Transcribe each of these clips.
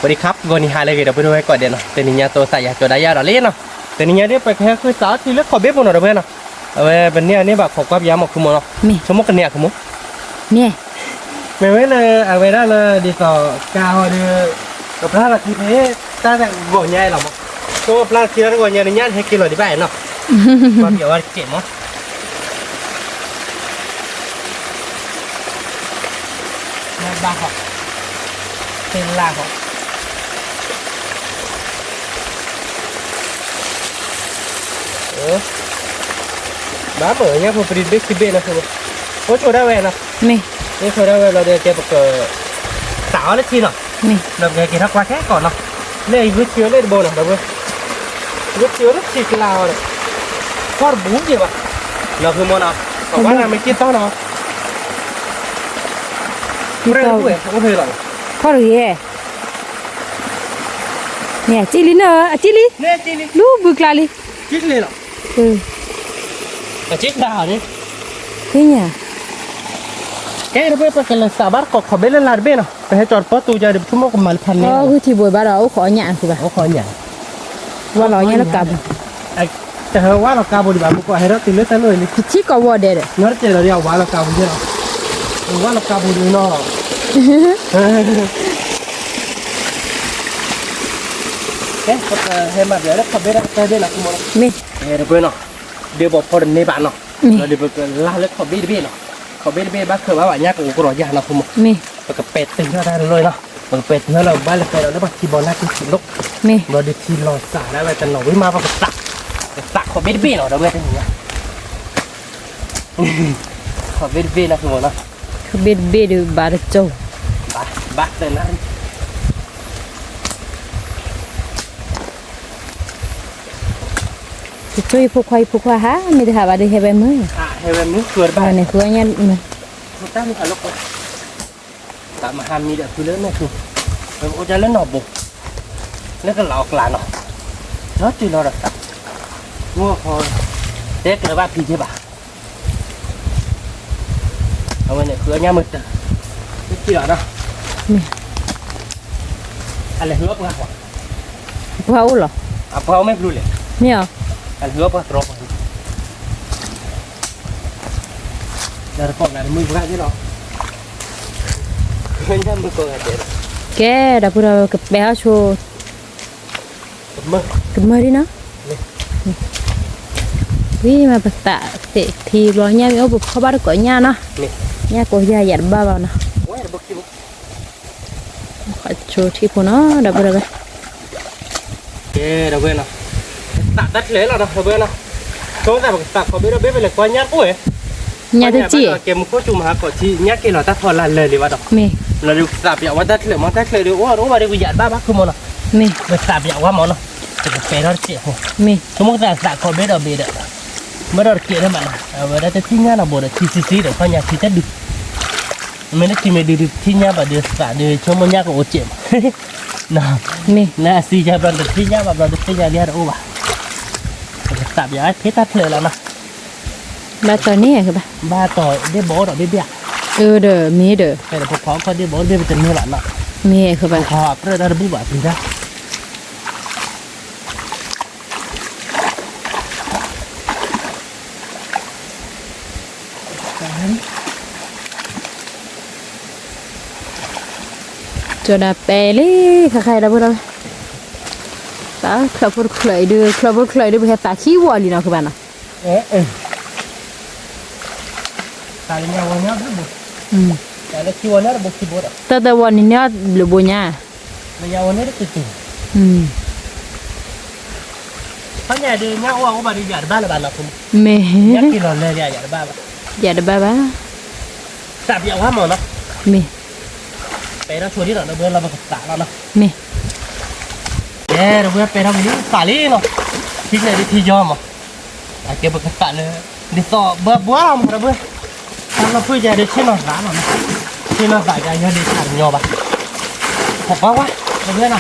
ဝဲဒၣ်ခါ ဂီၤနံၤဟါလၢအဂ့ၤ ဒီပုၢ်ဝဲၢ်ကိးဂၤဒဲးနီၤ, တနံၤညါသိးသးယၤကၠီၤဒါယၤဒီးလံနီၤ, တနံၤညါဒ်ပကဟဲဃုစးအီထံလၢခီၣ်ဘ့ၣ်ပူၤနီၤ ဒီပုၢ်ဝဲၢ်နီၤ, အဝဲပန့ၢ်အန့ၢ်ဘၣ်ခိးကွၢ်ပယါမီၤခုမီၤနီၤ, ဆိကမိၣ်ကန့ၢ်အခုမီၤ, မ့ၢ်ဝဲလၢအဝဲဒၣ်လၢဒ်သိးကါဟီဒီး ကပျၢ်လီၤခံဖဲ တၢ်ဂီၤညါအံၤလီၤမီၤ, ဆိကမိၣ်ပျၢ်လီၤခံတၢ်ဂီၤညါန့ၣ် ညၣ်န့ၣ်ဟဲက့ၤလီၤဒံးဘၣ်နီၤ, ကွၢ်ပယါဝဲတကဲးမီၤ ဘၣ်ဃီ, သ့လၢ်ဃီ, ဘၣ်မုာ်ညါဖိပရံတဘ့ၣ်ခံဘ့ၣ်နီၤ, အိၣ်ဆိဒၣ်ဝဲနီၤ, အိၣ်ဆိဒၣ်ဝဲလီၤဒီးကဲပက စးအီလၢထံနီၤ, ဒီးပကက့ၤထီၣ်ကွၢ်ခဲကီးနီၤ, လၢအံၤဂုၢ်ထံဝဲလၢတဘိနီၤ ဒီပုၢ်ဝဲၢ်, ဂုၢ်ထံဝဲလၢထံကျါအီၤဒီး ဖီၣ်တဘူးက့ၤဘၣ်, နီၤဖုမီၤနီၤ, ပဝဲနီၤမ့ၢ်က့ၤတီနီၤ, အိၣ်ဖဲလီၤ, ဖီၣ်တဂ့ၤ, န့ၣ် အစံၣ်လံနၢ်, အစံၣ်လံ, လူဘုကျါလံ, လီၤ, အစံၣ်ကျါအီၤန့ၣ်, သ့ၣ်ညါ, ကဲဒီပုၢ်ဝဲၢ် ပကလဲၤစးဘၣ်တကိးခီၣ်ဘ့ၣ်လၢလါတဘ့ၣ်နီၤ, ပဟဲကၠီၤတပီတူၤယၤဒီး ပဆိကမိၣ်ကမၤလၢဖးန့ၣ်, ဂုၢ်ထံဘိးဘၣ်ဒီး အိၣ်ခိးအီၣ်ညၣ်အဃိဘၣ်, အိၣ်ခိးအီၣ်ညၣ် ဝါလီၤညၣ်လၢကးပူၤ, တဟဲဝါလီၤကးပူၤဒံးဘၣ် မုၢ်ကီၢ်ဟဲထီၣ်တုၤလၢတၢ်လီၢ်လံ, ထံကီၢ်ဝီၤဒဲးဒီး ညီတကဲလီၤဒီး အဝါလီၤကးပူၤယဲလီၤ, ဝါလီၤကးပူၤဒံးနီၤ, ကဲ ပကဟဲမၤပျဲလၢခီၣ်ဘ့ၣ်တၢ်ကတၢၢ်ဘ့ၣ်နီၤ, မ့ၢ်, ဒီပုၢ်ဝဲၢ်နီၤ, ဒ့ဘီဖီတန့ၢ်ဘၣ်နီၤ, ဒီးဒ်ပကလါလၢခီၣ်ဘ့ၣ်တဘ့ၣ်နီၤ, ခီၣ်ဘ့ၣ်တဘ့ၣ်ဘၣ်ခၢၣ်ဘၣ်ဘၣ်ညါကအိၣ်ကရီယါနီၤ မ့ၢ်, ပကပဲာ်တုၤထီၣ်တၢ်တလီၢ်နီၤ, ပကပဲာ်တုၤထီၣ်လၢပဘၣ်လဲၤပဲာ်ဒီးလၢပှၤထံဘီနၢ်က့ၤဆံးလိၣ်, မ့ၢ်, ဒီးဒ်ထံလီၤစးဒၣ်ဝဲတနီၤဝံၤမး ပကသး, ပကသးခီၣ်ဘ့ၣ်တဘ့ၣ်နီၤ ဒီပုၢ်ဝဲၢ်တနံၤညါ, ခီၣ်ဘ့ၣ်တဘ့ၣ်နီၤ ခီၣ်ဘ့ၣ်တဘ့ၣ်ဒုးဘၣ်တကၠိ, ဘၣ်သၢနၣ်ရံၣ် တကၠိယဖိခွါယဖိခွါဟါ မ့ၢ်တဟးဘၣ်ဒီးဟဲဝဲမုာ်, ဟဲဝဲမုာ် ဃုအီၣ်တဘၣ်န့ၣ် ဃုအီၣ်ညၣ်, တၢ်မ့ၢ်ဟးလီၤကွၢ်, သးမဟါမံဒီးဖုလၢမဲာ်ထူ, ပအိၣ်ဒၣ်လၢနီၢ်ဘိ, လၢကလးအီၣ်ကျးနီၤ, ဒီးတုၤလီၤဒီးသး, မုၢ်ဟီ, တဲကျၢၤဘၣ်ဖံးက့ဘၣ် အဝဲန့ၣ် ဃုအီၣ်ညၣ်မုာ်တၢၢ်, တထံၣ်လီၤနီၤ, အလဲၤဃုအီၣ်ပှၤဃီ, ပှၤအိၣ်လီၤ, အပှၤအိၣ်မ့ၢ်ဘျုးလဲၣ်, မ့ၢ်အီၤ, အလဲၤဃုအီၣ်ပှၤတြီပှၤ, ဒီးတကိးနၤတမုၢ်ပှၤက့လီၤ, ဃုအီၣ်ညၣ်မုာ်ကိးဂၤဒဲး, ကဲ ဒီပုၢ်ဒီဝဲၢ် ကပဲာ်ဟီၣ်ဆိ ကမၢဒ်နီၤ, ဝံၤမးပသးသ့ၣ်ထံဘျီညၣ်မ့ၢ်အိၣ်ပဖီၣ်ဘၣ်တကိးညၣ်နီၤ, ညၣ်ကိးယၤယၤတဘၣ်ဘၣ်နီၤ, ဆိထံဖိနီၤ ဒီပုၢ်ဒီဝဲၢ်, ကဲ ဒီပုၢ်ဝဲၢ်နီၤ, သးတၢ်ချၢးလီၤနီၤ ဒီပုၢ်ဝဲၢ်နီၤ, ဆိသးပကသးခီၣ်ဘ့ၣ်ဒီးဘ့ၣ်ပလဲၤကွၢ်ညၣ်တအိၣ်ဝဲ ညၣ်တစံၣ်, ကဲမူခိၣ်စူၤမၤဟးကီးထံ ညၣ်က့ၤလီၤတၢ်ဖီလာ်လၢာ်လံဘၣ်ဒီး, မ့ၢ်, လီၤဒီးပသးပယီၤဝဲတၢ်ချၢးမး တၢ်ချၢးဒီးအိၣ်ဒီးအိၣ်ဘၣ်ဒီးပယၤတဘၣ်ဘၣ်ခုမးနီၤ, မ့ၢ်, ပသးပယီၤဝဲမးနီၤ, ပကပဲာ်ထီၣ်တစဲးဖိ, မ့ၢ်, ဆိကမိၣ်သးသးခီၣ်ဘ့ၣ်ဒီးဘ့ၣ်ဒီး, မ့ၢ်ဒီးတကဲးလၢမးနီၤ အဝဲဒၣ်တထံၣ်ညၣ်နီၤဘိးဒီးထံဆံဆံဒီးခီၣ်ညါထံတဒု, မ့ၢ်လၢထံမ့ၢ်ဒုးဒုးထံၣ်ညၣ်ဘၣ်ဒီးသးဒီးဆိကမိၣ်ညၣ်ကအိၣ်စဲးမး မ့ၢ်, လၢအစံယၤဘျီတထံၣ်ညၣ်ဘၣ်ဘျီတသ့ၣ်ညါလံတအိၣ်ဘၣ်, ပကသးပယီၤဖဲတၢ်ချၢးလီၤနီၤ, ဘၣ်တီၢ်န့ၣ်ဘၣ်, ဘၣ်တီၢ်ဒ့ၣ်ဘီဒီးဘ့ၣ်ဘၣ်, အၢဒီးမ့ၢ်ဒီး, ဖဲဒီးဖိခွါအိၣ်ခီၣ်ဒ့ၣ်ဘီဒ့ၣ်ပတန့ၢ်ဘၣ်နီၤ, မ့ၢ်ဃဘၣ်, ဖိခွါပြၢတၢ်တဘူၣ်ဘၣ်ပျံၤတၢ် ကၠီၤဒၣ်ပဲာ်လံ, ခါခါဒီပုၢ်ဒီဝဲၢ်, ချၢးဖိတချၢးအံၤဒုး ချၢးဖိတချၢးအံၤဒုး ပဟဲသးခံဝီလံနီၤ ဃုဘၣ်နီၤ, တၢ်တဝီန့ၣ်န့ၢ်ဘျုးဘိညါ, ဖဲညါဒုးညၣ်အိၣ်အိၣ်ဘၣ်ဒုးယၤတဘၣ်လၢၤဘၣ်နီၤ, မ့ၢ်, ယၤတဘၣ်ဘၣ်, သးပယီၤဝဲမးနီၤ, မ့ၢ်, ပဲာ်ထီၣ်ဆိဒ်နီၤ ဒီပုၢ်ဝဲၢ်လီၤပကသးလီၤနီၤ, မ့ၢ်, ကဲ ဒီပုၢ်ဝဲၢ်ပဲာ်ထီၣ်ဝံၤလံသးလံနီၤ, ထံကျဲဒုးထံယီမး, အကဲပကသးလၢ, ဒ်သိးဘၢဘှါလီၤမးဒီပုၢ်ဝဲၢ်, တၢ်လီၢ်ဖုၣ်ယၤဒုးဆ့ၣ်နီၤသးလီၤနီၤ, ဆ့ၣ်နီၤသးယၤယီဒုးဆးတညီဘၣ်, ပှၤဝါ, ဒီပုၢ်ဝဲၢ်နီၤ,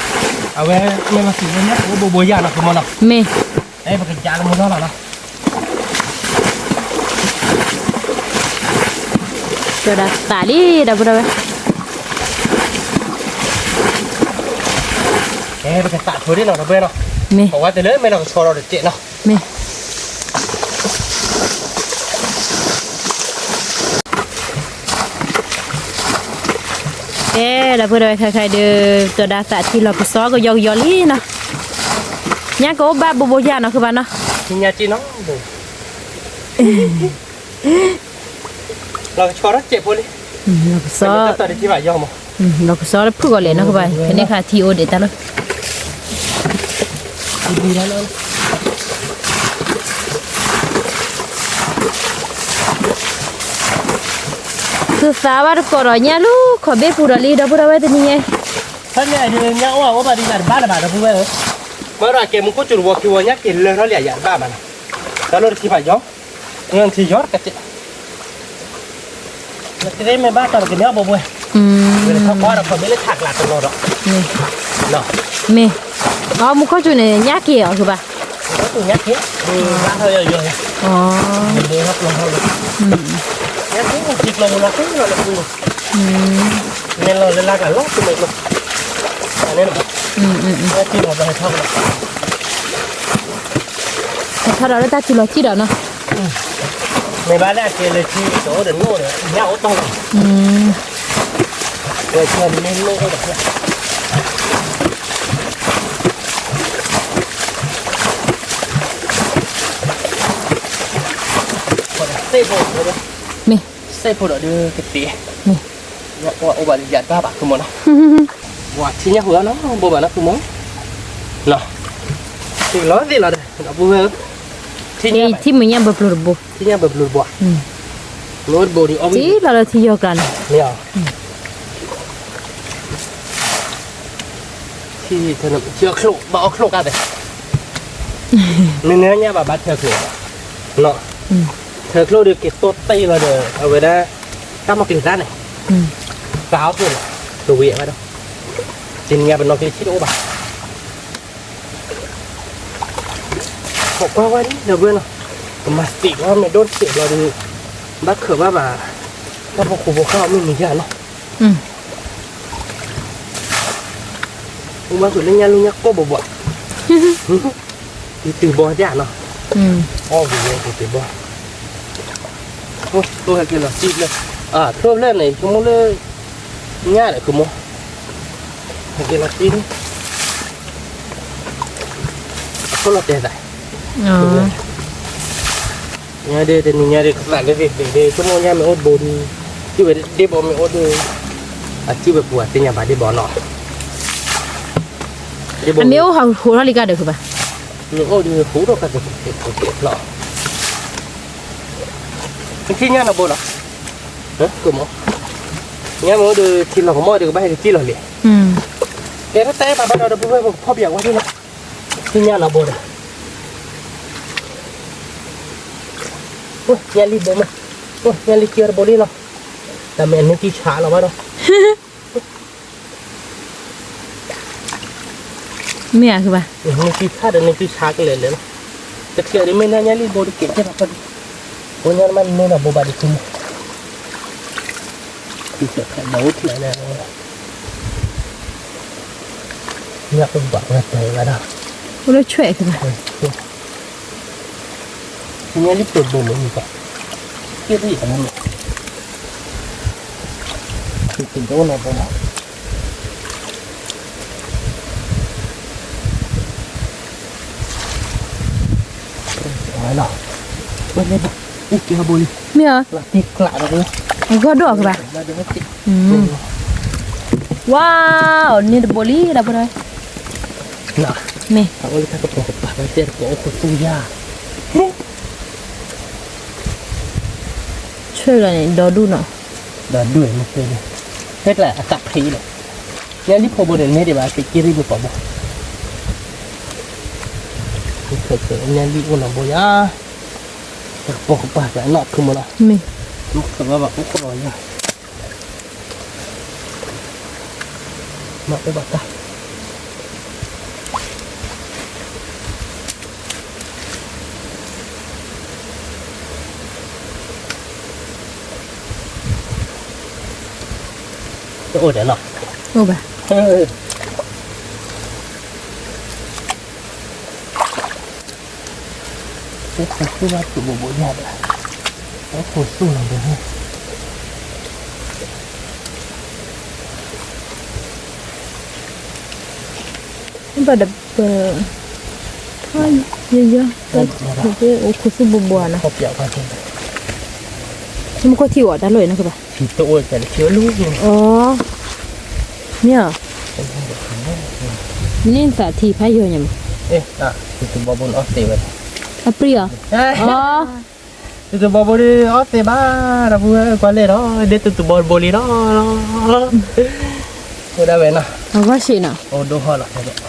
အဝဲမ့ၢ်မၤစံးလၢညၣ်ကအိၣ်ဘိဘိယၤနီၤ ဃုမးနီၤ, မ့ၢ်, အဲပကယါလၢမုၢ်ထီၣ်လီၤနီၤ ကၠီၤဒၣ်သးလံ ဒီပုၢ်ဒီဝဲၢ်, ပကသးထိၣ်ဒ်နီၤ ဒီပုၢ်ဝဲၢ်နီၤ, မ့ၢ်, အဝဲတလၢမဲာ်လီၤကဆှီဒီးတစဲးနီၤ, မ့ၢ် ကဲ ဒီပုၢ်ဝဲၢ်ခဲခါဒီး ကၠီၤဒၣ်သးထံလီၤကဆှီကယီကယီလံနီၤ, ညါကအိၣ်ဘၣ်ဘိဘိယၢ်နီၤ ခုဘၣ်နီၤ, ညါက့နီၤ, လီၤကဆှီဒီးစဲးဖိလံ, လီၤကဆှီ, လီၤကဆှီတဖုၣ်ကီးလဲၣ်နီၤ ခုဘၣ်, ဖဲန့ၣ်ခါထံအိၣ်ဒံးတၢ်လီၤ သုသးဘၣ်တကိးဒီးညါလူၤခီၣ်ဘ့ၣ်ပူၤဒီးလံ ဒီပုၢ်ဝဲၢ်တနံၤညါ, ဖဲန့ၣ်ဒုးညါအိၣ်အိၣ်ဘၣ်ဒံးဘၣ်တဘၣ်လၢၤဘၣ် ဒီပုၢ်ဝဲၢ်ဧၢ, မ့ၢ်ဒီးကဲမူခိၣ်စူၤတဝီခံဝီညါက့ၤလၢထီၣ်လံယၤတဘၣ်မးနီၤ, တၢ်လီၢ်တထံၣ်ဘၣ်ယီၤ, ထံယီၤတကးကဲ နကသ့မ့ၢ်ဘၣ်တၢ်ကန့ၢ်အီၣ်ဘိဘိ, ထီၣ်ကွၢ်ဒီးခီၣ်ဘ့ၣ်လၢခးကျးတလီၤဒီး, မ့ၢ်, အမူခိၣ်စူၤန့ၣ် ညါက့ၤအီၤ ခုဘၣ်, မူခိၣ်စူၤညါက့ၤ, ဘၣ်ထီၣ်ယီၤယီၤ, မ့ၢ်ထီၣ်ကျီထီၣ်လီၤ, ညါက့ၤထံကျီမူလီၤလီၤ, မ့ၢ်လီၤလၢလၢကလီၤတမ့ၢ်လီၤ, န့ၣ်လီၤ, ထံလီၤဘၣ်ထီၣ်လီၤ ဟဲထီၣ်ဒီးလၢတၢ်စုလီၤထံဒီးနီၤ, မ့ၢ်ဘၣ်လၢအကဲလၢထံတအိၣ်ဒီးနိၣ်ဒီး ညၣ်အိၣ်တီၢ်လီၤ, ဝဲထီၣ်န့ၣ်မ့ၢ်နိၣ်အိၣ်ဒီး သ့ၣ်ဖိ, မ့ၢ်, သ့ၣ်ဖိဒီးဒုးကသ့, မ့ၢ်, အိၣ်ဘၣ်လၢယၤတဘၣ်ဘၣ် ခုမီၤနီၤ, ပှၤထံညၣ်ဟူးအီၤနီၤ ဘိဘၣ်နီၤ ခုမီၤ, သ့ၣ်လီၤသ့ၣ်လီၤဒီး ဒီပုၢ်ဝဲၢ်ဧၢ, ထံညၣ်, ထံမုၢ်ညၣ်ဘၣ်ပျိၤတဘိ, ထံညၣ်ဘၣ်ပျိၤတဘိ, မ့ၢ်အိၣ်တဘိဒီး အီၣ်ဝံၤ ထံလီၤလၢထံယီၤကျါန့ၣ်, မ့ၢ်အီၤ ထံအီချိၣ် ဘၣ်အီၣ်ချိၣ်ကါသ့, မ့ၢ်နညါဘၣ်ဘၣ်ထၢချိၣ်, ထၢချိၣ်ဒီးက့ၤတိၢ်တ့ၢ်လီၤဒီး အဝဲဒၣ် တၢ်မၤကျဲၤတၢ်န့ၣ်, သးအီၣ်ချိၣ်လီၤ, ကဝံၤဝဲဒီး, တနံၤညါပနီၣ်ကျဲၤဆံၣ်တအိၣ်ဘၣ် ခိးကွၢ်ဝဲဒ် ဒီပုၢ်ဝဲၢ်နီၤ, ကမၤသံကွၢ်မ့ၢ်ဒိၣ်တစဲးဘျီဒီး, ဘၣ်ခၢးဘၣ်ဘၣ်, တၢ်ဖိခိၣ်ဖိဃၢ်အီၤမ့ၢ်မံၤယါနီၤ, အိၣ်ဘၣ်ဃုာ်လၢညါလူညါကိၢ်ဘီဘီ, ယတုၤဘီဒၣ်နီၤ, အီၣ်ဝံၤယဲယတုၤဘီ, အိၣ်ဟဲက့ၤလီၤတံၢ်ဖျၢၣ်, ဖျၢၣ်ဖျၢၣ်န့ၣ် ဆိကမိၣ်လၢ ညါဒီးကမိၣ်, ဟဲက့ၤလီၤတံၢ်, ခိၣ်လီၤတဲာ်သး, ညါဒီးတနံၤညါဒီး ကသးလၢသ့ၣ်သ့ၣ်ဒီး ဆိကမိၣ်ညါမ့ၢ်အိၣ်တဘိဒီး, စုၣ်ဝဲဒ့ဘီမ့ၢ်အိၣ်ဒီး, အစုၣ်ဝဲပူၤအသ့ၣ်ညါဘၣ်ဒ့ဘီနီၤ, အမ့ၢ်အိၣ်ဟးဃိထီၣ်လံကါဒီးကဘၣ်, မ့ၢ်အိၣ်ဒီးဃိထီၣ်ကါဒီး, ထံၣ်ညါနီၤဘိနီၤ, ကမိၣ်, ညါမ့ၢ်အိၣ်ဒီးထံလီၤကမိၣ်ဒီးကဘၣ်ဟဲက့ၤလီၤလံ, ကဲထီၣ်တဲဘၣ်ဘၣ်ဒီး ဒီပုၢ်ဝဲၢ်ပကဖီၣ်ပယီၤဝဲဒၣ်လီၤ, ထံၣ်ညါနီၤဘိဒီး ညါလံဘိမး, ညါလံကၢတဘိလံနီၤ, တၢ်မ့ၢ်အန့ၢ်တံၢ်ဆါလီၤဘၣ်ဒီး, မ့ၢ်ဧါဘၣ်, န့ၢ်တံၢ်ဆါဒီးန့ၢ်တံၢ်ဆါကလဲာ်လဲာ်လီၤ, တချုးဒ်မ့ၢ်ညါလံဘိတကဲးကဲးဘၣ်ဖီဒံး, ဘိညါတမ့ၢ်န့ၢ်နီၤဘိဘၣ်ဒံးထံမး, တၢ်အိၣ်ထံလဲၣ်, ညါပဘၣ်ဝဲတဲဘၣ်ဒီး, အိၣ်လၢဆွဲၣ်ကဘၣ် ထံညါလံပျိၤတဘိမ့ၢ်န့ၣ်, က့ၢ်တံၢ်အမူ, ထံတံၢ်တအိၣ်နီတဘိနီၤ, ဝဲလီၤ, ဝဲလၢဘိ, အ့ၣ်က့ၤဟီဘိလံ, မ့ၢ်ဧါ, လီၤတံၢ်ကျးဒီး, အဂီၢ်ဒိၣ်အကဘၣ်, ဝါ, န့ၢ်တဘိလံဒီပုၢ်ဝဲၢ်, မ့ၢ်, အအိၣ်လၢတၢ်ကပိာ်ကပၤ တၢ်တဲတကိးအိၣ်ခိးသူယၤ ဆွဲၣ်လီၤန့ၣ် ဒီဒူၣ်နီၤ, ဒီဒူၣ်န့ၣ်, ဟဲကျါအသးဖံးလီၤ, ညါလံဖိဘိန့ၣ် နဲဒံးဘၣ် က့ၤက့ၤရံၣ်မုၢ်ပှၢ်ဘိ, ညါလံအိၣ်နီၢ်ဘိယၤ, တကပိာ်ကပၤကျါနီၢ်ဖုမနီၤ, မ့ၢ်, မ့ၢ်ခၢၣ်ဘၣ်ဘၣ်အိၣ်ခိးလီၤယၤ, မ့ၢ်အိၣ်ဘၣ်တၢ် တအိၣ်ဒီးနီၤ, အိၣ်ဘၣ်, အိၣ်ခိးသူၣ်ဘၣ်သူၣ်ဘိးဘိးယၤဒီး, အိၣ်ခိးသူၣ်လီၤဘိး, ဘၣ်ဒီးပ, ယယ, အိၣ်ခိးသူၣ်ဘိးဘိးနီၤ, မ့ၢ်ခိၣ်ထံၣ်အီၤတၢ်လီၢ်အံၤနီၤကဘၣ်, အီ, မ့ၢ်ဧါ, န့ၣ်သးထံဖးယိာ်ညါမး, အပျံၤအီၤ, အီ တူတူဘီဘိဒီး အီၣ်သ့ဘၣ်, ဒီပုၢ်ဝဲၢ်ကွၢ်လဲၣ်ဒီး ဒ့တူတူဘီဘိလံဒီး, အိၣ်ဒၣ်ဝဲနီၤ, အဂီၢ်ဆံးနီၤ, အိၣ်ဒိၣ်ဟီၣ်လီၤ,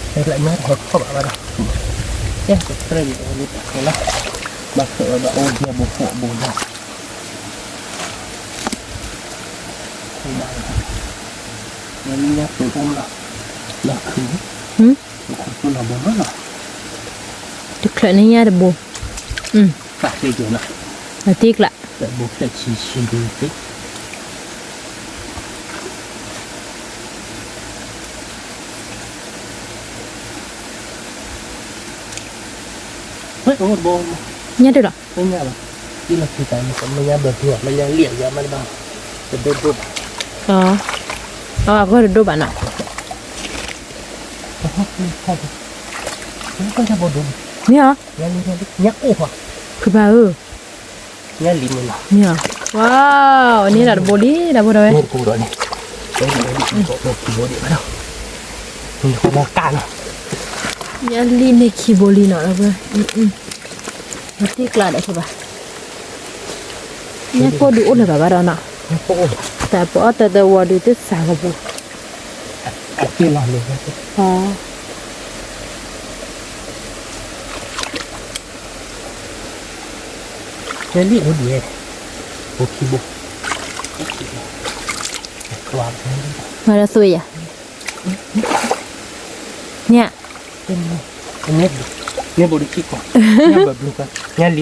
ဖဲလၢညါတဟဲခီၣ်ဘၣ်ဘၣ်ဒီး, ကဲ ကတြဲၣ်လံလၢတၢ်ခဲလီၤ, ဘၣ်ခဲအီၤဒီးအိၣ်ဒၣ်ဘိခိၣ်ဘိလီၤ, ဘၣ်, လၢညါတူၢ်အိၣ်လီၤ, လီၤခု, တချုးန့ၣ်ညါတဘိ, အတံကျး, ညါတလီၤ, အဂီၢ်တဒိၣ်ဘၣ်နီၤ, မ့ၢ်ဧါ, ဖုဘၣ်ဧၢ, မ့ၢ်ဧါ, ဝါ, န့ၣ်ဒီးတဘိလံ ဒီပုၢ်ဝဲၢ်, ညါလံန့ၢ်ခံဘိလံနီၤ, တံကျးဒီးဖုဘၣ်, ညါကိၢ်ဒုးအိၣ်လၢၤဘၣ်ဘၣ်ဒီးနီၤ, တၢ်ပအီၣ်တၢ်တဝီၤဒုးတစးကပူၤ, ညါလံအိၣ်ဒံး, ဘိခံဘိ, မၤဒီးသွံၣ်ယၤ, ညါ, န့ၣ်ဘိဒုးခံကီၢ်, ညါဘၣ်ဘျုးကါ, ညါ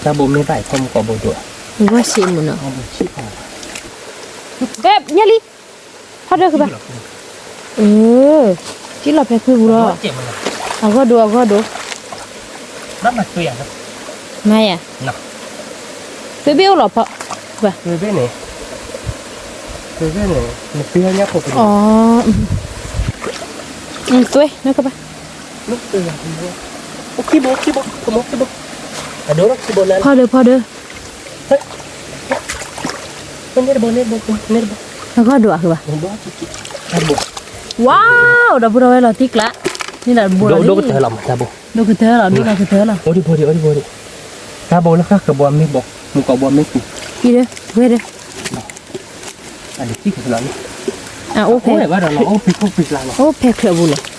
လံမုၢ်နီၤ, တၢ်ဘိမ့ၢ်ဘၣ်အံၤဖီမုၢ်ကီၢ်ဘိဒိၣ်, ဂီၢ်ဆံးမုၢ်နီၤ, ညါလံ, ဖီဒၢကဘၣ်, အ, ကံလီၤဖဲဖုပူၤလီၤ, အဂီၢ်ဒိၣ် အဂီၢ်ဒိၣ်, မၤယၤ, သွံၣ်ဘ့ၣ်အိၣ်လီၤဖီ, သွံၣ်ဘ့ၣ်န့ၣ်, သွံၣ်ဘ့ၣ်န့ၣ်, သွံၣ်, နကဘၣ်, ဖီဒၢ ဖီဒၢ, အဂီၢ်ဒိၣ်အဃိဘၣ်, ဝါ, ဒီပုၢ်ဝဲၢ်လီၤတံကျး, န့ၣ်ဒီးတဘိလီၤ, ဒိၣ်ကတၢၢ်လီၤ, ဒိၣ်လီၤကတၢၢ်လီၤ, တၢ်ဘိလၢဃၣ်ကဘီမ့ၢ်ဘီ, မုၢ်ကီၢ်ဘီမ့ၢ်ပူၤ, အံၤဒၣ်, ဝဲဒၣ်, အိၣ်ဖဲ, အိၣ်ဖဲချၢးပူၤလီၤ,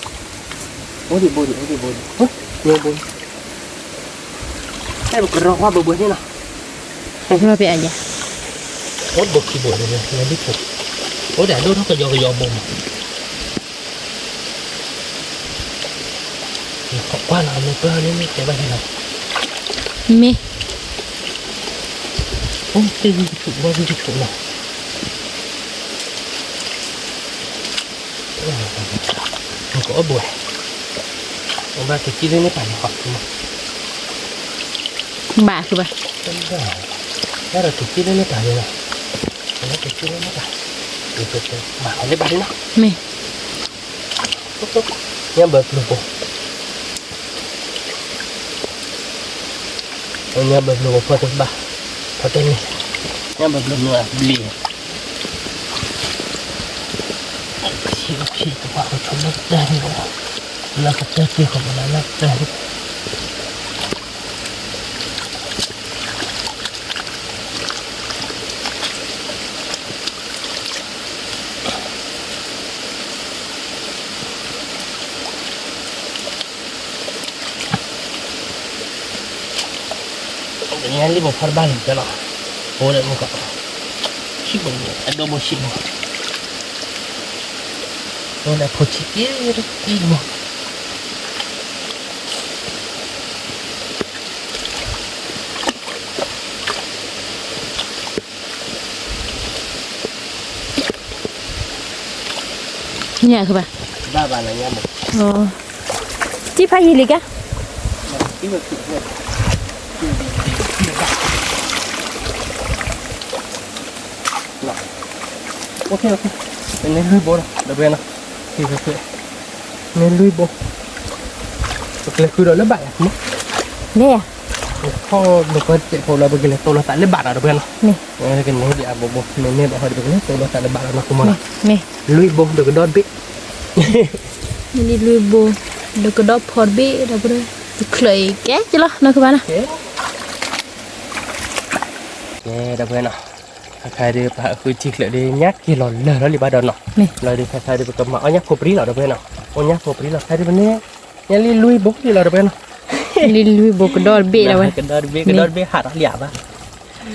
အိၣ်ဒံးဘိဒံး, အိၣ်ဒံးဘိဒံး, အဲၣ်ပကရီခွါဘၢဘၢန့ၣ်နီၤ, ကရီပယါ, အိၣ်ဘိခံဘိ, အိၣ်ဒၣ်ဒိၣ်ထီၣ်ကယီကယီဘိမး, ကွၢ်နီၤ မ့ၢ်ပၢၢ်လၢမ့ၢ်တဲဘၣ်န့ၣ်လီၤ, မ့ၢ်, အိၣ်တ့ၢ်ဝံၣ်ကဆူၣ် ဝဲဝံၣ်ကဆူၣ်နီၤ ကအိၣ်ဘှံး, ဘၣ်က့ၤကံလၢန့ၣ်ပာ်န့ၣ်ဃီ, ဘၣ်ဃုဘၣ်, ဘၣ်ဒီးက့ၤကံလၢန့ၣ်ပာ်န့ၣ်လီၤ, က့ၤကံလၢန့ၣ်ပာ်, ဘၣ်လၢဘၣ်န့ၣ်လီၤ, မ့ၢ်, ညၣ်ဘၢပျိၤဘိ, ညၣ်ဘၢပျိၤဘိဖီတဘၣ်, ဖီတန့ၢ်, ညၣ်ဘၢပျိၤဘိအဘျ့ ဆံးဆံးတပှၢ်ဃီဆိလၢတၢ်န့ၣ်လီၤ, လၢကတၢၢ်တ့ၢ်ဃီပလၢလၢတၢ်န့ၣ်, ညၣ်လံၢ်ဘိဖီတဘၣ်လံကလီၤ, ဘိလၢမုၢ်ကီး, ဆံးဘိန့ၣ် အဒိဘိဆံးဘိ, ဘိလၢဖိဆံးက့ၤတက့ၢ်မး ညၣ်ကဘၣ်, ဘၣ်ဘၣ်လၢညၣ်ဘၣ်, တံၢ်ဖးယံာ်လံကါ, โอเค โอเค န့ၣ်လွံၢ်ဘိနီၤ ဒီပုၢ်ဝဲၢ်နီၤ, န့ၣ်လွံၢ်ဘိ, ပကလဲၤဃုဒီးလၢဘၣ်ယၤမး, မ့ၢ်ဧါ, ခီၣ်လၢပတဲဖိလၢပကလဲၤတိၢ်လိာ်သးလၢဘၣ်နီၤ ဒီပုၢ်ဝဲၢ်နီၤ, ကန့ၢ်ဒံးအဘိဘိ မ့မ့ၢ်ဘၣ်ဃီဒီး ပကလဲၤတိၢ်လိာ်သးလၢဘၣ်လီၤနီၤ ဖိမးနီၤ, လွံၢ်ဘိဒီးကဒီတဘ့ၣ် မ့ၢ်ဒ်လွံၢ်ဘိ ဒီးကဒီဖီတဘ့ၣ် ဒီပုၢ်ဝဲၢ်, တချုးအံၤကဲကလီၤနီၤ ကဘၣ်နီၤ, ကဲ ဒီပုၢ်ဝဲၢ်နီၤ, ခါခါဒီးပဟးဃုထံချၢးဒီး ညါက့ၤလီၤလၢာ်ထီၣ်လံဘၣ်ဒီးနီၤ, လီၤဒီးခါခါဒီး ပကမၤအီၣ်ညၣ်ဖိပြံလီၤ ဒီပုၢ်ဝဲၢ်နီၤ, အီၣ်ညၣ်ဖိပြံလီၤ ခါဒီးပန့ၣ် ညါလံလွံၢ်ဘိလံလီၤ ဒီပုၢ်ဝဲၢ်နီၤ, လံလွံၢ်ဘိကဒီတဘ့ၣ် ဒီပုၢ်ဝဲၢ်, ကဒီတဘ့ၣ် ကဒီတဘ့ၣ်ဟးထီၣ်လံဧါဘၣ်,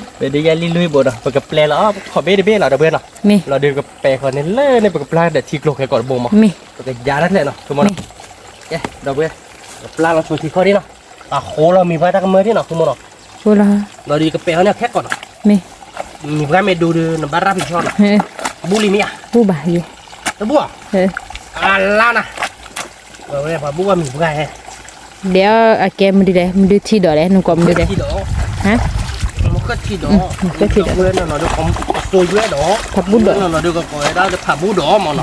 ဝဲဒ်ညါလံလွံၢ်ဘိဒီး ပကပျဲလီၤ ခီၣ်ဘ့ၣ်တဘ့ၣ်လီၤ ဒီပုၢ်ဝဲၢ်နီၤ, လီၤဒီးကပဲာ်ဃီန့ၣ်လၢန့ၣ် ပကပျၢ်ဒီးထံကျိၤဃဲၤကီးတဘိမး, ပကယါတၢ်ဖျဲးနီၤ ဖိမးနီၤ, ကဲ ဒီပုၢ်ဝဲၢ်, ပပျၢ်လီၤဆိထံခီၣ်ဒံးနီၤ, အဃိလီၤမံၤပှၢ်တၢ်ကမၢဒံးနီၤ ဖိမးနီၤ, လီၤဒီးကပဲာ်ဃီန့ၣ်ခဲကီးနီၤ, မံၤပှၢ်မ့ၢ်ဒိဒီး နဘၣ်ရၣ်ဖံးဆီနီၤ, ဘူၣ်လံမ့ၢ်ဧါ, ဘူၣ်ဘၣ်ယဲ, တဘူၣ်ဧါ, အလါနၤ ဝဲပှၤဘူၣ်ဘၣ်မံၤပှၢ်ဟဲ, ဒီးအကဲမနုၤလဲၣ် မနုၤထံဒီးလဲၣ် နကိးမနုၤလဲၣ်, ဟါ, မခၢၣ်ထံဒီး, မခၢၣ်ထံဒီး, အစိယွဲဒီး, ဖးဘူၣ်ဒီး, ဖးဘူၣ်ဒီးမနီၤ,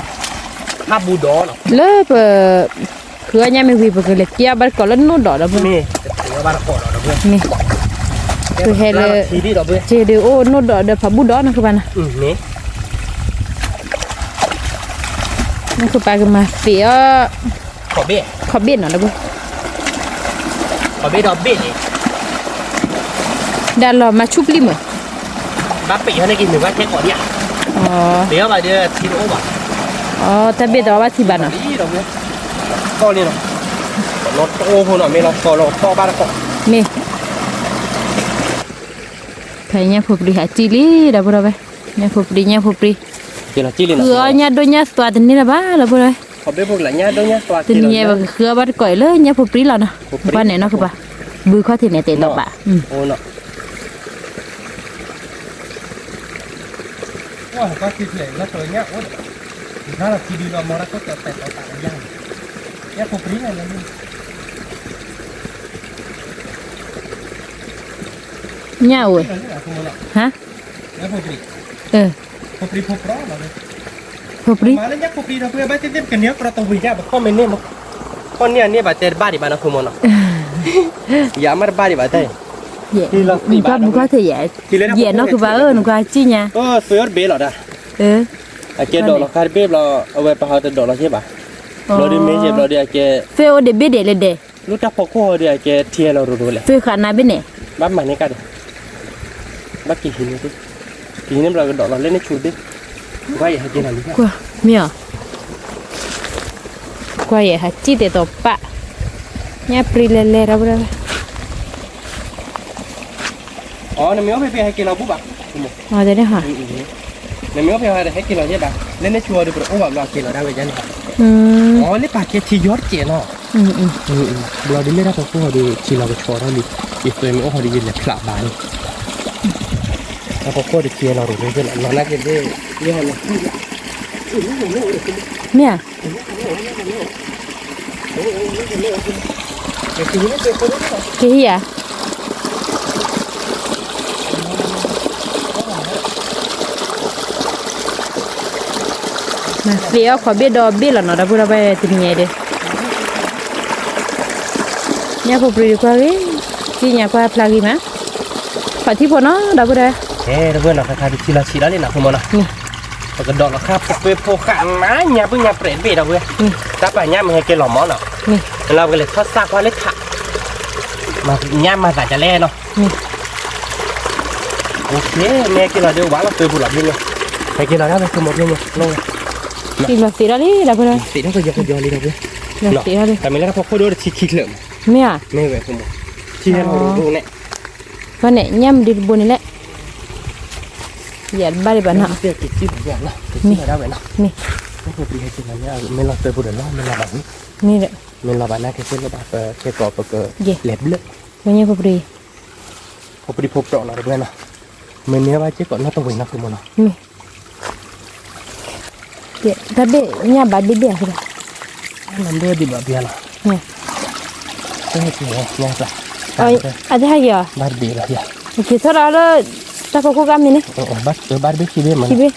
ဖးဘူၣ်ဒီး, လၢပ ဃုအီၣ်ညၣ်မ့ၢ်ဝံၤ ပကလဲၤကဲအီၣ်ဘၣ်တကိးလၢနိၣ်ဒီးဒီး, မ့ၢ်, မ့ၢ်, ပဟဲလၢ, က့ၤဒုးအိၣ်နိၣ်ဒီးဒီးဖးဘူၣ်ဒီးနီၤ ဃုဘၣ်နီၤ, နဃုဘၣ်ကမၤသ့အီၤ, ခီၣ်ဘ့ၣ်နီၤဒီး, ခီၣ်ဘ့ၣ်ဒီးဘ့ၣ်န့ၣ် ဒၣ်လီၤမၤဆူၣ်ပျံၤမး, ဘၣ်ပ့ၤဟဲန့ၣ်က့ၤမ့ၢ်ဘၣ်ထဲကီးဒံးဧါ, ပ့ၤအီၣ်ဘၣ်ဒီးထံတအိၣ်ဘၣ်, အတၢ်ဘ့ၣ်ဒီးဘၣ်ထံဘၣ်နီၤ, တီၢ်လံနီၤ, လီၤတအိၣ်ဖိနီၤ မ့ၢ်လီၤစီၤလီၤတီၢ်ဘၣ်တကိး, မ့ၢ်, ဖဲညၣ်ဖိပြံဟးစံၣ်လံ ဒီပုၢ်ဒီဝဲၢ်, ညၣ်ဖိပြံ ညၣ်ဖိပြံ, ဃုအီၣ်ညၣ်ဒိၣ်ညၣ်သွါတန့ၢ်လၢၤဘၣ် ဒီပုၢ်ဒီဝဲၢ်, တနံၤညါပကဃုအီၣ်ဘၣ်တကိးအံၤလၢညၣ်ဖိပြံလီၤနီၤ, ဘၣ်န့ၣ်နီၤ ဃုဘၣ်, ဘုခီၣ်ထံးန့ၣ်တဲတီၤဘၣ် ညၣ်အိၣ်, ဟါ, ဖိပြံ, ခီၣ်န့ၢ်န့ၣ်ဘၣ်တဲတဘၣ်ဒံးဘၣ်နီၤ ဖိမးနီၤ, ယမ့ၢ်တဘၣ်ဒံးဘၣ်တဲ, နကွၢ်ဘုခီၣ်ထံးယဲ, ယဲၢ်နီၢ်ကဘၣ်အၢ နကွၢ်စံၣ်ညါ, အကဲဒိးလီၤခါတဘ့ၣ်ဘျီ, အဝဲပဟးတဒိးလီၤက့ၤဘၣ်, ဘျီဒုးမ့ၢ်ယဲၢ်ဘျီဒုးအကဲ, သ့အိၣ်ဒံးဘ့ၣ်ဒဲးလၢဒဲး လၢတၢ်ဖီခိၣ်ဟီဒုးအကဲထံဟဲလီၤရိၤရိၤလဲၣ်, သ့ဃာ်နၤဘ့ၣ်န့ၣ်, ဘၣ်မၤန့ၢ်ကါဒီး, ဘၣ်က့ၤဟံးန့ၢ်, က့ၤဟံးန့ၢ်ဘျီကဒီးလီၤလၢန့ၣ်ဆူတဘ့ၣ်, ကွၢ်ယဲဟဲက့ၤလီၤလံ, ကွၢ်, မ့ၢ်ဧါ, ကွၢ်ယဲဟးစံၣ်တဲာ်တီၤပာ်, ညၣ်ပြံလဲၤလဲၤဒီပုၢ်ဒီဝဲၢ် အီ နမ့ၢ်အိၣ်ဖဲဖဲဟဲက့ၤလီၤဘူၣ်ဘၣ်, နမ့ၢ်အိၣ်ဖဲဟဲက့ၤလီၤယဲၢ်ဘၣ်, လၢန့ၣ်ဆူအီၤဒီးပတအိၣ်ဘၣ်ဘျီက့ၤလီၤဒၣ်ဝဲယဲန့ၣ်, အီ လၢပာ်ကဲထံယီတကဲးနီၤ, ဘျီဒုးမ့ၢ်တၢ်ဖီခိၣ်အီၤဒီးထံလီၤကဆှီထီၣ်လံ, ယသွဲမ့ၢ်အိၣ်ဟီဒီးယလဲၤဖျးဘၣ်န့ၣ်, တၢ်ဖီခိၣ်ဒီးထံလီၤရိၤရိၤလီၤနာ်က့ၤ, မ့ၢ်ဧါ ကဟံးဧါ, မၤသ့အီၣ်ခီၣ်ဘ့ၣ်ဒီးဘ့ၣ်လီၤနီၤ ဒီပုၢ်ဒီဝဲၢ်တနံၤညါအံၤဒီး, ညၣ်ဖိပြံတကွၢ်ဂ့ၤ, သ့ၣ်ညါကွၢ်ဖျါဂ့ၤမး, ဖးထံဖိနီၤ ဒီပုၢ်ဒီဝဲၢ်, ဒီပုၢ်ဒီဝဲၢ်နီၤ ခါခါဒုးထံလီၤဆံးလီၤလံနီၤ ဖိမးနီၤ, ပကဒိးလီၤခါပပှ့ၤဖိဃာ်မးညါ ပညါပြဲးတဘ့ၣ်ဒီပုၢ်ဝဲၢ်, တၢ်ပာ်ညါမ့ၢ်ဟဲက့ၤလီၤမးနီၤ, လၢပကလဲၤထီၣ်စၢ်ကွၢ်လၢထး, ညါမၤသးဒ်လဲၣ်နီၤ, မ့ၢ်ဟဲက့ၤလီၤဒီးဝးလီၤသွဲပူၤလီၤဘျီညါ, ဟဲက့ၤလီၤဒၣ်လၢဖိမးဘျီညါ, လီၤသ့းထီၣ်လံဒီပုၢ်ဝဲၢ်, သ့းထီၣ်ကယီကယီလံဒီပုၢ်ဝဲၢ်, တၢ်မ့ၢ်လၢတၢ်ဖီခိၣ်ဒီးတထံခံချၢးမး, မ့ၢ်ဧါ, မ့ၢ်ဝဲဖိမး, ထံဟဲလီၤရိၤရိၤန့ၣ် ဘၣ်န့ၣ် ညၣ်မဒုတဘိန့ၣ်လဲၣ်, ယဘၣ်ဒံးဘၣ်နီၤ, မ့ၢ်, မ့ၢ်လီၤသွဲပူၤဒီးလီၤ မ့ၢ်လီၤဘၣ်န့ၣ်, မ့ၢ်လီၤဘၣ်နာ်က့ၤသ့ၣ်လၢဘၣ်ပကဲကီးပကလဲၤဘျၢၣ်, ဖိပြံ, ဖိပြံဖိပြီးနီၤတဘျီနီၤ, မ့ၢ်န့ၢ်ဘၣ်က့ၤကီးနီၢ်တဝ့ၤနီၤ ဖိမးနီၤ, မ့ၢ် တၢ်ဘ့ၣ်ညၣ်ဘၣ်ဘ့ၣ်ဘ့ၣ်အဃိဒီး, နဘ့ၣ်ဒံးဘၣ်ဘျီလီၤ, မ့ၢ်, တဟဲက့ၤဝဲ ညါပျၢ်, အတဟဲက့ၤအီၤ, ဘၣ်တဘ့ၣ်လီၤယၤ, က့ၤထီၣ်ဒီးလၢ တၢ်ဖီခိၣ်ကါမ့ၢ်န့ၣ်, ဘၣ်တဘ့ၣ်ခံဘ့ၣ်မ့ၢ်, ခံဘ့ၣ်,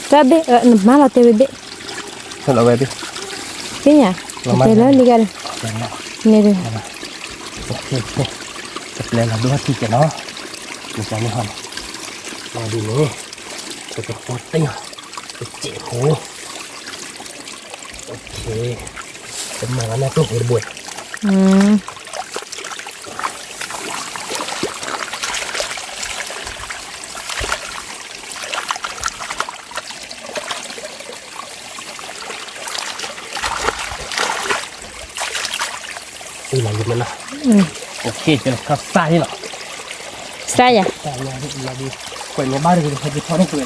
တၢ်ဘ့ၣ်, နမၤလီၤတဲာ်ဝဲဘ့ၣ်, လီၤဝဲဘ့ၣ်, သ့ၣ်ညါ, တဲလၢလံဂၤဒီး, န့ၣ်ဒီး, ကပျဲလီၤဒိၣ်ထံကဲနီၤ, မ့ၢ်န့ၣ်ဟီ, လီၤဒ်န့ၣ်, ပကဖိတ့ၢ်အီၤ, ပစဲးဖိ တမၤလီၤန့ၣ်ကျိၣ်ဖိတဘိ, အံၤလီၤယမ့ၢ်နီၤ, စါယၤ, ကွဲးမ့ၢ်ဘၣ်တဂ့ၤ ဟဲက့ၤထီၣ်န့ၣ်ကွဲး,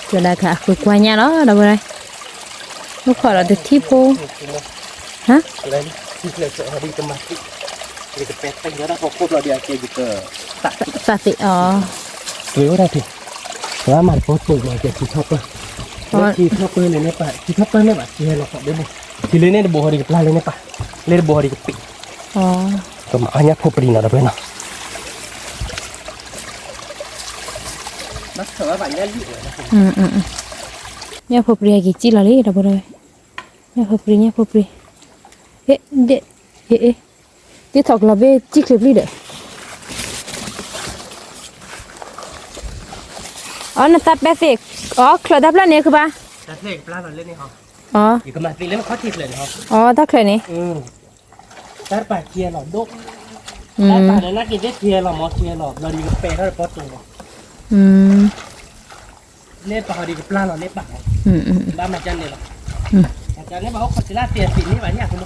ကဒၣ်ခါဃုကွၢ်ညါလီၤ ဒီပုၢ်ဝဲၢ်, အိၣ်ခိးဒီးတထံၣ်ဖိ, ဟါ, သးသ့ၣ်အီၤ, ဝဲဒၣ်ထံ, ဝဲမၤတပီၢ်တိာ်မးကဲထံထီၣ်ပၢၢ်, ထံထီၣ်ပၢၢ်န့ၣ်န့ၣ်ပာ် ထံထီၣ်ပၢၢ်န့ၣ်ဘၣ် ထံဟဲလီၤခီဒ့ဘိ, ထံလၢန့ၣ်တဘိဟီဒံးကပျၢ်လၢန့ၣ်ပာ်, လၢတဘိဟီဒံးကပံး, ကမၤအီၣ်ညၣ်ဖိပြံနီၤ ဒီပုၢ်ဝဲၢ်နီၤ, ညၣ်ဖိပြံဟဲက့ၤစံၣ်လီၤလံ ဒီပုၢ်ဝဲၢ်, ညၣ်ဖိပြံ ညၣ်ဖိပြံ, ဟ့ၣ်, ဟ့ၣ်, ဒ်ထီၣ်ကျီၤဘ့ၣ်စံၣ်ချ့ပျံၤဒီး, အီ နသးပဲသ့ၣ်, အီ ချၢးတၢ်ဖျၢၣ်န့ၣ် ခုဘၣ်, အီ, အီ တၢ်ချၢးန့ၣ်, တၢ်ပာ်ခံလီၤဒိၣ်, တၢ်ပာ်န့ၣ် နက့ၤသ့ၣ်ခံလီၤ မ့ၢ်ခံလီၤ ဘျီဒံးကပဲာ်ထီၣ်တပီၢ်တိာ်လီၤ, န့ၣ်ပာ်ဟီဒံးကပျၢ်လီၤ န့ၣ်ပာ်, ဘၣ်မၤကၢ်န့ၣ်လီၤ, မၤကၢ်န့ၣ်ဘၣ်အိၣ်ခိးစလၢသ့ၣ်သ့ၣ်န့ၣ်ဘၣ်န့ၣ်အဃိမး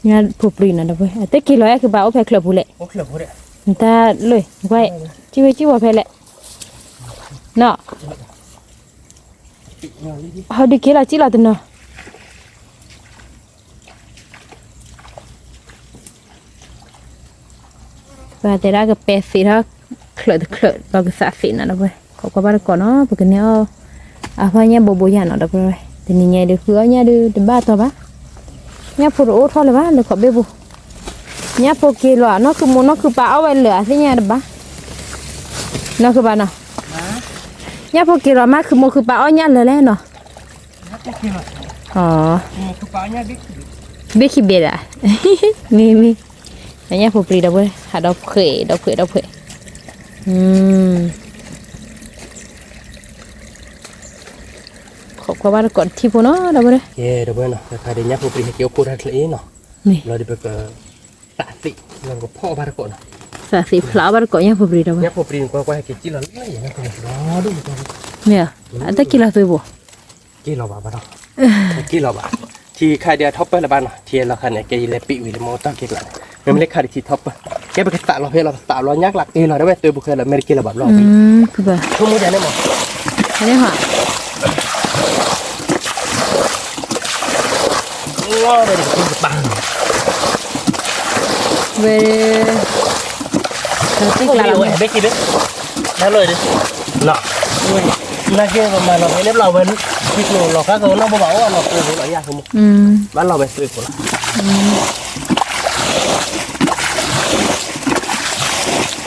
ညၣ်ဖိပြံနီၤ ဒီပုၢ်ဝဲၢ်, အတက့ၤလီၤအဲၣ်ခုဘၣ်အိၣ်ဖဲချၢးပူၤလဲၣ်, နတၢ်လၢ, ကွၢ်, စံၣ်ဝဲစံၣ်ဝီၤဖဲလဲၣ်, နီၤ, ဟီဒုးက့ၤလီၤစံၣ်လီၤတနီၤ ပှၤတဲဒၣ်ကပဲသ့ၣ်ထီၣ်ချၢးတချၢး ဒီးကသးသ့ၣ်နီၤ ဒီပုၢ်ဝဲၢ်, ခိးကွၢ်ဘၣ်တကိးနီၤ ပကန့ၢ်အီၣ်, အဖီညၣ်ဘိဘိယၤနီၤ ဒီပုၢ်ဝဲၢ်, တနံၤညါဒုးဃုအီၣ်ညၣ်ဒုးတဘၣ်တီၤဘၣ်, ညၣ်ဖိတအိၣ်ထီၣ်လၢၤဘၣ် လၢခီးဘ့ၣ်ပူၤ, ညၣ်ဖိက့ၤလီၤ နီၢ်ခုမိၢ်နီၢ်ခုပၢ်အီၣ်ဝဲလၢာ် အသ့ၣ်ညါတဘၣ်, နီၢ်ခုပၢ်နီၤ, ညၣ်ဖိက့ၤလီၤမး ခုမိၢ်ခုပၢ်အီၣ်ညၣ်လၢာ်လဲၣ်နီၤ ဘ့ၣ်ခံဘ့ၣ်ဒၣ်, မ့ၢ်မ့ၢ်, ညၣ်ဖိပြံ ဒီပုၢ်ဝဲၢ် ဟးဒီဖှဲးဒီဖှဲးဒီဖှဲး, ခိးကွၢ်ဘၣ်တကိးတထံၣ်ဖိနီၤ ဒီပုၢ်ဝဲၢ်, ဒီပုၢ်ဝဲၢ်နီၤ တခါဒ်ညၣ်ဖိပြံဟဲက့ၤအိၣ်ဖှိၣ်တၢ်ချၢအံၤနီၤ, ဘျီဒ်ပက သးသ့ၣ်, ဒီးကဖီၣ်ဘၣ်တကိးနီၤ, သးသ့ၣ်ဖျါအီၣ်ဘၣ်တကိးညၣ်ဖိပြံ ဒီပုၢ်ဝဲၢ်, ညၣ်ဖိပြံကွၢ်ကွၢ်ဟဲက့ၤစံၣ်လီၤလၢယဲၢ်နီၤ, မ့ၢ်, အတက့ၤလီၤသုဘိ က့ၤလီၤဘၣ်ဘၣ်ဒီး, က့ၤလီၤဘၣ်, ထံခါဒံးအထီၣ်ပၢၢ်လၢၤဘၣ်နီၤ, ထံလီၤခါန့ၣ် ကဲယလဲၤပံးဝံၤလၢမ့ၢ်တၢ်က့ၤကျါန့ၣ်, မ့မ့ၢ်လၢခါဒံးထံထီၣ်ပၢၢ်, ကဲပကသးလီၤဖဲလီၤ ပသးလီၤညါကျါက့ၤလီၤ ဒီးဝဲသုးပူၤခဲလၢာ် မ့ၢ်တက့ၤလီၤဘၣ်ဘျီ, ဆိကမိၣ်ဒ်န့ၣ်မး, ဝဲ, ဝဲ, ဘ့ၣ်က့ၤဘ့ၣ်, နၤလီၤဒီး, နကဲပမၤလီၤဖဲန့ၣ်ဘျီဝဲ, ထံကျိလီၤခါကနီၣ်ဘိဘၣ်အိၣ်အလီၤကျိလီၤယၤ, ဘၣ်လီၤဝဲသုးဖိလီၤ,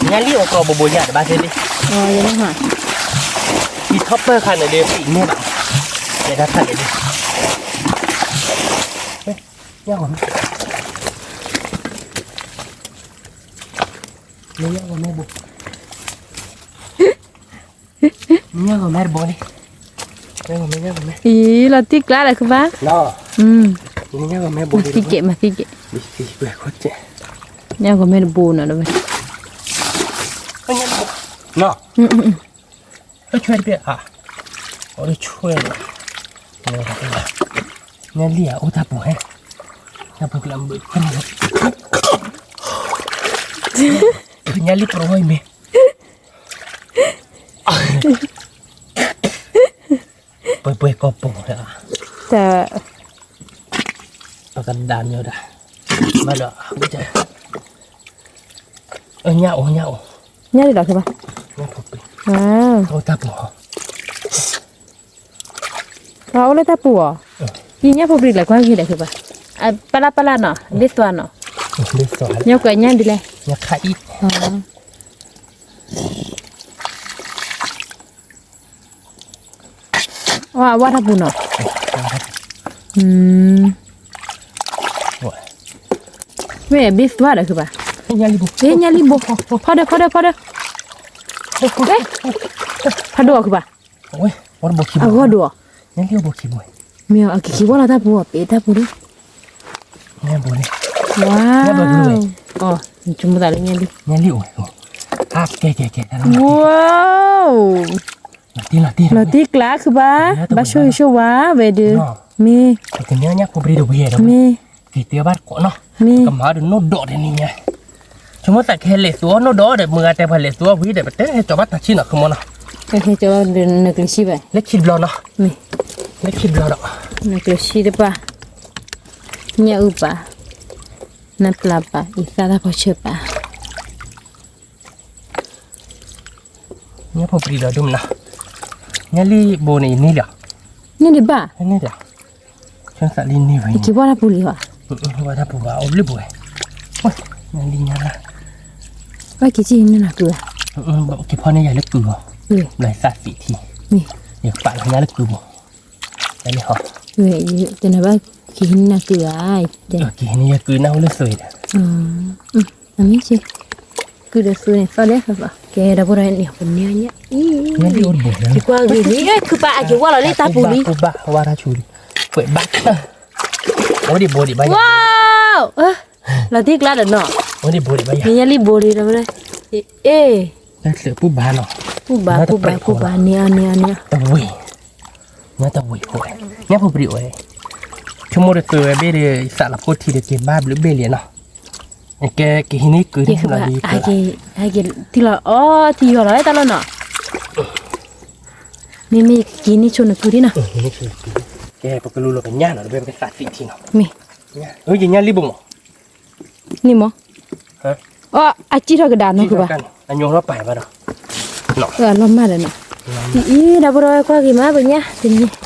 ညါလံအိၣ်ကီးဘိဘိယၤတဘၣ်သ့ၣ်လံ, ထံထီၣ်ပၢၢ်ခါန့ၣ်ဒီးပံးန့ၢ်ဘၣ်, ယဲဒၣ်ခါန့ၣ်ဒီး ညၣ်ဂီၤမ့ၢ်, မ့ၢ်ညၣ်ဂီၤမ့ၢ်ဘိ, မ့ၢ်ညၣ်ဂီၤမ့ၢ်တဘိလံ, ညၣ်ဂီၤမ့ၢ်ညၣ်ဂီၤမ့ၢ်, အံၤလီၤတံၢ်ကျါလၢၤခဘၣ်, မ့ၢ်ညၣ်ဂီၤမ့ၢ်ဘိလံ, မၤသံကဲး, မၤသံကဲး, ညၣ်ဂီၤမ့ၢ်တဘိနီၤ ဒီးဝဲ, နီၤ ဆွဲတဘ့ၣ်ဧါ, အိၣ်တဆွဲလီၤ, ညါလံဧါ အိၣ်တၢ်ပူၤဟဲ, တၢ်ပူၤကျါမုာ်, ညါလံပရိဝဲအံၤမ့ၢ်, ပှဲၤပှဲၤကီၢ်ပူၤဟဲ, တၢ်, ပက ဒၣ်မ့ၢ်ဒၣ်, ဘၣ်ဒီး အဝဲ, အညၣ်အိၣ် ညၣ်အိၣ်, ညၣ်ဒ်လီၤခဲဘၣ်, ညၣ်ဖိပှ့ၤ, အိၣ်တၢ်ပူၤ, အိၣ်လၢတၢ်ပူၤအီၤ, ယညၣ်ဖိပှ့ၤလၢကွၢ်ဂ့ၤဒီးခဲဘၣ်, ပလၢ်ပလၢ်နီၤ ဒ်သွါနီၤ, ညၣ်ကွဲးညၣ်ဒ်လဲၣ်, ညၣ်ခါအံၤ အဝဲတၢ်ပူၤနီၤ, မ့ၢ်ဘ့သွါဒီးခုဘၣ်, ညၣ်လံဘိ, ဖီဒၢ ဖီဒၢ ဖီဒၢ, ဖီဒၢအီၤခုဘၣ်, အဂီၢ်ဒိၣ်အီၤ, မ့ၢ်အက့ၤက့ၤဝဲလီၤတၢ်ပူၤအီၤ ပ့ၤတၢ်ပူၤဒီး, ဝါ, ဆိကမိၣ်သးလၢညၣ်လံ, ညၣ်လံအိၣ်, ဝါ လီၤတံၢ်ကျါခုဘၣ်, ဘၣ်ဆိၣ်ဂ့ၤဆိၣ်ဝါဝဲဒုး, မ့ၢ်, မ့ၢ်, ကမၤဒီးနိၣ်ဒီးတနံၤညါ, ဆိကမိၣ်သးကဟဲလဲၤသူအီၣ်နိၣ်ဒီးဒီး မုၢ်ဂၤတဲပှၤလဲၤသူအီၣ်ဝံၤဒီး ပတဲဟဲကၠီၤဘၣ်တၢ်ဆံၣ်နီၤ ခမီနီၤ, ဟဲကၠီၤဘၣ်နကျၢၤဆံၣ်ဘၣ်, လၢခံတဘျီနီၤ, လၢခံတဘျီဒီး, နကျၢၤဆံၣ်တပၤ, ညၣ်အုၣ်ပၤ, နပျၢ်ပၤ အံသၣ်တၢ်ဖီဆၢပၤ ညၣ်ဖိပှ့ၤဒီးဒိၣ်မနုၤ, ညၣ်လံဘိန့ၣ် ယန့ၢ်လံ, န့ၢ်ဒံးဘၣ်, န့ၢ်လံ, ဆၢသးလံန့ၢ်ဝဲ, က့ၤဝဲတၢ်ပူၤလံဘၣ်, ဝဲတၢ်ပူၤဘၣ် အိၣ်ဘျုးဘိဝဲ, ညၣ်လံညါလၢ, ဘၣ်က့ၤက့ၤန့ၢ်နၤကုၢ်, က့ၤဖီန့ၢ်ယၤလၢကုၢ်အီၤ, ဘျီသၣ်သံးထံ, ယကပာ်လီၤညါလၢကုၢ်ဘိ, တနဘၣ်က့ၤန့ၢ်နၤကုၢ်ဧါ, က့ၤန့ၢ်ယၤကုၢ်နၢ်ဟူလၢသွဲဒီး မ့ၢ်, ကုၢ်ဒီးသွဲန့ၣ် သီၣ်ဒဲးသီၣ်သီၣ် ကဲဒီပုၢ်ဒီဝဲၢ်န့ၣ် ပန့ၢ်အီၤညါအံၤ, ကွၢ်ဂ့ၤလံ ခုပာ်အက့ၤဝဲလီၤလၢတၢ်ပူၤလံ, ဝါထါဆူလံ, ကွဲးဘၣ်, အိၣ်ဒံးဘိဒံးဘၣ်ယၤ, လီၤတံၢ်ကျါဒီးနီၤ, အိၣ်ဒံးဘိဒံးဘၣ်ယၤ, ညၣ်လံဘိဒံးဒီး, အ့ၣ်, တၢ်ချၢပူၤဘၣ်နီၤ, ပူၤဘၣ်ပူၤဘၣ်ပူၤဘၣ်န့ၣ်အီၤန့ၣ်အီၤန့ၣ်, တဝ့ၢ် ညၣ်တဝ့ၢ်ဖိ, ညၣ်ဖိပှ့ၤအိၣ်, ဆိကမိၣ်ဒီးသွဲဝဲဘ့ၣ်ဒီး သးလီၤဖိထံဒီးက့ၤဘၣ်ဘျုးဘ့ၣ်လံနီၤ, ကဲက့ၤဟံးန့ၢ်ကုၢ်ဒ်လီၤဒ်, ထံလီၤအီထံယီၤလီၤတၢ်လီၤနီၤ, မ့မ့ၢ်က့ၤန့ၢ်ဆိနကုၢ်ဒ်နီၤ, ကဲပကလူလီၤကညၣ်နီၤ တဘ့ၣ်ပကသးသံးထံနီၤ, မ့ၢ်, ယညၣ်လံဘိမး န့ၣ်မး, အကံၣ်ထီၣ်ကဒါနီၢ်ကဘၣ်, အညိၣ်ထီၣ်ပာ်ဘၣ်ဒီး, အလီၤမၢ်ဒီးနီၤ, အံၤ ဒီပုၢ်ဒီဝဲၢ်ကွၢ်ဂ့ၤမး ပညၣ်တနံၤနီၤ,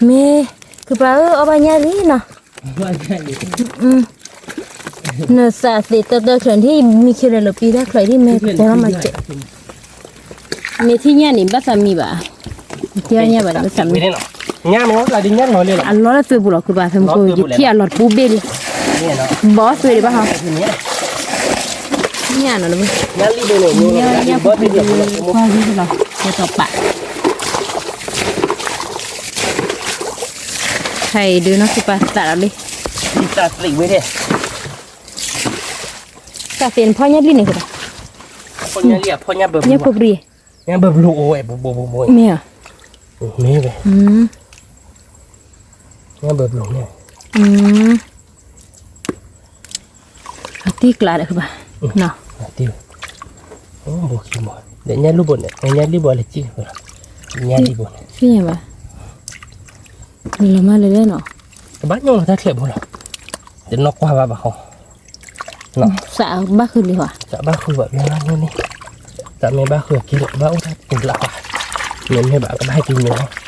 မ့ၢ်, ကပၤဧၢ အီၣ်ဘၣ်ညၣ်လံနီၤ, နသးသ့ၣ်တၢတၢချၢဒ်မံခ့ဒီးလီၤပံတၢ်ချၢဒ်မ့ၢ်ကတီၤလီၤမၤစဲး မ့ၢ်ထံၣ်ညၣ်န့ၣ် ဘၣ်သးမံဘၣ်, မ့ၢ်ထံၣ်ညၣ်ဘၣ်န့ၣ် ဘၣ်သးမံ, အလီၢ်လၢသွဲပူၤလီၤ ခုဘၣ် ဖဲမကိး ယထံၣ်အလီၢ်တပူၤဘ့ၣ်လံ, ဘီသွဲဒံးဘၣ်ဟီ, ညၣ်နီၤ, ညၣ်လံဘိန့ၣ်, ကွၢ်ဂ့ၤလီၤ, ကဲတီၤပာ်, ဟဲဒုးနီၢ်ခုပာ်သးလီၤလံ, သးသ့ၣ်နဖီညၣ်ဘျံၣ်န့ၣ်ကဒီး, ညၣ်ဖိပှ့ၤ, ညၣ်ဘၣ်ဘျိအိၣ်ဝဲ, မ့ၢ်ဧါ, မ့ၢ်ဝဲ, ညၣ်ဘၣ်ဘျိန့ၣ်, အတံၢ်ကျါဒီးဘၣ်, ဘိခံဘိ, ဒီးညၣ်လူၢ်ဘိန့ၣ် ညၣ်လူၢ်ဘိလၢကံၣ်လီၤ, ညၣ်လံဘိန့ၣ်, သ့ၣ်ညါဘၣ်, နလီၤမၢ်လၢလဲၣ်နီၤ, ကဘၣ်ညိၣ်လီၤတၢ်ချဲးဘိလီၤ, တနီၢ်ကွၢ်ဘၣ်ဘၣ်ဟီ သးဘၣ်ဃုလံဟီ, သးဘၣ်ဃုဘၣ်ဘျီလၢန့ၣ်, သးမ့ၢ်ဘၣ်ဃုအက့ၢ်လီၤ ဘၣ်အိၣ်တၢ်ပူၤလၢဟီ, မ့ၢ်မ့ၢ်ဘၣ်ကဘၣ်ဟဲက့ၤညိၣ်လီၤ,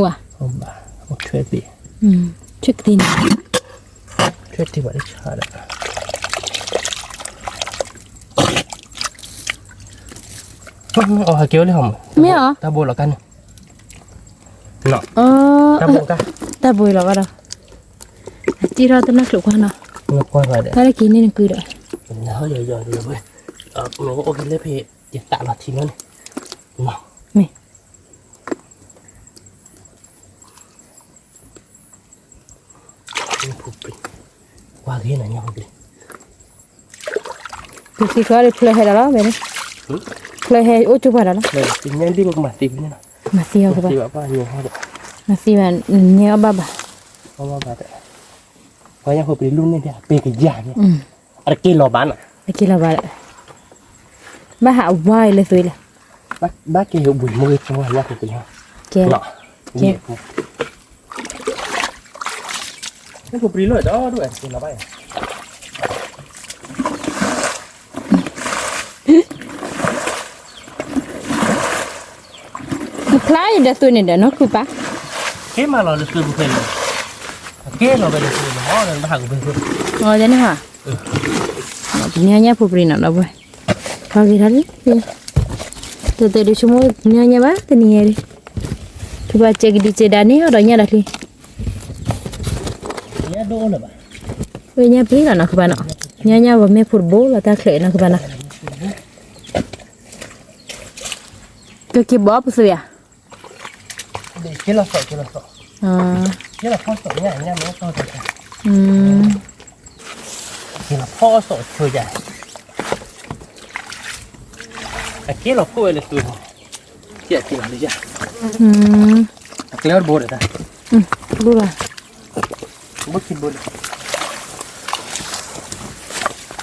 ဝါ, အိၣ်ဘၣ်, အိၣ်ထွဲသ့, ထွဲကသ့န့ၣ်, ထွဲတ့ၢ်ဘၣ်လၢဆါဒီး, အီၤဟဲက့ၤအိၣ်လၢဟီမး, မ့ၢ်အီၤ, တၢ်ဘိလီၤကါန့ၣ် တၢ်ဘိလီၤဘၣ်ဒီး, အတံၢ်ထီၣ်တနီၢ်ချိးကွၢ်နီၤ, ကွၢ်ဘၣ်ဒီး, တၢ်လၢက့ၤန့ၢ်နကုၢ်ဒီး, အိၣ်က့ၤလၢဖဲ, ယသးလီၤထံလီၤန့ၣ်, မ့ၢ် ပသံခွါဒီးဖျၢၣ်ဟဲဒီးလီၤ, ဖျၢၣ်ဟဲအိၣ်ကၠိပှၤဒီးလီၤ, မၤသံအီၤကဘၣ်, မၤသံဘၣ်, နဲအီၣ်ဘၣ်ဘၣ်, ပှၤညၣ်ဖိပလံၤလူၢ်န့ၣ် ပ့ၤကယၤန့ၣ်, အတက့ၤလီၤဘၣ်နီၤ, တက့ၤလီၤဘၣ်ဒီး, ဘၣ်ဟးဝါလၢသွံၣ်လဲၣ်, ဘၣ်ကဲဝံၤမ့ၢ်ဂ့ၤကၠီဝါညၣ်ဖိပျံၤ, ကဲ, ကဲ, ဖိပျံၤလီၤဒီးဒိၣ်ဝဲတက့ၤလီၤဘၣ် နဖျါအံၤဒီးသွံၣ်န့ၣ်ဒီးနီၢ်ခုပၢ်, ကဲမးလီၤလၢသွံၣ်ပူၤဖဲန့ၣ်, ကဲလီၤဝဲလၢသွံၣ်န့ၣ် အီၤဒီးနဘၣ်ဟးကဘၢၣ်, အီၤဒ်န့ၣ်ဟါ, ပနံၤညၣ်ဖိပျံၤနီၤဒီပုၢ်ဝဲၢ်, ထီဂ့ၤထီလံ, တၢ်တၢ်ဒုးဆိကမိၣ်ပနံၤညၣ်ဘၣ်တနံၤညါဒ်, ခုပၢ်စဲးကဒံစဲးဒါန့ၣ်အီၤဒီးညၣ်ဒီးချံ ဝဲညၣ်ပျံၤလီၤနီၢ်ခုပၢ်နီၤ, ညၣ်ညၣ်ဂီၤမ့ၢ်ဖိတဘိလီၤတၢ်ချၢးနီၢ်ခုပၢ်နီၤ, ကက့ၤဘီပသွံၣ်ဧါ, က့ၤလီၤစီၣ်, က့ၤလီၤစီၣ်, က့ၤလီၤဖီၣ်စီၣ်ညၣ်, ညၣ်မ့ၢ်စီၣ်တၢ်, က့ၤလီၤဖီၣ်စီၣ်ဆိယၤ, အက့ၤလီၤဖီၣ်ဝဲလၢသွံၣ်, က့ၤလီၤလၢယၤ, အကျဲဝဲတဘိဒီးတၢ်, ဘိလီၤ ဘိခံဘိဒီး, က့ၤလီၤ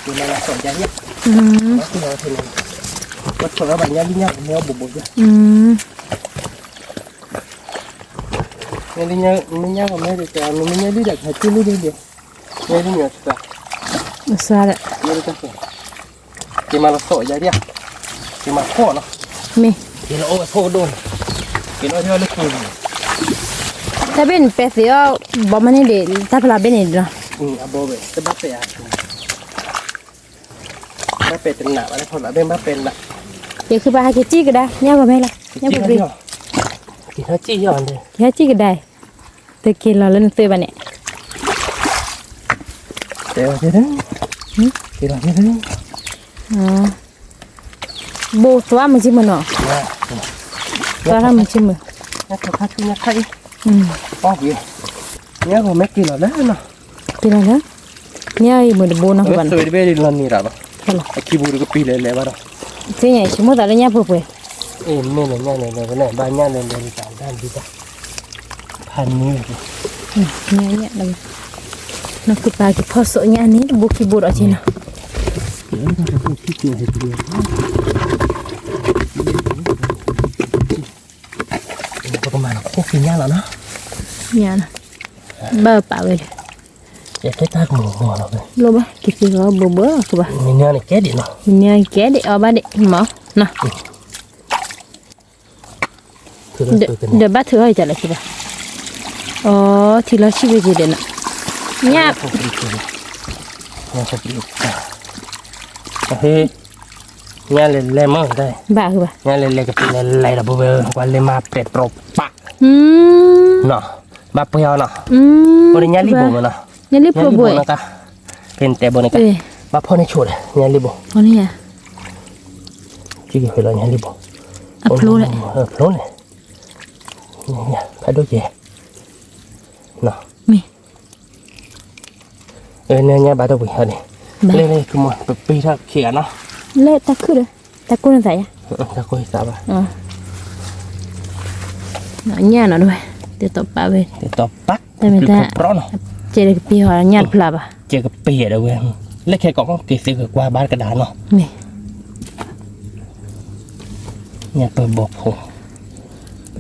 စီၣ်ယၤယၤ, ပဆီၣ်လီၤဘၣ်ညၣ်လံညၣ်ပူၤမ့ၢ်အီၤဘိးဘိးယၤ, မ့ၢ်ညၣ်ကီမ့ၢ်ဒ်တၢ်, မ့ၢ်ညၣ်လံဒီးကဟဲက့ၤလံဒ်ဒ်, မ့ၢ်လံမ့ၢ်တၢ်, မ့ၢ်တၢ်, က့ၤမၤလီၤစီၣ်ယၤဒ်, က့ၤမၤဖီၣ်နီၤ, မ့ၢ်, က့ၤလီၤအိၣ်ဝဲဖီၣ်ကဒိၣ်န့ၣ်, က့ၤလီၤဟဲလၢခိၣ်န့ၣ်, တၢ်ဘ့ၣ်န့ၣ်ပဲသ့အီၤ, ဘီမန့ၢ်ဒံး, တၢ်ဖျါဘ့ၣ်န့ၣ်ဒီး, အဘီဝဲ တဘၣ်ပဲအါ ဘၣ်ပဲတနးဘၣ်လၢဖီလာ်ဘ့ၣ်ဘၣ်ပဲနး, ယခုပာ်ဟဲက့ၤစံၣ်ကဒါ ညၣ်ဂီၤမ့ၢ်လီၤ, ညၣ်ပူၤပျံၤ, က့ၤထီၣ်စံၣ်ယီၤ, က့ၤထီၣ်စံၣ်ကဒါ, တက့ၤလီၤလၢနသွံၣ်ဘၣ်န့ၣ်, က့ၤလီၤ, ဘိသွါမုၢ်ဆ့မုၢ်နီၤ, သွါထီၣ်မုၢ်ဆ့မုၢ်, ညၣ်ဂီၤမ့ၢ်က့ၤလီၤလၢနီၤ, က့ၤလီၤလၢ, ညၣ်အံၤမုၢ်တဘိနီၤ, သွံၣ်တဘ့ၣ်လီၤန့ၣ်ဒီး, အခံပူၤတကပံၤလဲၤလဲၤဘၣ်ဒီး, သ့ၣ်ညါဆိကမိၣ်သးလၢညၣ်ပှဲၤပှဲၤ, အ့ၣ် မ့ၢ်လၢညၣ်လဲၤလဲၤဝဲလဲၣ်, ဘၣ်ညၣ်လဲၤလဲၤတၢ်ဒ်တၢ်, ဖးန့ၣ်, ညၣ်ညၣ်လီၤ, နီၢ်ခုပာ်က့ၤဖီၣ်စိးညၣ်န့ၣ် တဘိခံဘိဒီးက့ၤနီၤ, ပကမၤလီၤခိၣ်က့ၤညၣ်လီၤနီၤ, ညၣ်နီၤ, ဘၣ်ပာ်ဝဲလဲၣ်, ယကဲတၢ်ကမီၤမီၤလီၤ, လိၣ်ဘၣ် ကက့ၤလီၤဘၢဘၢလီၤကဘၣ်, မ့ၢ်န့ၣ်ကဲဒံးနီၤ, မ့ၢ်န့ၣ်ကဲဒံးအီၤဘၣ်ဒံးမီၤနီၤ, ဒီးဘၣ်ထုးအီၤယတၢ်လဲၣ်ကဘၣ်, အီ ထံလီၤဆံၣ်ဝဲက့ၤဒီးနီၤ, ညၣ် ညၣ်လဲၤလဲၤမ့ၢ်, ဘၣ်, ညၣ်လဲၤလဲၤကပံၤလဲၤလဲၤဒီးပဝဲ ကွၢ်လၢမၤပဲတြီပာ်, ဘၣ်ပှဲၤအီၤနီၤ, အိၣ်ဒီးညၣ်လံၣ်ဘိမ့ၢ်နီၤ, ညၣ်လံၣ်ဘိနကါ, ဖဲနတဲဘိနကါ, ဘၣ်ဖီၣ်န့ၢ်ဆိဒီး ညၣ်လံၣ်ဘိ, က့ၤက့ၤဖဲလီၤညၣ်လံၣ်ဘိ, အဖျိန့ၣ်, ဖျိန့ၣ်, ဖးဒိၣ်ကဲ, မ့ၢ် အၢ နညါဘၣ်တဝံၤဟီန့ၣ်, လၢလၢကမီၤ ပပ့ၤထီၣ်ခံဂၤနီၤ, လၢတၢ်ခုၣ်ဒီး တၢ်ကိၢ်နသးယါ, တၢ်ကိၢ်နသးဘၣ်, ညၣ်နီၤဒဝဲ, တတီၤပာ်ဝဲ, တတီၤပာ်, တမ့ၢ်တၢ်, ကဲလၢကပ့ၤဟီညၣ်တဖျါဘၣ်, ကဲကပ့ၤဒဝဲ, လၢခဲကိးက့ၤသုကကွၢ်ဘၣ်ကဒါနီၤ, မ့ၢ် ညၣ်ပၢၢ်ဘီဖိ,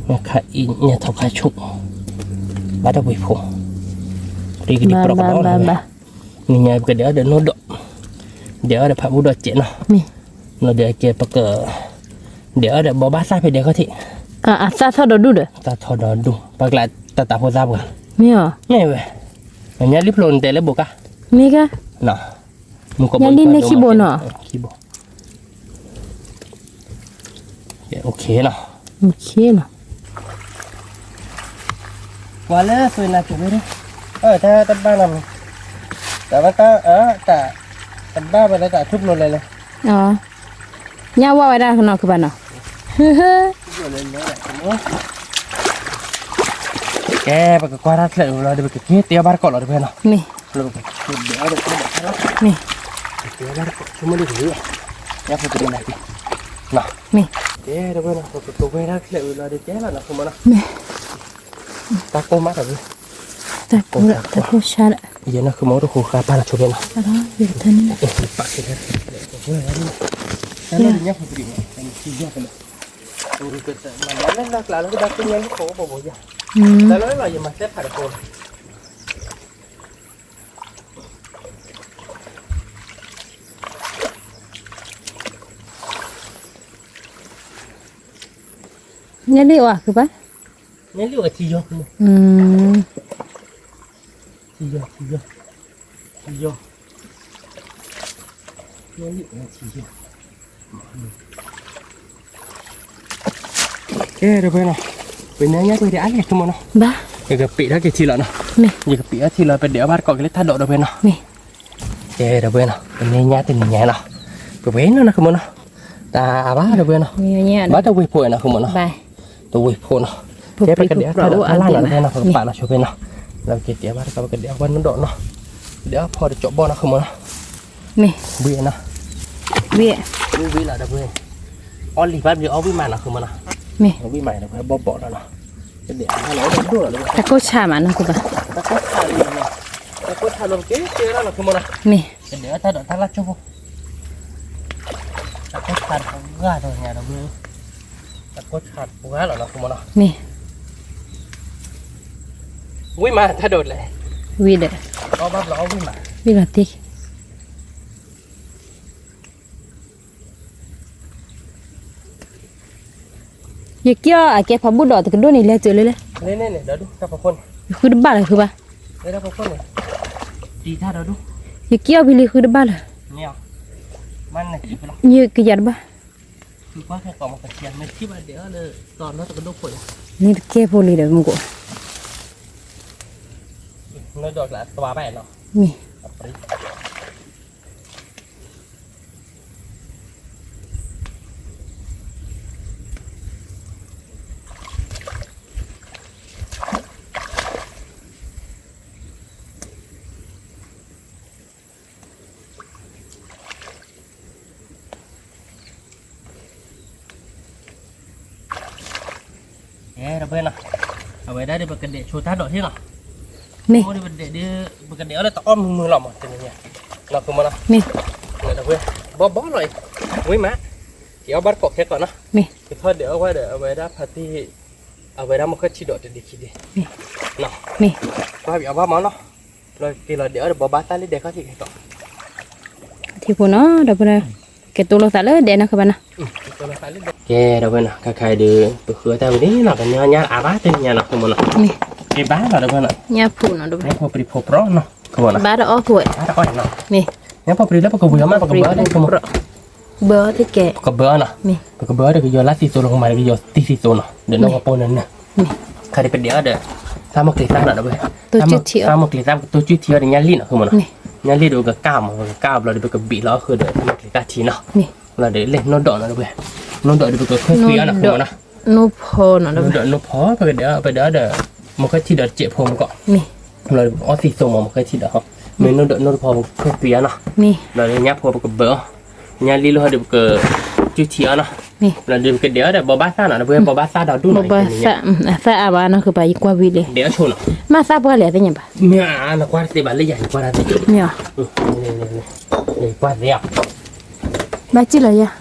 ညၣ်ခါအံၤ ညၣ်ထီခါဆူၣ်, ဘၣ်တဝံၤဖိ, ပကဒံးပြီကဒီး, နညါပကဒဲးအီၤဒီးနိဒီး, ဒဲးအီၤဒီးဖးဘူဒီးစဲးနီၤ, နီၤဒဲးကဲပက, ဒဲးအီၤဒီးဘီဘၣ်သၣ်ဖဲဒဲးခီၣ်ထံး, အသၣ်ထီၣ်ဒီးဒူၣ်ဒီး, သၣ်ထီၣ်ဒီးဒူၣ်, ပှၤကျါတၢ်တၢ်ဖိသၣ်ပှၤ, မ့ၢ်ဝဲ, နညါလံဖျိနတဲလၢဘိးကါ, မ့ၢ်ကါ, ညါလံန့ၢ်ခံဘိနီၤ, ခံဘိ OK နီၤ, ပှၤလၢသွဲၣ်နၤက့ၤဝဲဒၣ်, တၢ်တဘၣ်နီၤ, တၢ်ဘၣ်တၢ်, တၢ်တဘၣ်ဝဲလၢတၢ်ထူၣ်ဖျိလဲၣ်လဲၣ်, ညၣ်ဝဲဝဲဒၣ်နီၤကဘၣ်နီၤ, ကဲ ပကကွၢ်တၢ်ချၢးဝံၤလီၤဒီး ပကက့ၤတဲအီၤဘၣ်တကိးလီၤတဖဲနီၤ, မ့ၢ် မ့ၢ်, ကဲ တဝဲနီၤ ပကကဝဲၢ်တၢ်ချၢးဝံၤလီၤဒီး တဲလီၤနီၤ မ့ၢ်, တၢ်ကိၢ်မးတၢ်ဝဲ, တၢ်ကိၢ်, တၢ်ကိၢ်ဆါဒီး, ယဲနီၤ ဃုမီတဃိဃါပာ်လီၤဆိဖဲနီၤ, ယတထၢန့ၣ်, ပာ်က့ၤလၢ, ဝဲ, ညၣ်ဖိပဒံး, ညၣ်ဖိပဒံး, လၢကျါလၢကဒါကညၣ်လံခိၣ်ဘိဘိယၤ, တၢ်လၢလီၤယမၤသဲဖးတဖိလီၤ. ညၣ်လံအီၤခုဘၣ်, ညၣ်လံအီၤထံယီၤ, ထံယီၤ, ထံယီၤ, ထံယီၤ, ညၣ်လံအီၤထံယီၤ. ကဲ ဒီပုၢ်ဝဲၢ်နီၤ, ပညါညါပှဲၤဒံးအါလဲၣ် ဆိကမိၣ်နီၤ, ယကပံးထီၣ်က့ၤထံလီၤနီၤ, ယကပံးထီၣ်ထံလီၤပဒဲးအီၣ်ဘၣ်တကိးက့ၤလၢတၢ်ဒိး ဒီပုၢ်ဝဲၢ်နီၤ. ကဲ ဒီပုၢ်ဝဲၢ်နီၤ, ပမ့ၢ်ညါတနံၤညါနီၤ, ပပှဲၤနီၤနီၤ ဆိကမိၣ်နီၤ, တၢ်အါဘၣ် ဒီပုၢ်ဝဲၢ်နီၤ, ဘၣ်တဝ့ၢ်ဖိနီၤ ဆိကမိၣ်နီၤ, တဝ့ၢ်ဖိနီၤ, ကဲ ပကဒဲးအီၣ်တၢ်ဒိးတၢ်လၢ်နီၤ ဒီပုၢ်ဝဲၢ်နီၤ, ပကပာ်လီၤဆိဖဲနီၤ, လၢက့ၤတဲဘၣ်တကိး ပကဒဲးအီၣ်ဘၣ်နီၢ်ဒီးနီၤ, ဒဲးအီၣ်ဖီတကၠီဘီနီၤ ဆိကမိၣ်နီၤ. ဝံၤနီၤ, ဝံၤလီၤဒီပုၢ်ဝဲၢ်, အီၣ်လံဘၣ်ဘျီအီၣ်ဝံၣ်မးနီၤ ဆိကမိၣ်နီၤ, ဝံၣ်မးဒီပုၢ်ဝဲၢ် ဘီၣ်ဘီၣ်လီၤနီၤ, ကဒဲးအီၣ်လီၤဒိၣ်လီၤဒီပုၢ်ဝဲၢ်, တၢ်ကိၢ်ဆၣ်မးနီၤ ခိၣ်ဘၣ်, တၢ်ကိၢ်ဆၣ်လီၤ, တၢ်ကိၢ်ဆၣ်လီၤ ကဲကဲလီၤနီၤ ဆိကမိၣ်နီၤ, မ့ၢ် ကဒဲးအီၣ်တၢ်ဒိးတၢ်လၢ်ကၠိဖိ, တၢ်ကိၢ်ဆၣ်တပှဲၤဒီးညါဒီပုၢ်ဝဲၢ်, တၢ်ကိၢ်ဆၣ်တပှဲၤလီၤနီၤ ဆိကမိၣ်နီၤ, မ့ၢ် ဝံၣ်မးတၢ်ဒိးလဲၣ်, ဝံၣ်ဒီး, အီၣ်ဘၣ်ဘျီအီၣ်ဝံၣ်မး, ဝံၣ်လီၤတ့ၢ် ယက့ၢ်အီၣ်အကဲဖးဘူၣ်ဒီးတကဒိၣ်န့ၣ် လဲၤစၢၤလၢလဲၣ်, ယဃုတဘၣ်လၢၤဃုဘၣ်, ယက့ၢ်အီၣ်ဖဲလံဃုတဘၣ်လၢၤ, ယကယၤတဘၣ်, န့ၣ်တကဲဖိလံဒီးမူကိး, မ့ၢ် အဲ ဒီပုၢ်ဝဲၢ်နီၤ, အဝဲဒၣ်ဒီး ပကဒဲးဆိတၢ်ဒိးထံၣ်နီၤ, မ့ၢ် ပကဒဲးဒီး ပကဒဲးအီၣ်လၢတအီၣ်မုာ်မုာ်လီၤမး တနံၤညါ, နီၤ ဆိကမိၣ်နီၤ, မ့ၢ် ဒီပုၢ်ဝဲၢ် ဘီဘီလီၤအံၤ, ဝံၣ်မး, က့ၤအီၣ်ဘၣ်တကိးခဲကိးနီၤ, မ့ၢ် ကထီၣ်ဒဲးအီၣ်ဝဲဒီး အဝဲဒၣ်ဖါတံၢ်, အဝဲဒၣ်မုၢ်ခၢၣ်ထံးဒီးတဒံခံဒံ, မ့ၢ် နီၤ, မ့ၢ် ကွၢ်ဘၣ်အီၣ်ဘၣ်မးနီၤ, လီၤက့ၤလီၤဒဲးအီၣ်ဒီး ဘီဘီသၣ်လၢဒဲးခီၣ်ထံးခဲကိး ထံဖိနီၤ ဒီပုၢ်ဝဲၢ်, ကဲတိၢ်လိာ်သးလၢဒဲးနီၤ ကဘၣ်နီၤ, ကဲ ဒီပုၢ်ဝဲၢ်နီၤ ခါခါအံၤဒီး ပဃုအီၣ်တၢ်ဝံၤန့ၣ်နီၤ ပညါညါအါဘၣ်တနံၤညါနီၤ ဆိကမိၣ်နီၤ, မ့ၢ် က့ၤဘၣ်လီၤ ဒီပုၢ်ဝဲၢ်နီၤ, ညၣ်ဖိနီၤ ဒီပုၢ်ဝဲၢ်, ညၣ်ဖိပဒံးဖိပြီနီၤ ဆိကမိၣ်နီၤ, ဘၣ်တအီၣ်ကွဲး ဘၣ်တအီၣ်နီၤ, မ့ၢ် ညၣ်ဖိပဒံးလၢပကဝံၤအီၣ်မး ပကဘၢအီၣ်န့ၣ် ဆိကမိၣ် ဘၢအီၣ်သ့ကဲ, ပကဘၢအီၣ်နီၤ, မ့ၢ် ပကဘၢအီၣ်ဒီးကယီၤလၢသံသိလီၤ ကမၤဒီးကယီၤသံသံသိနီၤ ဒီးနီၢ်ကီၢ်ပိာ်နၢၤနၢၤ, မ့ၢ် ခါဒ်ပဒဲးအီၣ်ဒီး သးမုၢ်ကျံၤသၣ်နီၤ ဒီပုၢ်ဝဲၢ်, သးမုၢ်ကျံၤသၣ် ပကတိၢ်ကၠူၣ်ထံအီၣ်ဒီးညၣ်လံၣ်နီၤ ဆိကမိၣ်နီၤ, မ့ၢ် ညၣ်လံၣ်ဒီးပကကၢ်မး ပကကၢ်ဘျီဒီး ပကဘ့ၣ်လီၤအဃုာ်ဒီး သးမုၢ်ကျံၤသၣ်ထံနီၤ, မ့ၢ် လီၤဒီးလဲၣ် နီၢ်ဒီးနီၤ ဒီပုၢ်ဝဲၢ်, နီၢ်ဒီးဒီးပကခွဲးသွံအီၤနီၤ ဆိကမိၣ်နီၤ, နီၢ်ဒီး နီၢ်ဖိ ပကဒဲးအီၣ် ပဒဲးအီၣ်ဒီး မုၢ်ခၢၣ်ထံးဒီးတစဲးဖိမးကီး, မ့ၢ် လီၤဒီးပကအီၣ်သံသိမး မုၢ်ခၢၣ်ထံးဒီး, မ့ၢ်နီၢ်ဒီးနီၢ်တဖီပကခွဲးသွံအီၤနီၤ, လီၤဒီးညၣ်ဖိပကဘၢအီၤ, ညၣ်လံၣ်လီၤဒီး ပကကၠူၣ်ထံအီၤနီၤ, လီၤဒီးပကဒဲးအီၣ်ဒီး ဘိးဘၣ်သၣ်နီၤ ဒီပုၢ်ဝဲၢ် ဘိးဘၣ်သၣ်ဒီးဒူၣ်နီၤ, သၣ်အါဘၣ်နီၤ ကဘၣ်ယကွၢ်ဝံၤလံ, ဒဲးအီၣ်ဆိနီၤ, မ့ၢ်သၣ်ပှၢ်လဲၣ်သ့ၣ်ညါဘၣ်, မ့ၢ်နကွၢ်တသ့ဘၣ်လၢယၤ ယကွၢ်တၢ်သ့, မ့ၢ် ကွၢ်သ့ဧါ, ဘၣ်စံၣ်လီၤယ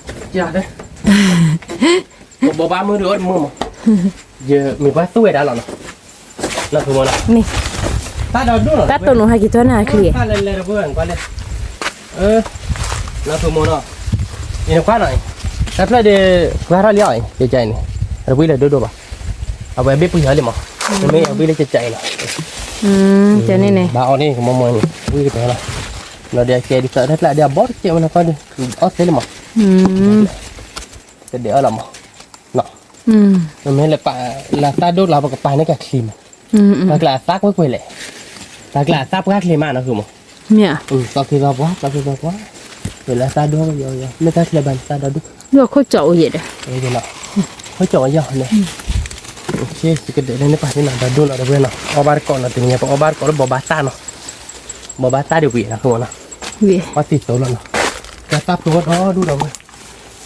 ၤ, ပဘိးဘၣ်မုၢ်ဒီးအီၣ်တမုၢ်မး, ယမ့ၢ်ကွၢ်သူၣ်ဝဲဒၣ်လီၤနီၤ, နီၤ ဆိကမိၣ်နီၤ, မ့ၢ် တၢ်ဒိးဒိၣ်နီၤ တၢ်တိၢ်နီၤဟဲက့ၤထီၣ်န့ၣ်အချံ, တၢ်လဲၤလဲၤဒီပုၢ်ဝဲၢ် ကွၢ်လဲၣ်, နီၤ ဆိကမိၣ်နီၤ, ယနကွၢ်နီၤ, တၢ်ဖျၢၣ်ဒီး ကွၢ်ထီၣ်လံအီၤအံၤ ကကါအံၤန့ၣ်, အတဝံၣ်လၢဒိၣ်ဒိၣ်ဘၣ်, အဝဲဘ့ၣ်ပှံၤဟီလံမး, မ့ၢ်အဝံၣ်လၢကကါအံၤနီၤ, ဘၣ်အီၤန့ၣ် ကမိၢ်မိၢ်န့ၣ် ဝံၣ်ကတၢၢ်လီၤ, လီၤဒီးအကဲဒ်သိးတၢ်ကျးဒီးအဘီတကဲဝဲနကွၢ်ဒီး, အီၣ်သ့လံမး, ကဒဲးအီၣ်လီၤမး, နီၤ, မ့မ့ၢ်လၢပာ် လၢသၣ်ဒိၣ်လီၤ ပကပာ်န့ၢ်က့ၤချံမး, တၢ်ကျးအသၣ်ကွ့ၢ်ကွ့ၢ်လဲၣ်, တၢ်ကျးအသၣ်ပှၢ်ချံမးနီၤ ဆိကမိၣ်, သီခံသီပှၢ် သီခံသီပှၢ်, လၢသၣ်ဒိၣ်ယီၤယီၤ မ့ၢ်တၢ်ချံဘၣ်န့ၣ်သၣ်ဒီးဒူၣ်, ခိၣ်ကၠီအိၣ်ယဲၢ်ဒီး, ခိၣ်ကၠီအိၣ်ယဲၢ်န့ၣ်, ကဒဲးန့ၣ်ပာ်န့ၢ်နီၤ ဒီးဒိၣ်နီၤ ဒီပုၢ်ဝဲၢ်နီၤ အီၣ်ဘၣ်တကိးနီၤ တနံၤညါ ပအီၣ်ဘၣ်တကိးလၢဘိးဘၣ်သၣ်နီၤ, ဘိးဘၣ်သၣ်ဒီးဝံၤနီၤ ဆိကမိၣ်နီၤ, အီၣ်သံသိလီၤနီၤ, တၢ်သၣ်ဖျိဝဲဒီဒူၣ်ဒီပုၢ်ဝဲၢ်, န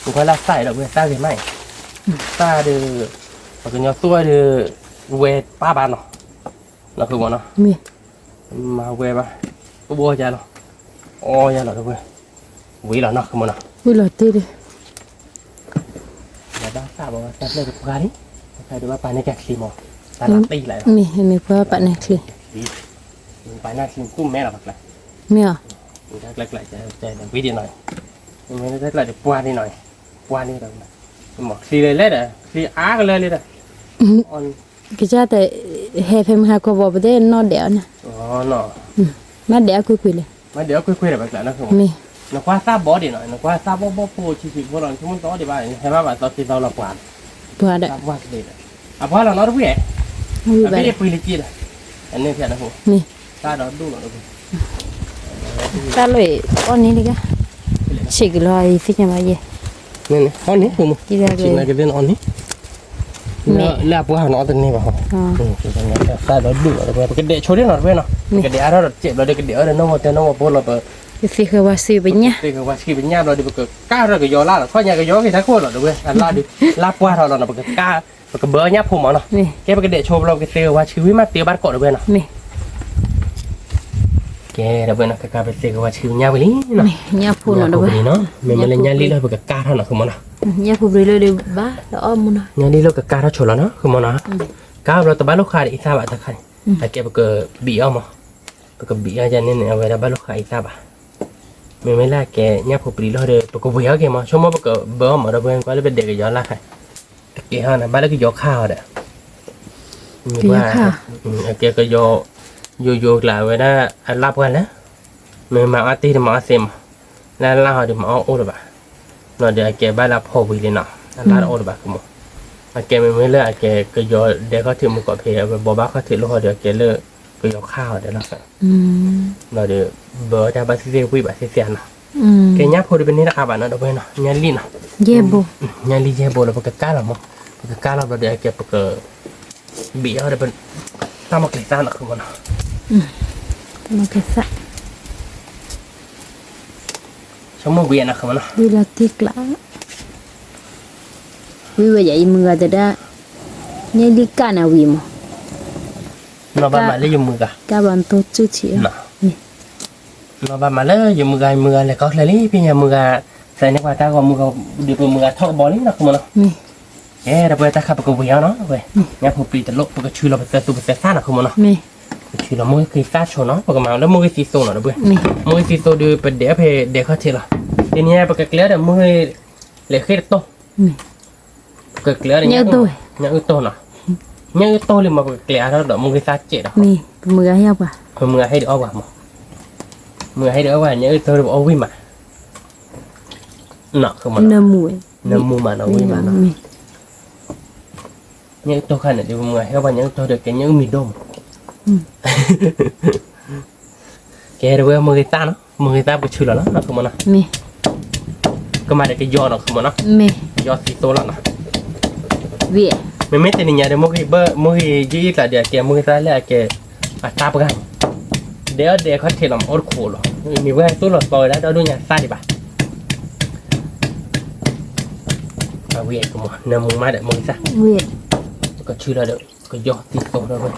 ကွၢ်လၢသၣ်အံၤဒီပုၢ်ဝဲၢ် သၣ်ဂ့ၤမးအံၤ, သၣ်ဒီး ပှၤကညီသူဝဲဒီး ဝဲပၢ်ဘၣ်နီၤ, နီၤ ဆိကမိၣ်နီၤ, မၤဝဲဘၣ်, ပဘိးယၤလီၤ, အီၣ်ယၤလီၤဒီပုၢ်ဝဲၢ်, ဝံၤလီၤနီၤ ဆိကမိၣ်နီၤ, ဝံၤလီၤတ့ၢ်ဒီး, တၢ်ပှၢ်လၢပှၢ်လံ, ပှၢ်ဒိၣ်ဘၣ်ပာ်န့ၢ်ကၢ်ချံမး, တၢ်လီၤတံၢ်လၢ, မ့ၢ်မ့ၢ်ပှၢ်ပာ်န့ၢ်ချံ, ပာ်န့ၢ်ချံတူၢ်မဲလီၤပကျါ, မ့ၢ်အီၤ, ကျါကျါကျါ, ဝံၤဒ်နီၤ, မ့ၢ်တကျါဒီးပှၢ်ဒ်နီၤ, ပှၢ်လံဒီး, မ့ၢ်ချံလဲၤလဲၤဒီး ချံအါကလၢာ်လံဒီး, ကစၢ်တဲ, ဟဲဖဲမုၢ်ဟါခီဘီပတဲနီၢ်ဒဲးအီၤန့ၣ်, မ့ၢ်ဒဲးအီၤကွ့ၢ်ကွ့ၢ်လဲၣ်, မ့ၢ်ဒဲးအီၤကွ့ၢ်ကွ့ၢ်ဒီးပကျါနီၤ, မ့ၢ်, နကွၢ်သၣ်ဘီဒ်နီၤ, နကွၢ်သၣ်ဘီဘီဖိဆံးဆံးဖိလီၤ, နဆိကမိၣ်သီဒံးဘၣ်, နဟဲဘၣ်ဘၣ်သီသီလီၤပှၢ်, ပှၢ်ဒီး, အပှၢ်လီၤနီတဝံၣ်, အဘ့ၣ်ပှံၤလၢက့ဒီး, အန့ၣ်ဖဲဒၣ်, မ့ၢ်, တၢ်ဒီးဒိၣ်လီၤ, တၢ်လီၤအံၤအီၣ်န့ၣ်တဂၤ, ဆံးကလီၤအံၤသ့ၣ်ညါဘၣ်ယဲ, အီၣ်န့ၣ်, ဆံးကလီၤကသ့ၣ်နအီၣ်န့ၣ် လၢအပှၢ်နီတန့ၢ်ဘၣ်, တၢ်ဒီးဒိၣ်လီၤတဝဲ, ပကဒဲးဆိဒ်နီၤတဝဲနီၤ, ပကဒဲးအါထီၣ်ဒီးစဲးဘျီဒီးကဒဲးအီၤဒီးနီၢ်ဝီတဲနီၢ်ဝီဖိလီၤပ, ပသ့ဃဲဝါဆှံပညၣ်, ပသ့ဃဲဝါဆှံပညၣ်ဘျီဒီး ပကကၢ်ထီၣ်ကယီၤလၢ်လီၤ, ခီညါကယီၤဂ့ၤတၢ်ခိၣ်လီၤတဝဲ, အလါဒီး, လါပှၢ်ထီၣ်လီၤနီၤ, ပကကၢ်, ပကဘၢညၣ်ဖိမးနီၤ, ကဲပကဒဲးဆိဘျီ ပကသ့ဃဲဝါဆှံဝံၤမး တ့ဘၣ်တကိးတဝဲနီၤ, ကဲတဝဲနီၤ, ကကၢ်ပသ့ဃဲဝါဆှံပညၣ်ဝံၤလံ, ညၣ်ဖိနီၤတဝဲ, မ့မ့ၢ်လၢညၣ်လံၣ်လၢပကကၢ်ထီၣ်နီၤ ဃုမးနီၤ, ညၣ်ဖိဘျ့လၢဒုးဘၣ်လၢအီၣ်မူနီၤ, ညၣ်လံၣ်လၢကကၢ်ထီၣ်ဆိလီၤနီၤ ဃုမးနီၤ, ကၢ်ဘျီတဘၣ်လိာ်ဃာ်ဒီးအံသၣ်ဘၣ်တခါန့ၣ်, အကဲပကဘံးအီၤမး, ပကဘံးအီၤယန့ၣ်န့ၣ် အဝဲဒၣ်ဘၣ်လိာ်ဃာ်အံသၣ်ဘၣ်, မ့မ့ၢ်လၢအကဲညၣ်ဖိပျံၤလီၤဒီး ပကဝံၤအီၤက့ၤမး, ဆိကမိၣ်ပကဘၢအီၤမးဒီပုၢ်ဝဲၢ် ကွၢ်လၢပဒဲးကယီၤလၢ်ခါ, တကဲဟီန့ၣ် ဘၣ်လၢကယီၤခါအီၤဒီး, မ့ၢ်ဘၣ်, အကဲကယီၤ, ယိယိကျါဝဲဒၣ်အလါပှၢ်လၢ, မ့ၢ်မၤအီၣ်တ့ၢ်ဒီးမၤအီၣ်သ့မး, လၢအလါဟီဒီးမၤအီၣ်အိၣ်လၢၤဘၣ်, ဘျီဒီးအကဲဘၣ်လၢအဖီဝံၤလံနီၤ, အလါတအိၣ်လၢၤဘၣ် ဃုမး, အကဲမ့မ့ၢ်လၢအကဲကယီၤဒဲခီၣ်ထံးမုၢ်ကီၢ်ဖဲ အဝဲဘိးဘၣ်ခီၣ်ထံးလိာ်ဟီဒီး အကဲလၢကယီၤခါအီၤဒီးလီၤ, ဘျီဒီး, ဘၢတၢ်ဘၣ်သ့ၣ်သ့ၣ်ဝံၣ်ဘၣ်သ့ၣ်သ့ၣ်နီၤ, ကဲညၣ်ဖိဒီးပန့ၢ်တအါဘၣ်နီၤ ဒီပုၢ်ဝဲၢ်နီၤ, ညၣ်လံၣ်နီၤ, ညၣ်လံၣ်ယဲၢ်ဘိလီၤ ပကကၢ်လီၤမး, ပကကၢ်လီၤဘျီဒီးအကဲပက, ဘံးအီၤဒီး, တၢ်မၤကျဲၤသၣ်နီၤ ဃုမးနီၤ, တၢ်မၤကျဲၤသၣ် ဆိကမိၣ်ဝံၤအနၤ ဃုမးနီၤ, ဝံၤလီၤတံၢ်ကျါ, ဝံၤဝဲယၤအံၤမုၢ်ဂၤတဒၣ်, ညၣ်လံၣ်ကၢ်နၤဝံၤမး, နီၢ်ဘၣ်မးလၢယမုၢ်ဂၤ, ကၢ်ဘၣ်နတိၢ်စုၣ်ထံး, နီၢ်ဘၣ်မးလၢယမုၢ်ဂၤ မုၢ်ဂၤလဲၤခီချၢလံ ဖဲညါမုၢ်ဂၤ, သးန့ၢ်ပှၤတၢ်ဂီၤမုၢ်ဂၤ, ဒီးပမုၢ်ဂၤထီၣ်ကဘီလံနီၤ ဃုမးနီၤ, ကဲဒီပုၢ်ဝဲၢ်တၢ်ခါပကဝံၤအီၤနီၤ ဝဲ, ညၣ်ဖိပျံၤတလိၣ် ပကဆူလီၤပသၢသူပသၢသၣ်နီၤ ဃုမးနီၤ, ပဆူလီၤမုၢ်ဂ့ၤသၣ်ဆိနီၤ ပကမၤလၢမုၢ်ဂ့ၤသံသိနီၤ ဒီပုၢ်ဝဲၢ်, မုၢ်ဂ့ၤသံသိဒီး ပဒဲးအီၤဖဲဒဲးခီၣ်ထံးလီၤ, တနံၤအံၤ ပကကျဲၤအီၤဒီးမုၢ်ဂ့ၤလဲၤဃ့ၢ်တတိၢ် ပကကျဲၤအီၤဒီး, ညၣ်အုၣ်တိၢ်လံမး ပကကျဲၤအါထီၣ်ဒီး မုၢ်ဂ့ၤသၣ်စဲးဒီး, ပမုၢ်ဂၤဟ့ၣ်အီၣ်ပှၤ, မုၢ်ဂၤဟ့ၣ်ဒီးအီၣ်ပှၤမး, မုၢ်ဂၤဟ့ၣ်ဒီးအီၣ်ပှၤ ညၣ်အုၣ်တိၢ်ဒီးပအီၣ်ဝံၣ်မး, နမူမးနီၤ ဝံၣ်မးနီၤ, ညၣ်အုၣ်တိၢ်ခါန့ၣ်ဒီး ပမုၢ်ဂၤဟ့ၣ်အီၣ်ပှၤ ညၣ်အုၣ်တိၢ်ဒီးကဲညၣ်အုၣ်မံၤဒိၣ်မး ကဲဒီပုၢ်ဝဲၢ် မုၢ်ဂ့ၤသၣ်နီၤ မုၢ်ဂ့ၤသၣ်ပကဆူလီၤနီၤ ဃုမးနီၤ, ကမၤဒီးကယီၤနီၤ ဃုမးနီၤ, ကယီၤသံသိလီၤနီၤ, မ့မ့ၢ်တနံၤညါဒီး မုၢ်ဂ့ၤဘၢ မုၢ်ဂ့ၤယံၣ်အံၣ်ကျါဒီး အကဲမုၢ်ဂ့ၤသၣ်လၢအကဲအတၢ်ပှၢ်န့ၣ်, ဒဲးအီၣ်ဒဲးခီၣ်ထံးလီၤ မးအိၣ်တခိးလီၤ, မ့ၢ်ဝဲသိၣ်လီၤသီဝဲဒၣ်ဒီဒိၣ်ညါသၣ်ဒံးဘၣ် အဝဲကမး နမူမးဒီး မုၢ်ဂ့ၤသၣ်, ကဆူလီၤဒီး ကယီၤသံသိဒီးဝဲ,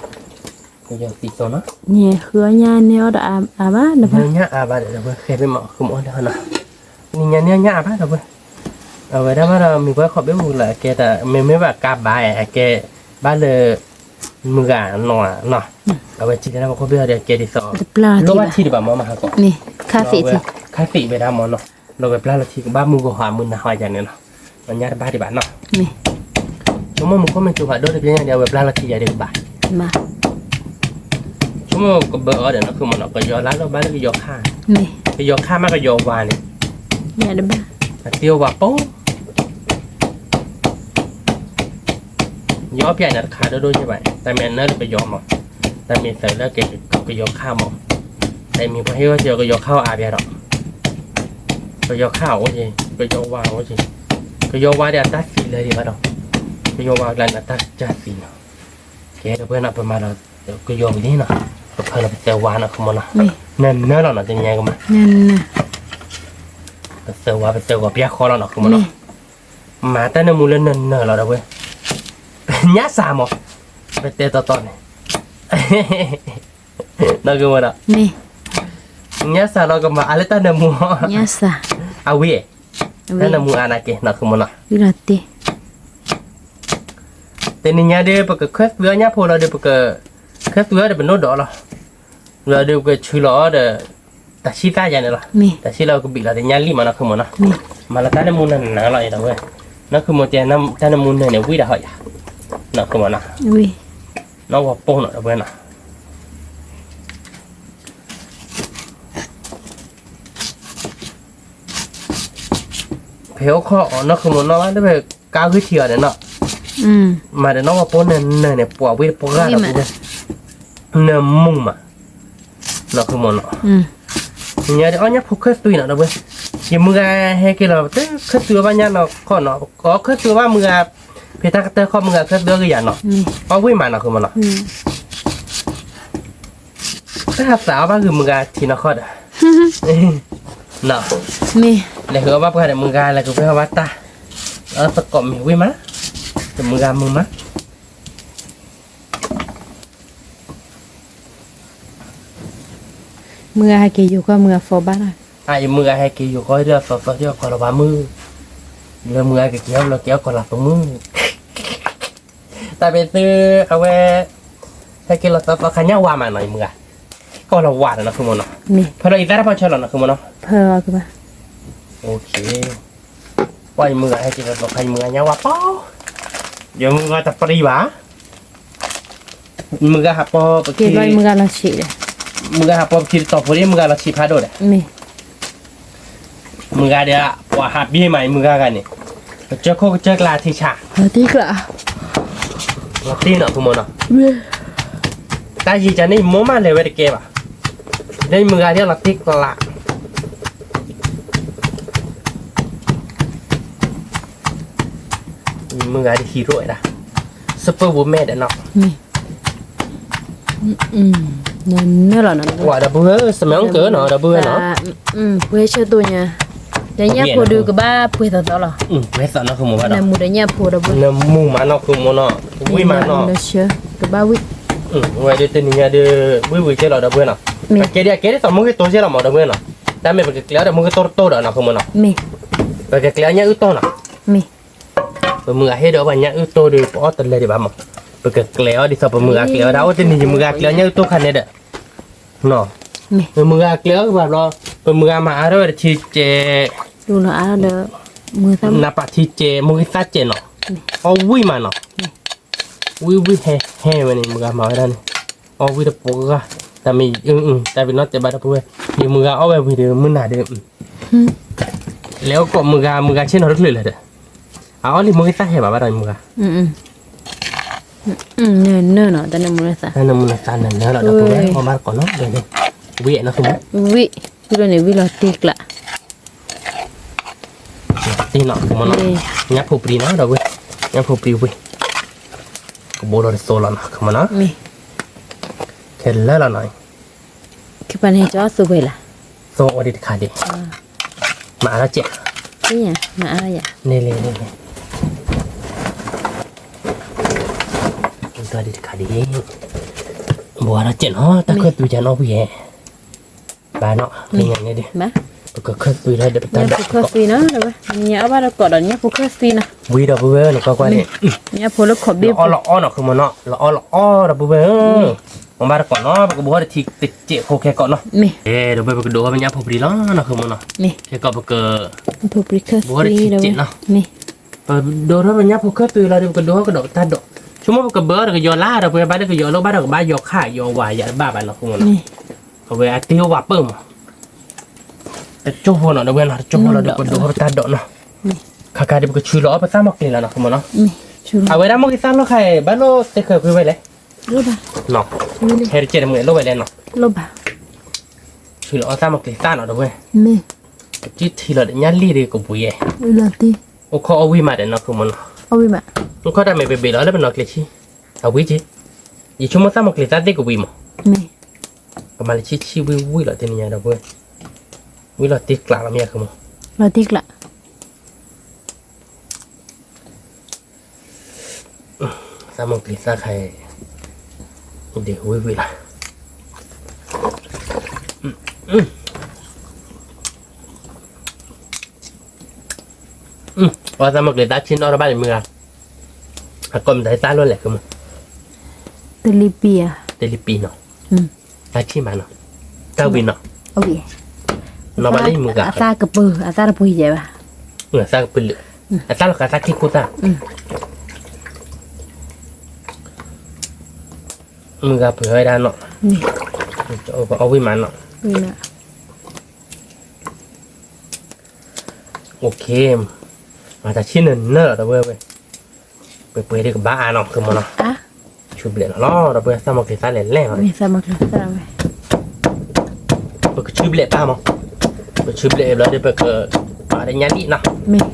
ကယီၤသံသိနီၤ, န့ၣ်ဃုအီၣ်ညၣ်န့ၢ်အီၣ်ဒီးအါဘၣ်ဒီးဘၣ်, ညၣ်အါဘၣ်ဒီးဝဲ ဃဲဖဲမးဃုမးအီၣ်ဒီးနီၤ, နံၤညါန့ၢ်အီၣ်ညၣ်အါဘၣ်ဒီးဝဲ, အဝဲဒၣ်ဘၣ်ဒီး မ့ၢ်ဝဲခီဘ့ၣ်ပူၤလၢအကဲတၢ် မ့မ့ၢ်ဘၣ်ကါဘၣ်အကဲ, ဘၣ်လၢ မုၢ်ဂၤနီၤနီၤ, အဝဲစံးတၢ်လၢပခိၣ်ဘ့ၣ်အီၤဒီး အကဲဒ်သိး လိၣ်ဘၣ်ထံဒံးဘၣ်မး မဟါကီး, ခါသံးဝဲဒၣ်မးနီၤ, လိၣ်ဝဲပျၢ်လီၤထံကဘၣ်မုၢ်ဂီၤဟါမုၢ်နၤဟါယၤန့ၣ်နီၤ, ညၣ်တဘၣ်ဒံးဘၣ်နီၤ, ဆိကမိၣ်မူခိၣ်မ့ၢ်စူၤဖးဒိၣ်တဘျီညါဒီး အဝဲပျၢ်လီၤထံယၤဒီးကဘၣ်, ဆိကမိၣ်ကဘၢအီၤဒီးနီၤ ဃုမးနီၤ ကယီၤလါလီၤဘၣ်လၢကယီၤခါ, ကယီၤခါမးကယီၤဝါန့ၣ်, အတ့ဝါပိ ယီပၠးန့ၣ်တခါဒိၣ်ဒိၣ်ယဲၢ်ဘၣ်, တၢ်မ့ၢ်အနၢလၢပယီၤမး, တၢ်မ့ၢ်သၢလၢကယီၤခါမး, တၢ်မ့ၢ်ပှၤဟ့ၣ်ဝဲကယီၤခါအါဘၣ်ဒီး, ကယီၤခါအိၣ်က့ၤ, ကယီၤဝါအိၣ်က့ၤ, ကယီၤဝါဒီးအတၢ်သံလၢဒံးဘၣ်ဒီး, ကယီၤဝါကျါန့ၣ် အတၢ်ကၢ်သံနီၤ, ကဲဒီပုၢ်ဝဲၢ်နီၤ ပမၤလီၤ, ကယီၤဝံၤလံနီၤ, ပဖၢလီၤပသၢဝါနီၤ ဃုမးနီၤ, နၢနၢလီၤနီၤ တနံၤညါကမး, ပသၢဝါပသၢဂီၤပျၢ်ဃီလီၤနီၤ ဃုမးနီၤ, မၤတၢ်နၢမူလၢနၢနၢလီၤဒီပုၢ်ဝဲၢ်, ညၣ်စၢ်မး, ပတဲတီတီန့ၣ် နီၢ်ကမးဒီး, ညၣ်စၢ်လီၤကမၤအါလၢတၢ်နၢမူ, အဝံၣ်, တၢ်နၢမူအါနာ်က့ၤ နီၢ်ကမးနီၤ, ဝံၣ်လီၤတ့, တနံၤညါဒုး ပကခၢၣ်သွံအီၣ်ညၣ်ဖိလီၤဒုး ပကခၢၣ်သွံအီၣ်ဒီးပနိၣ်ဒီးလီၤ. လီၤဒုး ပကဆူလီၤအီၣ်ဒီး တၢ်ဆံၣ်သၣ်ယၤန့ၣ်လီၤ. တၢ်ဆံၣ်လီၤကဘံးလီၤ တညၣ်လံၣ်မးနီၢ်ခုမိၢ်နီၢ်. မၤလၢတၢ်နၢမူနၢ်နၢ်လီၤ ဒီပုၢ်ဝဲၢ်. နီၢ်ခုမိၢ်တဲ တၢ်နၢမူနၢ်န့ၣ် ဝံၣ်ဒီးဟီယၤ နီၢ်ခုမိၢ်နီၢ်. နီၢ်ဝီၤပိၢ်နီၤ ဒီပုၢ်ဝဲၢ်နီၤ. ဖဲအိၣ်ခိးအီၤ နီၢ်ခုမိၢ်နီၢ်ဘၣ် လၢဖဲကါဂုၢ်ထံအီၤန့ၣ်နီၤ. မၤဒီးနီၢ်ဝီၤပိၢ်နၢ်နၢ်န့ၣ် ပှၤဝံၣ်တပှၢ်ဒီပုၢ်ဝဲၢ်. နၢမူမး နီၢ်ခုမိၢ်နီၤ. ညါဒုးအီၣ်ညၣ်ဖိခၢၣ်သွံနီၤ ဒီပုၢ်ဝဲၢ်. ယမုၢ်ဂၤဟဲက့ၤလီၤ တခၢၣ်သွံအီၣ်ဘၣ်ညၣ်နီၢ်ခီနီၤ အီၣ်ခၢၣ်သွံအီၣ်ဘၣ်မုၢ်ဂၤ ဖဲတၢ်ကတၢၢ်ခီမုၢ်ဂၤခၢၣ်သွံအီၣ်ဂ့ၤယၤနီၤ. အီၣ်ဝံၣ်မး နီၢ်ခုမိၢ်နီၤ. တၢ်သးအီၣ်ဘၣ်ဂ့ၤမုၢ်ဂၤထံနီၢ်ခီဒီး လဲၤဃုအီၣ်ဘၣ်ပှၢ်ဒီးမုၢ်ဂၤ လဲၤဃုဝဲအီၣ်ဘၣ်တၢ် အသကိးမ့ၢ်ဝံၣ်မး တမုၢ်ဂၤမုာ်မး. မုၢ်ဂၤဟဲက့ၤယိၤကီၢ် မုၢ်ဂၤ phone ဘၣ်လီၤ. အအံၤ မုၢ်ဂၤဟဲက့ၤယိၤကီၢ် ဒ်သိးသိးဒ်အကီၢ်လီၤဘၣ်မုၢ်, လၢမုၢ်ဂၤကက့ၤအီၣ်ဘျီက့ၤအီၣ်ကီၢ်လီၤသိးမုၢ်. တၢ်ဘၣ်သု အဝဲ ဟဲက့ၤလီၤသိးသိးခါညၣ်ဝါမးနီၤ ယမုၢ်ဂၤ, ကီၢ်လီၤဝါဒီးနီၢ်ခုမိၢ်နီၤ, ဖဲလီၤအံၤသၣ်တဖၣ်ဆၢလီၤနီၢ်ခုမိၢ်နီၤ, ပှၤယမုၢ်ဂၤဟဲက့ၤလီၤသိးခါ ယမုၢ်ဂၤညၣ်ဝါပီၤ, ယမုၢ်ဂၤတပျံၤဘၣ် မုၢ်ဂၤဟးပီၤပခံ, မုၢ်ဂၤဟးပီၤပခံတတီၤဖိဒီး မုၢ်ဂၤလီၤဆံးဖးဒိၣ်ဒီး, မုၢ်ဂၤဒီး ပှၤဟးဘ့ၣ်မး မုၢ်ဂၤဂၤန့ၣ်, ကစၢၢ်ခိၣ်ကစၢၢ်ကျါထံဆး, လီၤတံၢ်နီၤ ဖိမုၣ်နီၤ, တၢ်ယံၤကန့ၣ် မိၢ်မးလဲၤဝဲတကဲဘၣ်, လၢမုၢ်ဂၤဒ်လီၤတံၢ်ကျါ မုၢ်ဂၤဒ်ဟံးရိၣ်ဝဲဒၣ်, စပၢၢ်ဝူမဲာ်ဒီးနီၤ, နၢလီၤနီၤ, ဒီပုၢ်ဝဲၢ် စမဲအကၢနီၤ ဒီပုၢ်ဝဲၢ်နီၤ, ပှဲၤဆၢတိၢ်ညါ, ဒီးညၣ်ဖိဒုးကဘၣ်ပှဲၤသီသီလီၤ, ပှဲၤသီနီၢ်ခိမိၢ်ဘၣ်ဒီး, နၢမူဒီးညၣ်ဖိဒီပုၢ်ဝဲၢ်, နၢမူမးနီၢ်ခိမိၢ်နီၤ, ဝံၣ်မးနီၤ, ကဘၣ်ဝံၣ်, ဝဲဒုးတနံၤညါဒုး ဝံၣ်ဝံၣ်ကဲလီၤ ဒီပုၢ်ဝဲၢ်နီၤ, ပကဲဒ်အကဲဒ်သိးမုၢ်ဂ့ၤတိၢ်ကဲလီၤမး ဒီပုၢ်ဝဲၢ်နီၤ, တၢ်မ့ၢ်ပကကျဲၤအီၣ်ဒီးမုၢ်ဂ့ၤတိၢ်တတိၢ်ဒီးနီၢ်ခိမိၢ်နီၤ, ပကကျဲၤအီၣ်ညၣ်အုၣ်တိၢ်နီၤ ပမုၢ်ဂၤဟ့ၣ်ဒီးအီၣ်ဘၣ်ညၣ်အုၣ်တိၢ်ဒီး ပအီၣ်တလဲၤဒံးဘၣ်မး, ပကကျဲၤအီၣ်ဒ်သိးပမုၢ်ဂၤကျဲၤအီၣ်ဒၣ်, အိၣ်တနံၤယမုၢ်ဂၤကျဲၤအီၣ်ညၣ်အုၣ်တိၢ်ခါန့ၣ်ဒီး, ပမုၢ်ဂၤကျဲၤအီၣ်ဘၣ်ဘျီ, ပမုၢ်ဂၤမၤအါထီၣ်ဝဲတဆံကဲး, နပာ်ထံကဲး မုၢ်ဂ့ၤသၣ်ကဲးနီၤ, အီၣ်ဝံၣ်မးနီၤ, ဝံၣ်ဝံၣ်ဟဲဟဲဝဲန့ၣ် မုၢ်ဂၤမၤဝဲဒၣ်န့ၣ်, အီၣ်ဝံၣ်တပှၢ်, တၢ်မ့ၢ်, တၢ်ပ့ၤနီၣ်တဲဘၣ်ဒီပုၢ်ဝဲၢ်, ယမုၢ်ဂၤအီၣ်ဝဲဝံၤဒီးမုၢ်နၤဒီး လဲၤအိၣ်ကိးမုၢ်ဂၤ, မုၢ်ဂၤဆ့ၣ်နီၤတချုးလၢၤဒီး, အအီၣ်လံမုၢ်ဂ့ၤသၣ်ဟဲဘၣ်ဘၣ်ဒီးမုၢ်ဂၤ, နၢနၢနီၤ တၢ်နၢမူနၢသး, တၢ်နၢမူနၢသးနၢနၢလီၤ ဒီပုၢ်ဝဲၢ်, မၤဘၣ်တကိးနီၤ, ဝံၣ်နီၢ်ခိမိၢ်, ဝံၣ်, ဝံၣ်လီၤန့ၣ် ဝံၣ်လီၤတံၢ်ကျး တံၢ်နီၤ ခိမိၢ်နီၤ, ညၣ်ဖိပြံနီၤ ဒီပုၢ်ဝဲၢ်, ညၣ်ဖိပြံဝံၣ်, ကဘိလီၤတသိလီၤနီၤ ခိမိၢ်နီၤ, ခဲလၢာ်လီၤနီၤ, ခဲပှၤန့ၣ်ကၠီသိဝဲလၢ်, သိအိၣ်ဒံးတခါဒံး, မၤအါထီၣ်ကဲး, မၤအါထီၣ်ယၤ, န့ၣ်လဲၣ်, ဒံးတခါဒံး, ဘိးအါထီၣ်ကဲးနီၤ တၢ်ခၢၣ်သွံယၤနီၤဝံၣ်ဧဲ ဘၣ်နီၤ န့ၣ်, ပကခၢၣ်သွံလၢဒီးပတၢ်ဒိး, ခၢၣ်သွံနီၤ, ညၣ်အီၣ်ဘၣ်တကိးဒီးညၣ်ဖိခၢၣ်သွံနီၤ, ဝံၤဒီပုၢ်ဝဲၢ်နီၤ ကွၢ်ကွၢ်န့ၣ်, ညၣ်ဖိလၢခိးဘ့ၣ်, လီၤအီၣ်လီအီၣ်နီၤ ခိမိၢ်နီၤ, လီၤအီၣ်လီအီၣ်ဒီပုၢ်ဝဲၢ်ဧၢ, မၤဘၣ်တကိးနီၤ ပကဘိးထီၣ်တထံၣ်တစဲးဖိခဲကိးနီၤ, ဒီပုၢ်ဝဲၢ် ပကဒိးထီၣ်ပညၣ်ဖိပြံလီၤနီၤ ခိမိၢ်နီၤ, ခဲကိးပက, ဘိးထီၣ်တထံၣ်တစဲးနီၤ, ပဒိးထီၣ်ပညၣ်ဖိခၢၣ်သွံလီၤဒီး ပကဒိးထီၣ်ကဒီးပတၢ်ဒိး, ဆိကမိၣ်ပကဘၢအီၤဒီးကယီၤလါဒီပုၢ်ဝဲၢ် ဘၣ်ဒီးကယီၤလၢဘၣ်ဒီးကဘၣ်ယီၤခါယီၤဝၤယၤတဘၣ်ဘၣ်နီၤ ခိမိၢ်နီၤ, အဝဲအတ့ဝဲပၢၢ်မး, တကၠိၢ်ဖိနီၤ ဒီပုၢ်ဝဲၢ်နီၤ တကၠိၢ်ဖိလီၤဒီး ပဒိးထီၣ်ပတၢ်ဒိးနီၤ, ခါခါဒီးပကဆူလီၤအီၣ်ပသၣ်မီၢ်ကျ့ၤလီၤနီၤ ခိမိၢ်နီၤ, အဝဲဒၣ်မုၢ်ဂ့ၤသၣ်လီၢ်ခါအံၤ ဘၣ်လိၣ်တဲဃဲၤကွံာ်ဝဲလဲၣ်, ဟဲတကဲးတမုာ်လိၣ်ဝဲလဲၣ်နီၤ, ဆူလီၤအီၣ်သၣ်မီၢ်ကျ့ၤသၣ်နီၤ ဒီပုၢ်ဝဲၢ်, ကထံၣ်ထံလီၤဒီးညၣ်လံၣ်ဒီးကပှ့ၤယဲ, အိၣ်ခိးအီၣ်ဝံၣ်မးဒီးနီၤ ခိမိၢ်နီၤ, အိၣ်ခိးတၢ်မ့ၢ်ပဘ့ၣ်လီၤလၢပနီၢ်ကျ့ၤဆံ, အဝံၣ်က့, ယဆိကမိၣ်သၣ်မီၢ်ကျ့ၤသၣ်သ့ၣ်ကဝံၣ်မး, ကမၤလၢဆံဆံဝံၣ်ဝံၣ်လီၤ တနံၤညါ ဒီပုၢ်ဝဲၢ်, ဝံၣ်လီၤတံၢ်ကျးလီၤ မ့ၢ်ဧါ ခိမိၢ်, လီၤတံၢ်ကျး သၣ်မီၢ်ကျ့ၤသၣ်ခါအံၤ, ဒ့ဝံၣ်ဝံၣ်လီၤ, အီၣ်သၣ်မီၢ်ကျ့ၤသၣ်ဆ့ၣ်နီၤတဘၣ်န့ၣ် မုၢ်ဂၤ, အကိးမတၤတၢ်လိၣ်လဲၣ်ကမၢ်, တလံပံဧါ, တလံပံနီၤ, တၢ်ဆံၣ်မးနီၤ, တၢ်ဝံၤနီၤ, နီၤဘၣ်လၢယမုၢ်ဂၤ, အသၣ်ကပၢၤ, အသၣ်တပှ့ၤယဲဘၣ်, အသၣ်ကပၢၤလၢ, အသၣ်လီၤကသၣ်ခံခိၣ်သၣ်, မုၢ်ဂၤပှ့ၤဝဲဒၣ်နီၤ, အီၣ်ဝံၣ်မးနီၤ. အိၣ်ခ့, မၤတၢ်ဆံၣ်နၢၤနၢၤလီၤ ဒီပုၢ်ဝဲၢ်, ပှဲၤပှဲၤဒ်ကဘၣ်အါနီၤ ဃုမၢ်နီၤ, ဆူဘျဲးလီၤလီၤ ဒီပုၢ်ဝဲၢ် သၣ်မီၢ်ချံသၣ်လဲၣ်လဲၣ်လီၤ, ပကဆူဘျဲးတၢ်မး, ပဆူဘျဲးဘျီဒီး ပကပာ်ဒီးညၣ်လံၣ်နီၤ.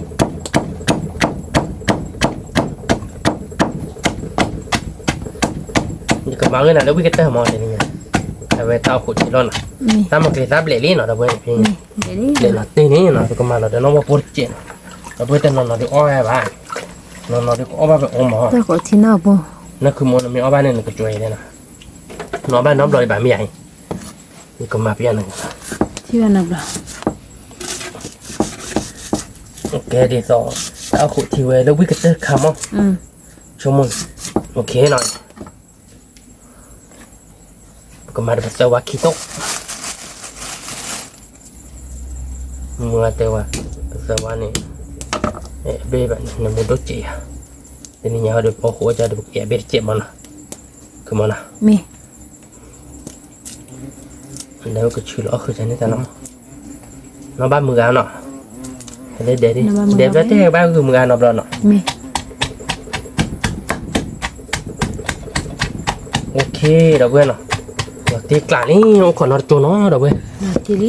ယကမၤဂ့ၤနၤလၢဝံၣ်ကတၢၢ်မး တနံၤညါ, အဝဲတၢ်အိၣ်ခိးထံလီၤနီၤ, သၣ်မီၢ်ချံသၣ်ဘျဲးလံနီၤ ဒီပုၢ်ဝဲၢ်, ဘျဲးလီၤတ့ၢ်န့ၣ်နီၤ ပကမၤလီၤဒီးနီၢ်ဝီပိၢ်တစဲးနီၤ, ဒီပုၢ်ဝဲၢ် တနီၤနီၤဒုးအီၣ်ဝဲဘၣ်, နီၤနီၤဒုးကအီၣ်ဘၣ်ပအီၣ်မး, နဃုမၢ် နမ့ၢ်အီၣ်ဘၣ်န့ၣ် နကကွဲးလဲၣ်နီၤ, နအီၣ်ဘၣ်နီတဘျီဒံးဘၣ်မ့ၢ်ဧါ, ယကမၤပျဲနၤ, ထံၣ်ဘၣ်နဘျီ ကဲဒ်သိး တၢ်အိၣ်ခိးထံဝဲလၢဝံၣ်ကတၢၢ်တခါမး, ဆိကမိၣ်, အိၣ်ခ့နီၤ, ပကမၤဒီးပသၢဝါခံတိၢ်, မုၢ်ဂၤတဲဝဲ, ပသၢဝါန့ၣ်, ဘ့ၣ်ဘၣ်န့ၣ် နမူဒိၣ်စဲးဧါ, တနံၤညါဟီဒီး ပအီၣ်ဃိအီၣ်ကၢဒီး ပကအဲၣ်ဘ့ၣ်တစဲးမးနီၤ, ကမၢ်နီၤ, မ့ၢ် လၢကဆူလီၤအီၣ်ဃုာ်န့ၣ်တၢ်လီၤမး, နီၢ်ဘၣ်မုၢ်ဂၤနီၤ, လၢဒဲးဒ်, ဒဲးဘျီတဲဘၣ်ဂုာ်မုၢ်ဂၤနီတဘျီနီၤ, မ့ၢ် အိၣ်ခ့ ဒီပုၢ်ဝဲၢ်နီၤ, လီၤတ့ၢ်ကျးလံ အိၣ်ခိးနီတကၠိနီၤ ဒီပုၢ်ဝဲၢ်, တၢ်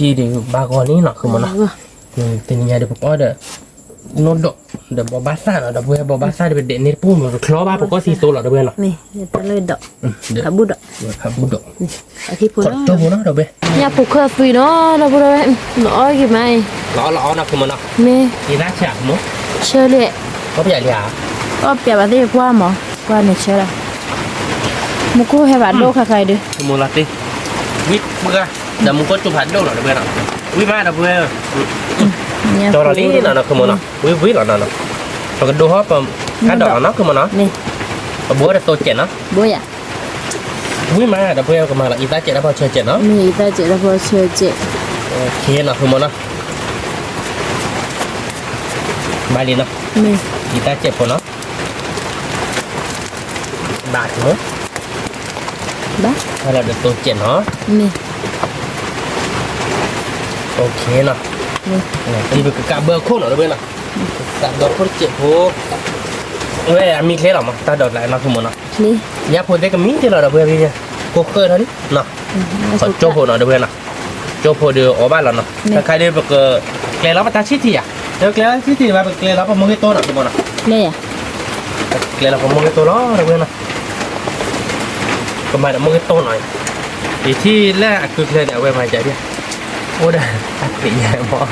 ဆံၣ်ဒံးဘၣ်ဂီၤလံနီၤ ဃုမၢ်နီၤ, တနံၤညါဒီးပကအီၣ်ဒီး, နီၢ်ဒိၣ်, ဒီးဘီဘၣ်သၣ်နီၤ ဒီပုၢ်ဝဲၢ် ဘီဘၣ်သၣ်ဒီးပဒဲးန့ၢ်တပူၤမး တချီဘၣ် ပကီၢ်သံသိလီၤ ဒီပုၢ်ဝဲၢ်နီၤ, ဖးဘူၣ်ဒီး, ဖးဘူၣ်ဒီး, ခိးတၢ်ဖိနီၤ ဒီပုၢ်ဝဲၢ်, ညၣ်ဖိခွါသွံနီၤ ဒီပုၢ်ဝဲၢ်, နအီၣ်ဂ့ၤမးအံၤ, လီၤအီၣ်လီၤအီၣ်နီၤ ဃုမၢ်နီၤ, မ့ၢ်, ဆၢလံ, အီၣ်ပယၤလံဧါ, အီၣ်ပယၤဘၣ်သ့ၣ်ပှၢ်မး, ပှၢ်န့ၣ်ဆၢလီၤ, မူခိၣ်ဟဲဘၣ်ဒိၣ်ခါခါအံၤဒီး, မူလီၤတ့ၢ်, ဝံၣ်ပှၢ်, ဒီးမူခိၣ်စူၤဖးဒိၣ်နီၤ ဒီပုၢ်ဝဲၢ်နီၤ, ဝံၣ်မး ဒီပုၢ်ဝဲၢ်, ကၠီလီၤလံနီၤ နီၤ ဃုမၢ်နီၤ, ဝံၣ်ဝံၣ်လီၤနီၤ, ပကဒိဟီၣ်ပ, ကါဒီးလီၤနီၤ ဃုမၢ်နီၤ, ပဘိဒီးသိစဲးနီၤ, ဝံၣ်မး ဒီပုၢ်ဝဲၢ် ကမၤလီၤ အံသၣ်စဲးတၢ်ဖီၣ်ဆၢစဲးနီၤ, မ့ၢ်အံသၣ်စဲးတၢ်ဖီၣ်ဆၢစဲး, နီၤ ဃုမၢ်နီၤ, ဘၣ်လံနီၤ, မ့ၢ်, အံသၣ်စဲးဖိနီၤ, ဘၣ်, ဘၣ်လီၤဒီးသိစဲးနီၤ, မ့ၢ်, အိၣ်ခ့နီၤ, မ့ၢ်, ပကကးဘၢအခိၣ်နီၤ ဒီပုၢ်ဝဲၢ်နီၤ, ကးဘၢအခိၣ်တစဲးဖိ, ဝဲအမံၤချ့လီၤမး တၢ်ဒိးကျါနီၤ ဃုမၢ်နီၤ, ညၣ်ဖိသ့ၣ်ကမံၤသ့ၣ်လီၤ ဒီပုၢ်ဝဲၢ်, ကိးဃၢထီၣ်လံ, ခိးကၠိဖိနီၤ ဒီပုၢ်ဝဲၢ်နီၤ, ကၠိဖိဒီးအီၣ်ဘၣ်လီၤနီၤ, တခါဒီးပက, ကျဲလီၤပတၢ်ဆံၣ်ထံဧါ, ဒီးကျဲလီၤဆံၣ်ထံဘၣ် ပကျဲလီၤပမိၢ်ဂ့ၤတိၢ်နီၤ ဃုမၢ်နီၤ, ကျဲလီၤပမိၢ်ဂ့ၤတိၢ်လီၤ ဒီပုၢ်ဝဲၢ်နီၤ, ကမၤဒီးမိၢ်ဂ့ၤတိၢ်နီၤ, ယထံၣ်လၢအကုကျဲန့ၣ် အဝဲမၤဒ်, အိၣ်ဒီး, အသ့ၣ်ညါမး,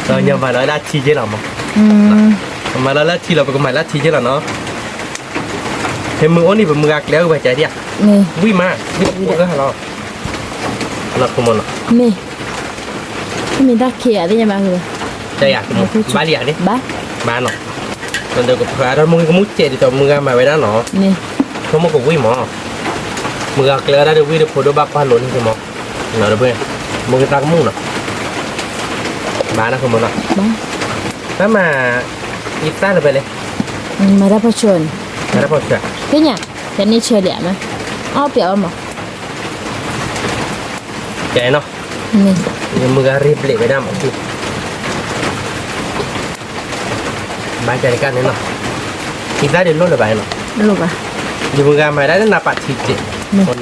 ဒီးညီမၤလီၤလၢအထံက့လီၤမး, ကမၤလီၤလၢအထံလီၤ ပကမၤလၢအထံက့လီၤနီၤ, ဖဲမုၢ်အိၣ်န့ၣ် ပမုၢ်ဂၤကျဲအိၣ်ပှၤကဒ်ဧါ, ဝံၣ်မး, ဝံၣ်ဖိဂၤလီၤ, လီၤ မ့ၢ်, မ့ၢ်တၢ်ခံးဧါ သ့ၣ်ညါဘၣ်, ဘၣ်လံဧါန့ၣ်, ဘၣ်နီၤ, ဒီးကဖျါထီၣ်မုၢ်ဂ့ၤကမူၣ်စဲးဒ်သိးမုၢ်ဂၤမၤဝဲဒၣ်နီၤ, ဆိကမိၣ်ကဝံၣ်မး, မုၢ်ဂၤကျဲဝဲဒၣ်ဒီးဝံၣ်ဒီးဖိဒိၣ်ဘၣ်ကွၢ်လိၤန့ၣ်မး, ဒီပုၢ်ဝဲၢ်, မုၢ်ဂ့ၤတၢ်ကမူၣ်နီၤ, ဘၣ်နီၤ ဃုမၢ်နီၤ, ဘၣ်မး, ယသၣ်လၢၤဖဲလဲၣ်, မၤတၢ်ဖီၣ်ဆၢန့ၣ်, မၤတၢ်ဖီၣ်ဆၢ, သ့ၣ်ညါ, တန့ၢ်ဆၢလံဧါမး, အီၣ်ပျးအီၣ်မး ကဲနီၤ, မ့ၢ်, မုၢ်ဂၤရ့ဘျဲးဝဲဒၣ်မး, ဘၣ်ကဲတကးန့ၣ်နီၤ, ထံသၣ်ဒုးလိၣ်လၢၤဘၣ်နီၤ, ယမုၢ်ဂၤမၤဒၣ်လၢနပာ်ထံကဲး, မုၢ်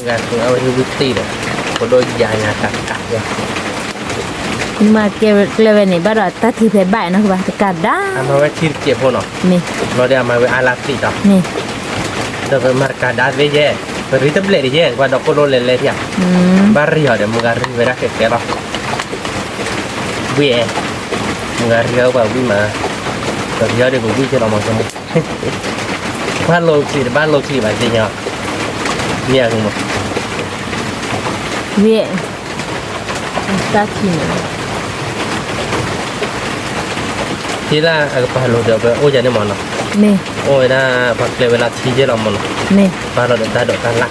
ဂၤအဝဲဟ့ၣ်ဝံၣ်တ့ၢ်ဒီး, ဖိဒိၣ်ယၤညါတကးယၤ မၤကျဲဝဲန့ၣ် ဘၣ်ဒီးတၢ်ထံဖဲဘၣ်နီၤ ကဘၣ်တကးဒါ, အမၤဝဲထံတစဲးဖိနီၤ, ဘျီဒီးအမၤဝဲအါလါသ့ၣ်ဒီး, ဒီးပမၤတကးဒါသ့ယဲ, ပရံတဘျဲၣ်ဒ်ယဲ ပှၤဒီးကိၣ်လိလဲၤလဲၤထံဧါ, ဘၣ်ရံအီၤဒီး မုၢ်ဂၤရံဝဲဒၣ်ကဲကဲလီၤ, ဝံၣ်အဲ, မုၢ်ဂၤရံအီၤပှၤဝံၣ်မး, ပရံအီၤဒီးပဝံၣ်ကဲလီၤမး, ဘၣ်လိာ်ချံတဘၣ်လိာ်ချံဘၣ်သ့ၣ်ညါ, မ့ၢ်အဂ့ၤမး, ဝံၣ်, တၢ်ထံန့ၣ် ထံလၢအကပၤလိာ်ဒီးပအိၣ်ယၤန့ၣ်မ့ၢ်နီၤ, မ့ၢ်အိၣ်ဝဲဒၣ်ပှၤကျဲဝဲလၢထံယဲၢ်လီၤမ့ၢ်နီၤ, မ့ၢ်ပာ်လီၤဒီးတၢ်ဒိးတၢ်လၣ်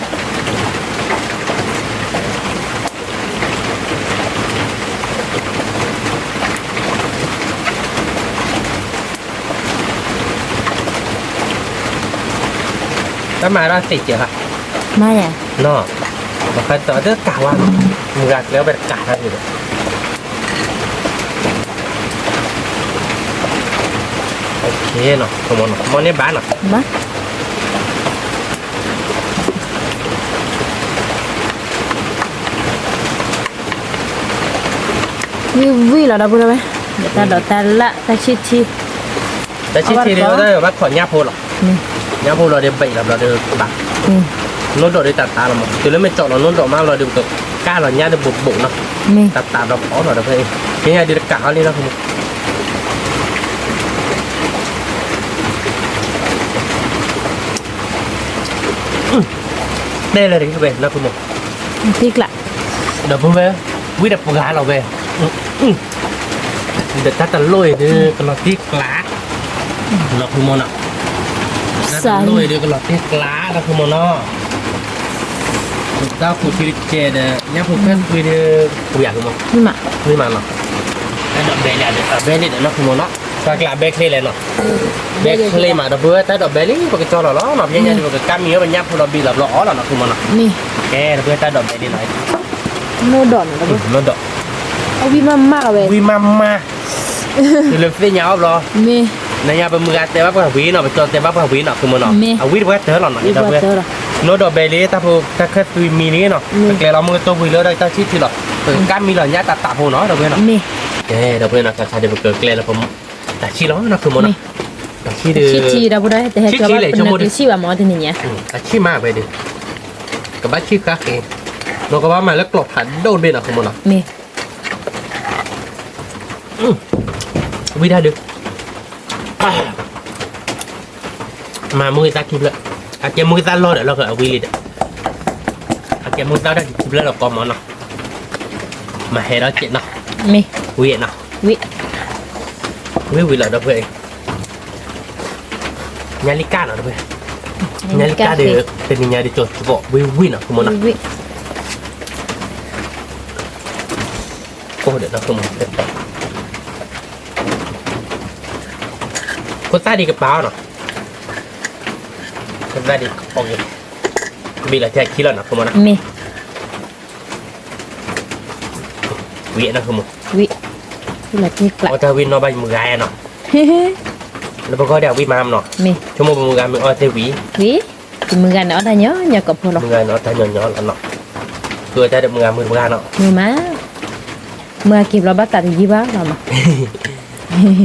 တၢ်မၤဒၣ်သ့ၣ်ကဲၤလီၤ, မၤယၤ, နီၤ, ပှၤသီတကးဝါနီၤ, မုၢ်ဂၤကျဲဝဲတကးတၢ်န့ၣ်ဒီး, နီၤ, မ့ၢ်န့ၢ်ဘၣ်နီၤ, ဘၣ် ဝံၣ်ဝံၣ်လီၤဒီပုၢ်ဒီဝဲၢ်, တၢ်ဒိးတၢ်လၣ် တၢ်ဆံၣ်ထံ, တၢ်ဆံၣ်ထံဒီး တၢ်ဘၣ်ခိးညၣ်ဖိလီၤ, ညၣ်ဖိလီၤဒီးဘဲးလီၤဘျီဒီးဘၣ်, နိဒိးဒီးတၢ်တးလီၤမး, တုၤလၢမ့ၢ်ကၠီလီၤနိဒိးမးလီၤဒီး ပကကၢ်လီၤညၣ်ဒီးဘိးဘိးနီၤ, တၢ်တးဒီးဖီလီၤဒီပုၢ်ဝဲၢ်, ကညါဒုးတကးဟီလံနီၤ, တဲလၢတဂ့ၤဝဲနီၤ ဖုမိၢ်, ဒီပုၢ်ဝဲၢ်, ဝံၣ်ဒီးပှၤလီၤဝဲ, ဒီးတၢ်တလိၣ်အံၤဒုး ကလီၤတံၢ်ကျါ, နီၤ ဖုမိၢ်နီၤ, တၢ်တလိၣ်အံၤဒုးကလီၤတံၢ်ကျါ နီၤ ဖုမိၢ်နီၤ, တၢ်ဃုထံတကဲဒီး ညၣ်ဖိခဲသွံဒုး ဝံၤယၤ ဖုမိၢ်, ဝံၤမးနီၤ, တၢ်ဒိးဘဲလံဒီး ဘဲလံဒီး နီၤ ဖုမိၢ်နီၤ, ပှၤကျါဘဲချ့လဲၣ်နီၤ, ဘဲချ့မး ဒီပုၢ်ဝဲၢ် တၢ်ဒိးဘဲလံ ပကကၠီလီၤလီၤနီၤ, ပညါဒုး ပကကၢ်မံၤဝဲပညၣ်ဖိလီၤဘံၣ်လီၤဘျီအီၣ်လီၤနီၤ ဖုမိၢ်နီၤ, ကဲ ဒီပုၢ်ဝဲၢ် တၢ်ဒိးဘဲလံနီၤ နိဒိးနီၤ, ဝံၣ်မးမး, တုၤလၢပသ့ၣ်ညါအီၣ်ဘျီ, နညါပမုၢ်ဂၤတဲဘၣ်ပှၤဝံၤနီၤ, ပကၠီတဲဘၣ်ပှၤဝံၤနီၤ ဖုမိၢ်နီၤ, အဝံၣ်တပှၢ်တၢၢ်လီၤနီၤ, ဒီပုၢ်ဝဲၢ်, နိဒိးဘဲလံ တၢ်ဖိတၢ်ခဲသွံမံလံနီၤ, ပကျဲလီၤမုၢ်ကတိၢ်ဝံၤလၢတၢ်ဆံၣ်ထံလီၤ, ပကကၢ်မံၤလီၤညၣ်တးတးဖိနီၤ ဒီပုၢ်ဝဲၢ်နီၤ, ကဲ ဒီပုၢ်ဝဲၢ်နီၤ, ခါခါဒီး ပကကျဲလၢ တၢ်ဆံၣ်လီၤနီၤ ဖုမိၢ်နီၤ, တၢ်ဆံၣ်ဒုး, ဆံၣ်ထံ ဒီပုၢ်ဝဲၢ် တဟဲကၢဘၣ် ပနၢၤကဆံၣ်ဘၣ်မးတနံၤညါ, တၢ်ဆံၣ်မးဝဲဒုး, ကဘၣ်ဆံၣ်ဃါဃ့, ဒီးကဘၣ်မၤလၢကျီၢ်ဖးဒိၣ်တဘ့ၣ်နီၤ ဖုမိၢ်နီၤ, မ့ၢ် ဝံၣ်တၢ်ဒုး, မၤမုၢ်ဂ့ၤသၣ်ခံဖျၢၣ်, အကဲမုၢ်ဂ့ၤသၣ်လီၢ်ဒီးလီၢ်ဃၢၤအဝံၣ်လံဒီး, အကဲမုၢ်ဂ့ၤသၣ်ဒၣ်ခံဖျၢၣ်ဒီးကီမးနီၤ, မၤဟဲဒီးကဲးနီၤ, မ့ၢ် ဝံၣ်နီၤ, ဝံၣ် ဝံၣ်ဝံၣ်လီၤဒီပုၢ်ဝဲၢ်, ညါလံကၢ်နီၤဒီပုၢ်ဝဲၢ်, ညါလံကၢ်ဒီး တနံၤညါဒုးကၠီကၠီဘီၣ် ဝံၣ်ဝံၣ်နီၤ ဖုမိၢ်နီၤ, အိၣ်ဒီးနီၤ ဖုမိၢ်, ဖိသၣ်ဒံးကပၤအီၤနီၤ, ဖိသၣ်ဒံးကပီၤက့ၤ, ဘ့ၣ်လီၤတၢ်ခံလီၤနီၤ ဖုမိၢ်နီၤ, မ့ၢ် ဝံၣ်နီၤ ဖုမိၢ်, အီၣ်တၢ်ဝံၣ်နီၢ်ဘၣ်ယမုၢ်ဂၤနီၤ, လၢပဂီၢ်ဒီးဝံၣ်မးနီၤ, ဆိကမိၣ်ပမုၢ်ဂၤမ့ၢ်အီၣ်သ့ဝံၣ်, ဝံၣ်, ယမုၢ်ဂၤန့ၣ်အီၣ်တၢ်ညီညီကီၢ်ဖိလီၤ, မုၢ်ဂၤန့ၣ်အီၣ်တၢ်ညီညီလီၤနီၤ, ဃုအတၢ်ဒီးမုၢ်ဂၤမုၢ်တဂၤနီၤ, မုၢ်မး, မုၢ်ဂၤက့ၤဘျီဘၣ်သးတယုၢ်ဘၣ်လီၤနီၤ,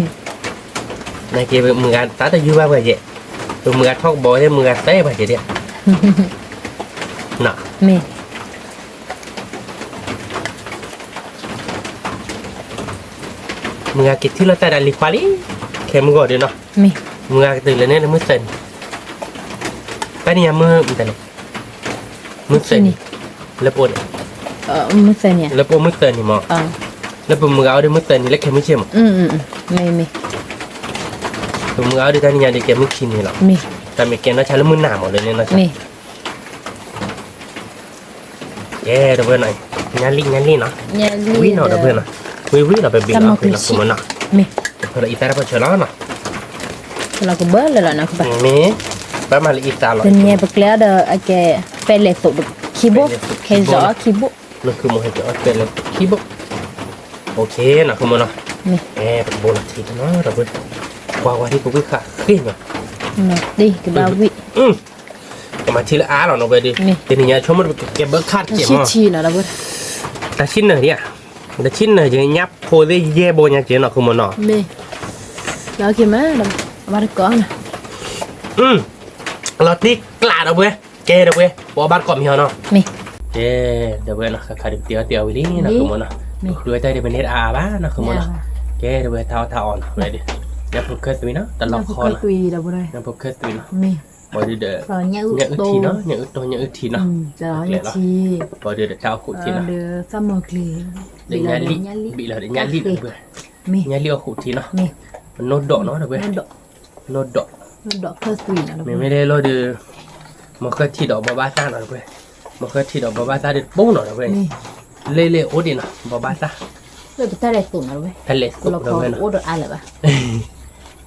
နက့ၤမုၢ်ဂၤသးတယုၢ်ဘၣ်ပှၤယဲ, ပမုၢ်ဂၤထီၣ်ကဘီဝဲသ့ၣ်မုၢ်ဂၤသဲပှၤယဲဒၣ်, နီၤ, မ့ၢ် မုၢ်ဂၤက့ၤထံၣ်လိာ်သးဒီးလံၤခွါလံ, ခဲမုၢ်ဂီၤဒုးနီၤ, မုၢ်ဂၤကတုၤလၢန့ၣ်လၢမုၢ်သၢနံၤ, တနံၤညါမုၢ်မတၤလဲၣ်, မုၢ်သၢနံၤ, လၢပအိၣ်န့ၣ်, လၢပအိၣ်မုၢ်သၢနံၤမး, လၢပမုၢ်ဂၤအိၣ်ဒီးမုၢ်သၢနံၤလၢခဲမုၢ်ဆ့ၣ်မး, ပမုၢ်ဂၤအိၣ်ဒီးတနံၤညါဒုးကဲမုၢ်ခံနံၤလီၤ, တၢ်မ့ၢ်ကဲနီၢ်ဆါလၢမုၢ်နၤမးလၢန့ၣ်နီၢ်ဆါ ကဲ ဒီပုၢ်ဝဲၢ်နီၤ, ညါလံၣ် ညါလံၣ်နီၤ, ဝံၣ်နီၤ ဒီပုၢ်ဝဲၢ်နီၤ, ဝံၣ်ဝံၣ်လီၤ ပဘ့ၣ်လီၤ ပဘ့ၣ်လီၤ ဆိကမိၣ်နီၤ, ပဖၢလီၤအံသၣ်တၢ်ပှၤဆၢလီၤနီၤ, ဖၢလီၤကဘၢလၢာ်လီၤနီၤ, မ့ၢ် ဘၣ်မၤလၢအံသၣ်လီၤ, တနံၤပကျဲအီၤဒီးအကဲ ပဲလဲၤသိးခံဘိ, ဟဲဇီၤအီၤခံဘိ, နကမိၣ်ဟဲကဲအီၤပဲလဲၤသိးခံဘိ, အိၣ်ခ့နီၤ ဆိကမိၣ်နီၤ, အဲ ပကဘိလီၤထံတနီၤ ဒီပုၢ်ဝဲၢ်, ကွၢ်ကွၢ်ထံပဝံၣ်ဃာ်ဃ့ၢ်နီၤ, တဘၣ်ဝံၣ် ကမၤထံလၢအါလီၤနီၤဝဲဒုး, တနံၤညါဆိကမိၣ်ကဲဘၢခၣ်တကဲးမး, တၢ်ဆံၣ်နၢၤဒံးဧါ, တၢ်ဆံၣ်နၢၤက့ၤညၣ်ဖိသ့ၣ်ယဲၢ်ဘိညါက့ၤနီၤ ဆိကမိၣ်နီၤ, လီၤတံၢ်ကျးဒီပုၢ်ဝဲၢ်, ကဲဒီပုၢ်ဝဲၢ်, ပဘၣ်တကိးမံၤဟီနီၤ, ကဲ ဒီပုၢ်ဝဲၢ်နီၤ ခါခါဒုးပတ့အီၣ်တ့အီဝံၤလံနီၤ ဆိကမိၣ်နီၤ, ပဃုအတၢ်ဒုးပန့ၢ်တအါအါဘၣ်နီၤ ဆိကမိၣ်နီၤ, ကဲ ဒီပုၢ်ဝဲၢ် တၢ်အီၣ်တၢ်အီနီၤဝဲဒုး, ညၣ်ဖိခဲသွံနီၤ တလီၢ်ခီနီၤ, ညၣ်ဖိခဲသွံနီၤ, ဘၣ်ဒုးဒီး ညၣ်အုၣ်ထံနီၤ ညၣ်အုၣ်တီ ညၣ်အုၣ်ထံနီၤ, ကျဲလီၤ, ဘၣ်ဒုးဒီးတၢ်အီၣ်ဃုာ်ထံနီၤ, ဒီးညၣ်လံၣ်, ဘ့ၣ်လီၤဒီးညၣ်လံၣ်ဒီပုၢ်ဝဲၢ်, ညၣ်လံၣ်အီၣ်ဃုာ်ထံနီၤ, နီၢ်ဒိးနီၤ ဒီပုၢ်ဝဲၢ်, နီၢ်ဒိး, မ့မ့ၢ်လၢလီၤဒီး မ့ၢ်ဃၢထံၣ်ဒီးဘိးဘၣ်သၣ်နီၤ ဒီပုၢ်ဝဲၢ်, မ့ၢ်ဃၢထံၣ်ဒီးဘိးဘၣ်သၣ်ဒီးတပူၤနီၤ ဒီပုၢ်ဝဲၢ်, လ့လ့အိၣ်ဒံးနီၤ ဘိးဘၣ်သၣ်, တၢ်လဲၤသိးနီၤ ဒီပုၢ်ဝဲၢ်,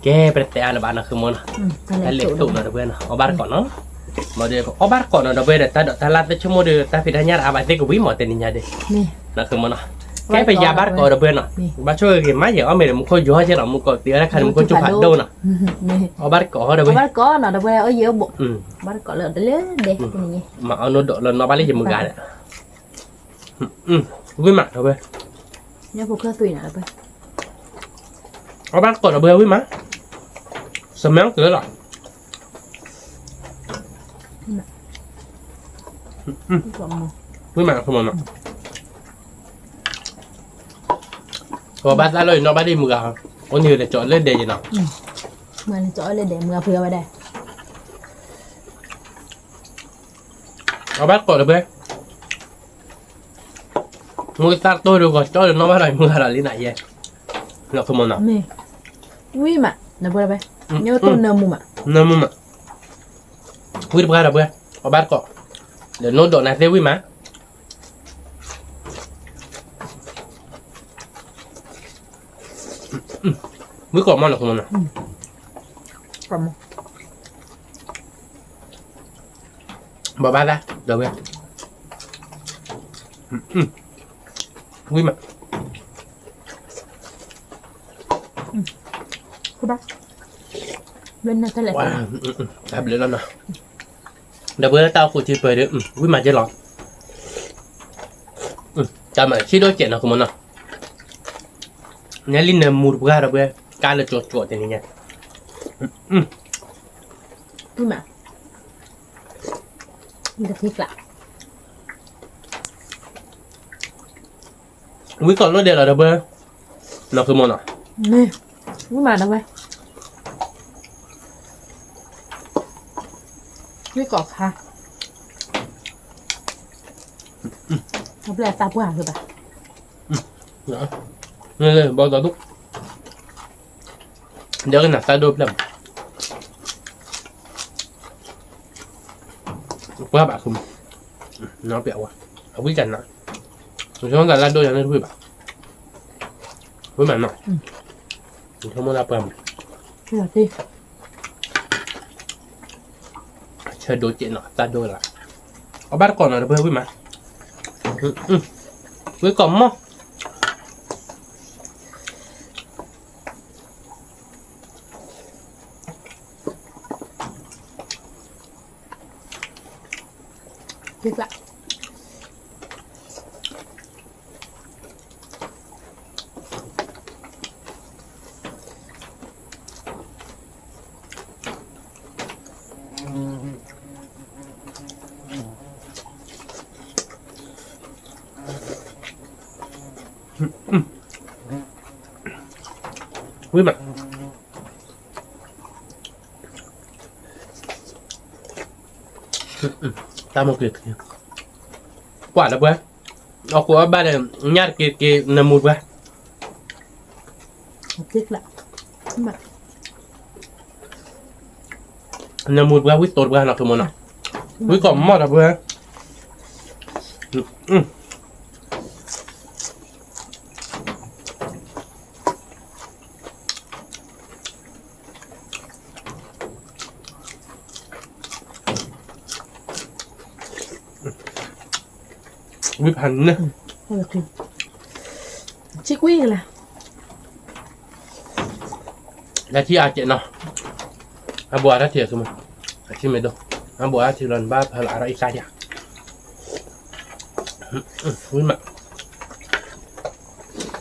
ကဲ ပတတဲအါလၢၤဘၣ်နီၤ ဃုမီနီၤ, တၢ်လဲၤသိးနီၤ ဒီပုၢ်ဝဲၢ်နီၤ အီၣ်ဘၣ်တကိးနီၤ, မ့ၢ်ဒီးအီၣ်ဘၣ်တကိးနီၤ ဒီပုၢ်ဝဲၢ်ဒီး တၢ်ဒိးတၢ်လၢ်သ့ၣ်ဆိကမိၣ်ဒီး တၢ်ဖံးတၢ်ညၣ်ဒီးအါဘၣ်သ့ၣ်ကဝံၤမး တနံၤညါဒီး, နီၤ ဃုမီနီၤ, ကဲ ပယၤဘၣ်တကိး ဒီပုၢ်ဝဲၢ်နီၤ, ဘၣ်ဆိၣ်ဂ့ၤမး ယဲအီၣ်မ့ၤဒီးမူခိၣ်ယီၤကဲနီၤ မူခိၣ်သံဝဲဒၣ်ခါန့ၣ် မူခိၣ်ကၠိဖးဒိၣ်နီၤ, အီၣ်ဘၣ်တကိး ဒီပုၢ်ဝဲၢ်, မၤအီၣ်နီၢ်ဒိးလၢနီၢ်ဘၣ်လၢယမုၢ်ဂၤဒီး, ဝံၤမး ဒီပုၢ်ဝဲၢ်, အီၣ်ဘၣ်တကိး ဒီပုၢ်ဝဲၢ် ဝံၤမး, စမဲကလၢလီၤ ဝံၤမး ဃုမီနီၤ, ပဘၣ်သၣ်လီၤအံၤနီၢ်ဘၣ်လၢယမုၢ်ဂၤ, အိၣ်န့ၣ်လဲၤကၠီလၢဒဲးယနီၤ, မ့ၢ်လဲၤကၠီလၢဒဲး မုၢ်ဂၤဖုဝဲဒၣ်, အီၣ်ဘၣ်တကိး ဒီပုၢ်ဝဲၢ်, မုၢ်သၣ်တိၢ်ဒီးဂီၤကၠီဒီးနီၢ်ဘၣ်ဒီးယမုၢ်ဂၤဒီးလံနၤယဲ, နီၤ ဃုမီနီၤ, ဝံၤမး ဒီပုၢ်ဝဲၢ်, နမုၢ်မး, နမုၢ်မး, ဝံၤတပှၢ် ဒီပုၢ်ဝဲၢ်, အီၣ်ဘၣ်တကိး, ဒီးနီၢ်ဒိးနၤသ့ၣ် ဝံၤမး ဝံၤကိးမီနီၤ ဃုမီနီၤ, ဘိးဘၣ်သၣ် ဒီပုၢ်ဝဲၢ်, ဝံၤမး, တၢ်ဘျုးလီၤနီၤ, ဒီပုၢ်ဝဲၢ် တၢ်အိၣ်ဖှိၣ်ထံပၢၢ်ဒီး ဝံၤမးကဲလီၤ, တၢ်မၤဆံးဒိၣ်စဲးနီၤ ဃုမီနီၤ, နဲလံနမူတပှၢ် ဒီပုၢ်ဝဲၢ်, ကါလၢကၠိကၠိတနံၤညါ, ဝံၤမး ဝံၤကိးလီၤဒဲးလီၤ ဒီပုၢ်ဝဲၢ်, နီၤ ဃုမီနီၤ, ဝံၤမး ဒီပုၢ်ဝဲၢ်, ဝံၤကိးခါ, ဘၣ်သးပှၢ်ဘၣ်, ဘီၣ်သးဒိၣ်, ဒီးကနၣ်သးဒိၣ်ဖျၢၣ်မး, ပှၢ်ဘၣ်ဃုမီ, နီၤပျးဝဲ, အဝံၤကနၣ်, ဆိကမိၣ်သးလၢဒိၣ်ယၤန့ၣ်တဝံၤဘၣ်, ဝံၤမးနီၤ, ဆိကမိၣ်လၢပှၢ်မး, ဆၢဒိၣ်စဲးနီၤ သးဒိၣ်လၢ, အီၣ်ဘၣ်တကိးနီၤ ဒီပုၢ်ဝဲၢ် ဝံၤမး, ဝံၤကိးမီ ဝံၤမး, တၢ်မိၢ်က့ၤ, ကွၢ်လၢပှဲၤ, အီၣ်ကိးအီၣ်ဘၣ်ဒီး ညၣ်တက့ၤတက့ၤ နမူတပှဲၤ, နမူတပှဲၤ ဝံၤသိးတပှဲၤနီၤ ဆိကမိၣ်နီၤ, ဝံၤကိးမီၢ်ဒီးပှဲၤ ဝံဖးန့ၣ်, ဆံကွံာ်ကလါ, လၢထံအါကဲးနီၤ, အဘိးအါတၢ်ထံၣ်အဆိမး, အထံမ့ၢ်ဒိၣ်, အဘိးအါထံလီၤ နဘၣ်ဖးလီၤအါထီၣ်အံသၣ်ယါ, ဝံမး,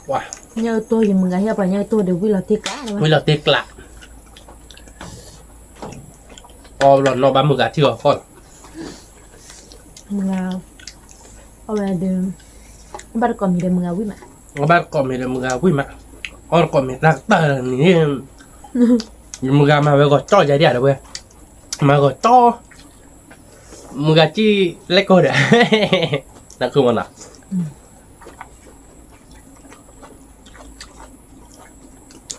ဝါ, ညၣ်အတိၢ်ယမုၢ်ဂၤဟ့ၣ်ပှၤညၣ်အတိၢ်ဒီးဝံလီၤတ့ၢ်ကျး, ဝံလီၤတ့ၢ်ကျး, အီလီၤနီၢ်ဘၣ်မုၢ်ဂၤထံၣ်အီၤဃီလီၤ, မုၢ်ဂၤ, အဝဲဒီး, ဘၣ်တကိးမံၤဒီးမုၢ်ဂၤဝံမး, ဘၣ်တကိးမံၤဒီးမုၢ်ဂၤဝံမး, အီတကိးမံၤတၢ်ကတၢၢ်န့ၣ်, ယမုၢ်ဂၤမၤဝဲဂီၤကၠီယၤဒ်ဒီးဝဲ, မၤဂီၤကၠီ မုၢ်ဂၤစံၣ်လဲၣ်ကီၢ်ဒီး, နဃုမနီၤ,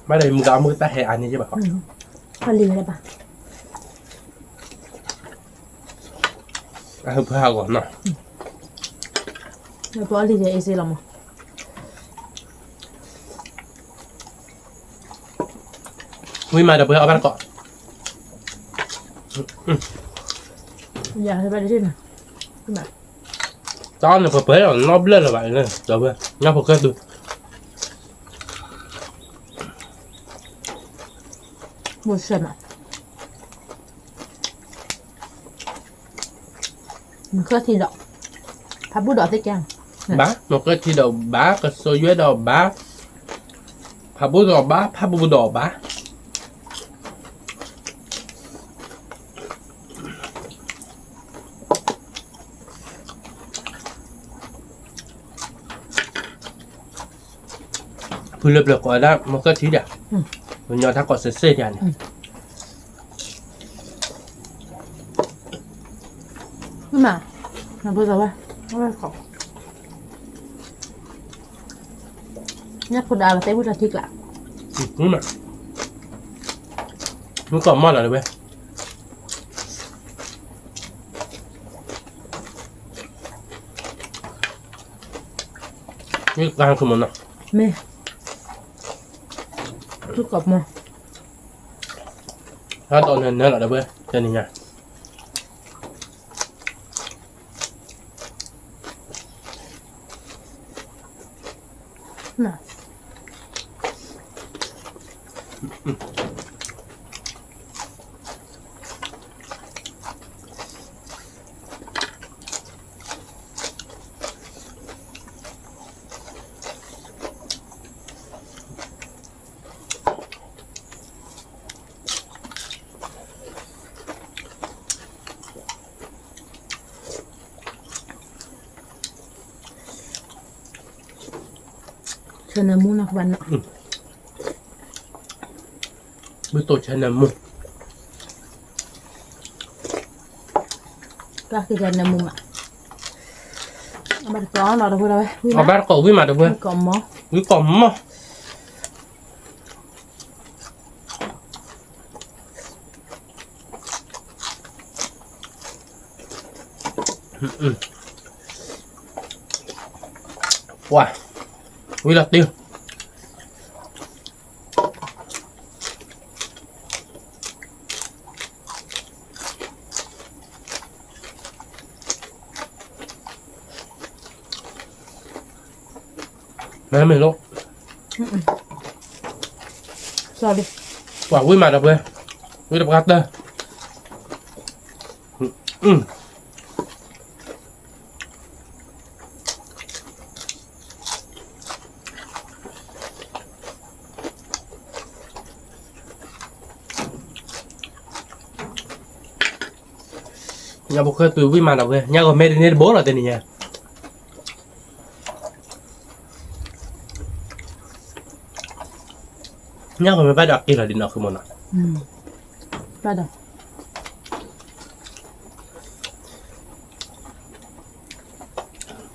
ဘၣ်ဒီးယမုၢ်ဂၤအီၣ်မုၢ်တၢ်ဟဲအါန့ၢ်ယဘၣ်ဃီ, အလံၤဝဲဒၣ်ဘၣ်, အဟၢဖၢဟးဂီၤနီၤ, ပအီၣ်လံၤယဲအ့စ့လီၤမး, ဝံၤမးဒီပုၢ်ဝဲၢ်အီၣ်ဘၣ်တကိး, ယၤဟဲဘၣ်တထံၣ်န့ၣ်, တၢ်အီၣ်န့ၣ်ပှဲၤပှဲၤလီၤ နီတဘျၢၣ်လၢၤဘၣ်, ဒီပုၢ်ဝဲၢ် ညၣ်ဖိကၢၢ်သူ မုၢ်ဆ့ၣ်နီၤ, မုၢ်ကၢၢ်ထံဒီး, ဖးဘူၣ်ဒီးသ့ၣ်ကဲ, ဘၣ် မုၢ်ကၢၢ်ထံဒီးဘၣ် ကစီယွဲဒီးဘၣ်, ဖးဘူၣ်ဒီးဘၣ် ဖးဘူၣ်ဒီးဘၣ်. ဖုလၢပျၢၤကိးဝဲဒၣ် မုၢ်ကၢၢ်ထံဒၣ်, ပညီတၢ်ကိးစ့ၢ်စ့ၢ်ဒၣ်န့ၣ်, မ့ၢ်, နဖိသဝဲ, ညၣ်ဖိဒါကသဲဝံၣ်လီၤထံကျါ, မ့ၢ်ကိးမီၢ်လီၤတဝဲ မ့ၢ်ကါခုမနီၤ, မ့ၢ်, မ့ၢ်ကိးမီၢ်, တၢ်ဒိးနၢၤနၢၤလီၤတဝဲ တနံၤညါ ဆၢနၢမူနီၤ ကဘၣ်နီၤ, မ့ၢ်တိၢ်ဆၢနၢမူ, တၢ်ဃ့ဆၢနၢမူမး, အဘၣ်တကိးနီၤတဝဲ, အဘၣ်တကိးဝံၣ်မးတဝဲ, ဝံၣ်ကိးမီၢ် ပှၤ, ဝံၤလီၤတံၢ်, မ့ၢ်မ့ၢ်လီၤ, ပှၤဝံၣ်မးဒီပုၢ်ဝဲၢ်, ဝံၣ်တပှၢ်တၢၢ် ညၣ်ဖိကၢၢ်သူဝံၣ်မးဒီပုၢ်ဝဲၢ်, ညၣ်ဂီၤမဲတန့ၢ်တဘိလီၤတနံၤညါ, ညၣ်ဂီၤမဲဘၣ်ဒီးအက့ၤလီၤဒ်နီၢ်ဃုမနီၤ, ဘၣ်ဒီး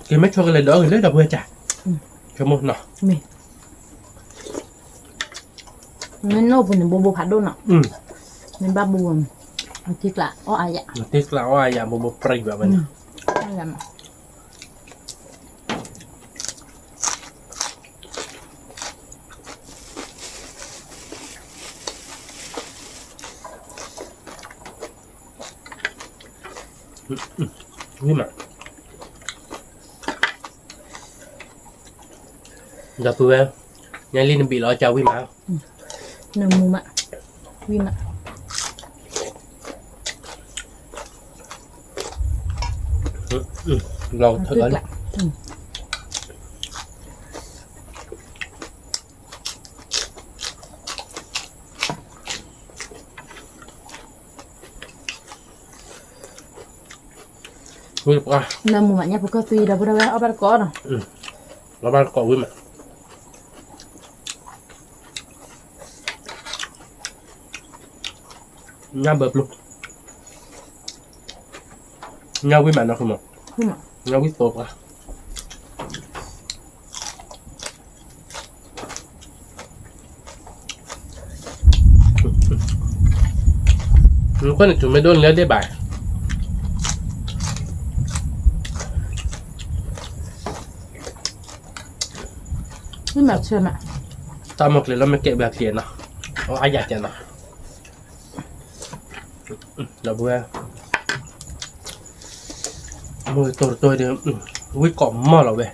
က့ၤမ့ၢ်ဆိကလဲၤဒီးဂ့ၤလၢဒီပုၢ်ဝဲၢ်ကၢ်, ဆိကမိၣ်နီၤ, မ့ၢ်, မ့ၢ်နိၣ်ပူၤန့ၣ် ဘိဘိဖးဒိၣ်နီၤ, မ့ၢ်ဘၣ်ဘိ, အထံကျါအီၣ်အါယၤ, အထံကျါအီၣ်အါယၤ ဘိဘိပြံဘၣ်ဝဲန့ၣ်, အါယၤမး ဝံၣ်မး, ဒီပုၢ်ဝဲၢ်, ညါလံနဘံးလီၤကဝံၣ်မး, နမူမး, ဝံၣ်မး, လီၤထၢၣ်လီၤ, ဝံၣ်တပှၢ်, နမူမး ညၣ်ဖိကၢၢ်သွံဒီပုၢ်ဝဲၢ် အီၣ်ဘၣ်တကိးနီၤ, အီၣ်ဘၣ်တကိးဝံၣ်မး, ညၣ်ဘၢပျိ, ညၣ်ဝံၣ်မးနီၤ, ညၣ်ဝံၣ်သိပှၢ် ဝံၣ်မး, ညၣ်ဝံၣ်သိပှၢ်, နကွၢ်န့ၣ် တုၤမ့ၢ်ဒိၣ်န့ၣ်လၢဒ့ၣ်ဘၣ်, တၢ်မီၢ်ကျဲၤလၢမ့ၢ်ကဲဘျါကျဲၤနီၤ, အါယၤကဲနီၤ, ဒီပုၢ်ဝဲၢ်, မုၢ်တိၢ်တိၢ်ဒီး ဝံၣ်ကိးမီၢ်လီၤဝဲ.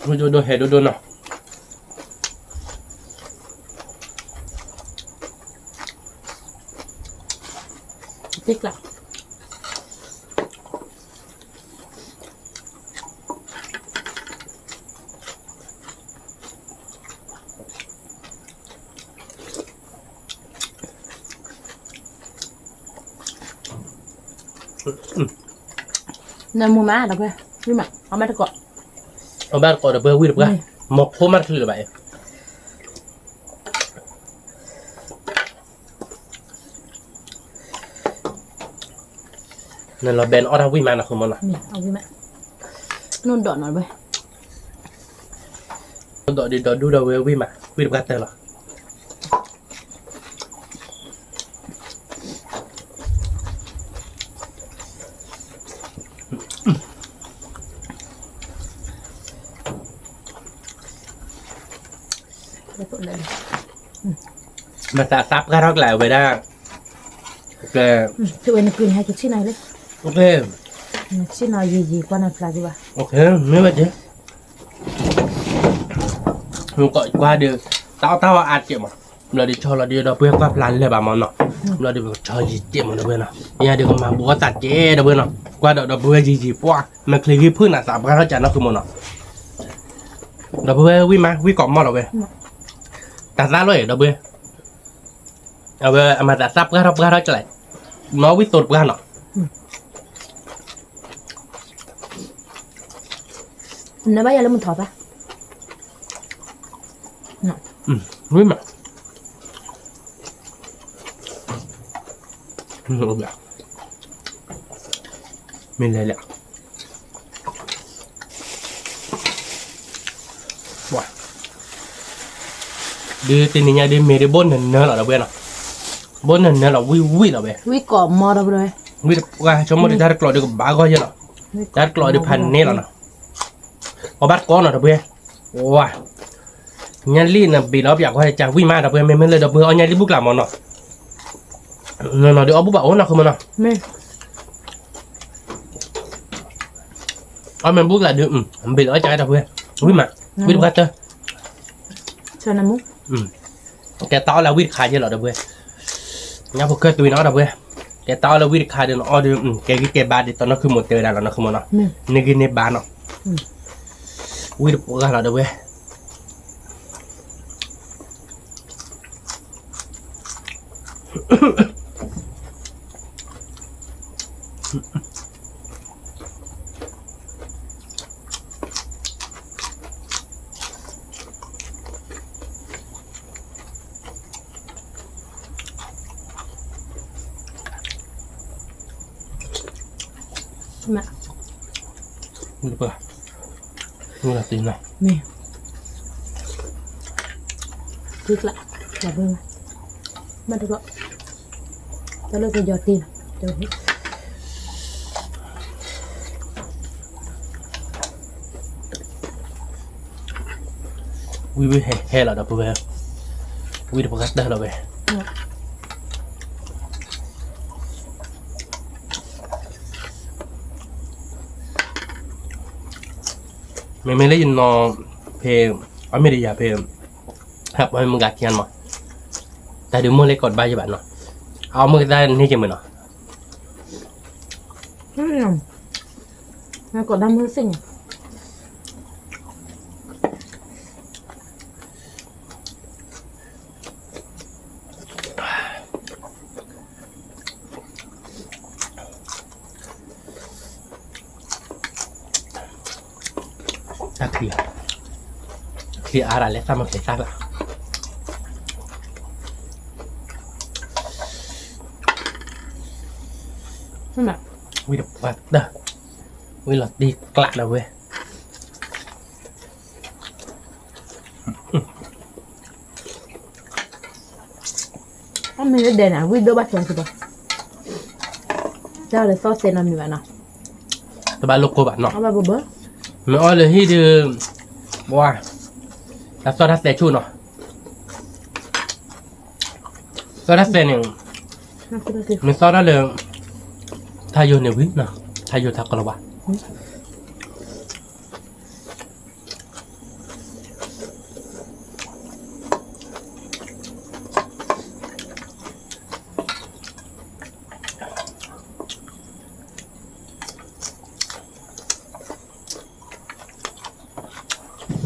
မုၢ်ဒိၣ်ဒိၣ်ဟဲဒိၣ်ဒိၣ်နီၤ. နမူမးဒီပုၢ်ဝဲၢ်, ဝံၣ်မး အီၣ်ဘၣ်တကိး, အီၣ်ဘၣ်တကိးဒီပုၢ်ဝဲၢ် ဝံၣ်တပှၢ်, မ့ၢ်ခိၣ်မးတချုးလၢၤဘၣ်အံၤ. နလီၤဘဲနအီၣ်တၢ်ဝံၣ်မးနီၤ ဃုမီၢ်နီၤ, နဒိးနီၤဝဲ, ဒိးဒုးဒီးဒူဒီပုၢ်ဝဲၢ် ဝံၣ်မး ဝံၣ်တပှၢ်တၢၢ်လီၤ. မၤသးသးပှၢ်ထီၣ်ကျါဝဲဒၣ်, ကဲ, ဝဲနကုၢ်န့ၣ် ဟဲက့ၤဆ့ၣ်နီၤလံ, ဆ့ၣ်နီၤယံာ်ယံာ်ကွၢ်နဖျါက့ၤဘၣ်, မ့ၢ်ဝဲက့ၤ, မ့ၢ်ကွၢ်ဒီး, တၢ်အီၣ်တၢ်အီအါတက့ၢ်မး, ဘျီဒီးဆီလီၤဒီး ဒီပုၢ်ဝဲၢ်ကွၢ်ဖျါလၢာ်ဘၣ်မးနီၤ, ဘျီဒီးပကဆီယံာ်တက့ၢ်မး ဒီပုၢ်ဝဲၢ်နီၤ, ယၤဒီးကမၤဘူးအီၣ်သးတက့ၢ် ဒီပုၢ်ဝဲၢ်နီၤ, ကွၢ်ဒီး ဒီပုၢ်ဝဲၢ်ယံာ်ယံာ်ပှၢ် မ့ၢ်ချ့ဂံၢ်ဖုၣ်နၤသးပှၢ်ထီၣ်ကၢ်နီၤ ဃုမီၢ်နီၤ. ဒီပုၢ်ဝဲၢ်ဝံၣ်မး ဝံၣ်ကိးမီၢ်လီၤဝဲ, တၢ်သၣ်လီၤအံၤ ဒီပုၢ်ဝဲၢ်, အဝဲအမၤသးသၣ်ပှၢ်ထီၣ်ပှၢ်ထီၣ်ကၢ်လဲၣ်, နီၢ်ဝံၣ်သိးတပှၢ်နီၤ. နဘၣ်ယၤလၢမုၢ်ထီၣ်သၣ်, ဝံၣ်မး, မ့ၢ်လဲၤလဲၣ် ဒ်တနံၤညါဒ်မ့ၢ်ဒ်ဘိၣ်နၢၤနၢၤလီၤ ဒီပုၢ်ဝဲၢ်နီၤ, ဘိၣ်နၢၤနၢၤလီၤ ဝံၣ်ဝံၣ်လီၤဝဲ, ဝံၣ်ကိးမီၢ်ဒီပုၢ်ဝဲၢ်, ဝံၣ်တပှၢ် ဆိကမိၣ်ဒ်တၢ်တကျိးဒ်ကဘၣ်ဂီၢ်ယဲၢ်လီၤ, တၢ်တကျိးဒ်ဖးန့ၢ်လီၤနီၤ, အီၣ်ဘၣ်တကိးနီၤ ဒီပုၢ်ဝဲၢ်, ဝါ ညၣ်လံၣ်နဘ့ၣ်လီၤပၠးကွၢ်ကၢ်ဝံၣ်မး ဒီပုၢ်ဝဲၢ် မ့မ့ၢ်လၢဒီပုၢ်ဝဲၢ်အီၣ်ညၣ်လံၣ်ဘူၣ်ကျါမးနီၤ, နီၤနီၤဒ်အီၣ်ဘူၣ်ဘၣ်အိၣ်နီၤ ဃုမီၢ်နီၤ, အီၣ်မ့ၢ်ဘူၣ်ကျါဒ်, ဘ့ၣ်လီၤအီၣ်ကၢ်ဒီပုၢ်ဝဲၢ်, ဝံၣ်မး, ဝံၣ်တပှၢ်တၢၢ် ကဲတၢ်အီၣ်လၢဝံၣ်တခါယဲၢ်လီၤ ဒီပုၢ်ဝဲၢ်, ညၣ်ဖိခဲသွံနီၤ ဒီပုၢ်ဝဲၢ်, ကဲတၢ်အီၣ်လၢဝံၣ်တခါဒီးနအီၣ်ဒီး ကဲဂံၢ်ကဲဘါဒ်သိးနီၢ်ဃုမီၢ်တဲဝဲဒၣ်လီၤ နီၢ်ဃုမီၢ်နီၤ, န့ၢ်ဂံၢ်န့ၢ်ဘါနီၤ, ဝံၣ်တပှၢ်လီၤ ဒီပုၢ်ဝဲၢ်. မ့ၢ်, မ့ၢ်, မ့ၢ်, တၢ်လၢကယီၤတ့ၢ်လီၤ, ဝံၣ်ဝံၣ်ဟဲဟဲလီၤ ဒီပုၢ်ဝဲၢ်, ဝံၣ်တပှၢ်တၢၢ်လီၤဝဲ. မ့မ့ၢ်လၢယနီၤဖဲ, အမ့ၢ်တယၤဖဲ, ဟဲပှၤမုၢ်ဂၤခံဂၤမး, တၢ်ဒုးမိၢ်လၢကိးတဘၣ်ယဘၣ်နီၤ, အမုၢ်ကသၣ်န့ၢ်က့ၤမးနီၤ. ကိးတၢ်မုၢ်သ့ၣ်ညါ တၢ်ချံ, ချံအါရၤလၢသၣ်မ့ၢ်ချံသၣ်လၢ်. ဝံၣ်တပှၢ်တၢၢ်, ဝံၣ်လီၤတံၢ်ကျးဒီးဝဲ, အမ့ၢ်လၢဒဲးန့ၣ် ဝံၣ်ဒိၣ်ဘၣ်ထွဲစ့ၢ်ကီး, တၢ်လၢသီၣ်သဲးနီတမံၤဘၣ်နီၤ, တဘၣ်လိၣ်ကိၢ်ဘၣ်နီၤ, မ့ၢ်အီၣ်လၢဟံၣ်ဒီး, ပှၤ, တၢ်သီၣ်တၢ်သဲးဆူၣ်နီၤ, သီၣ်တၢ်သဲးန့ၣ်, မ့ၢ်သီၣ်တၢ်လၢ, ထါယိာ်န့ၣ်ဝံၤနီၤ, ထါယိာ်ထါကလီၤဘၣ်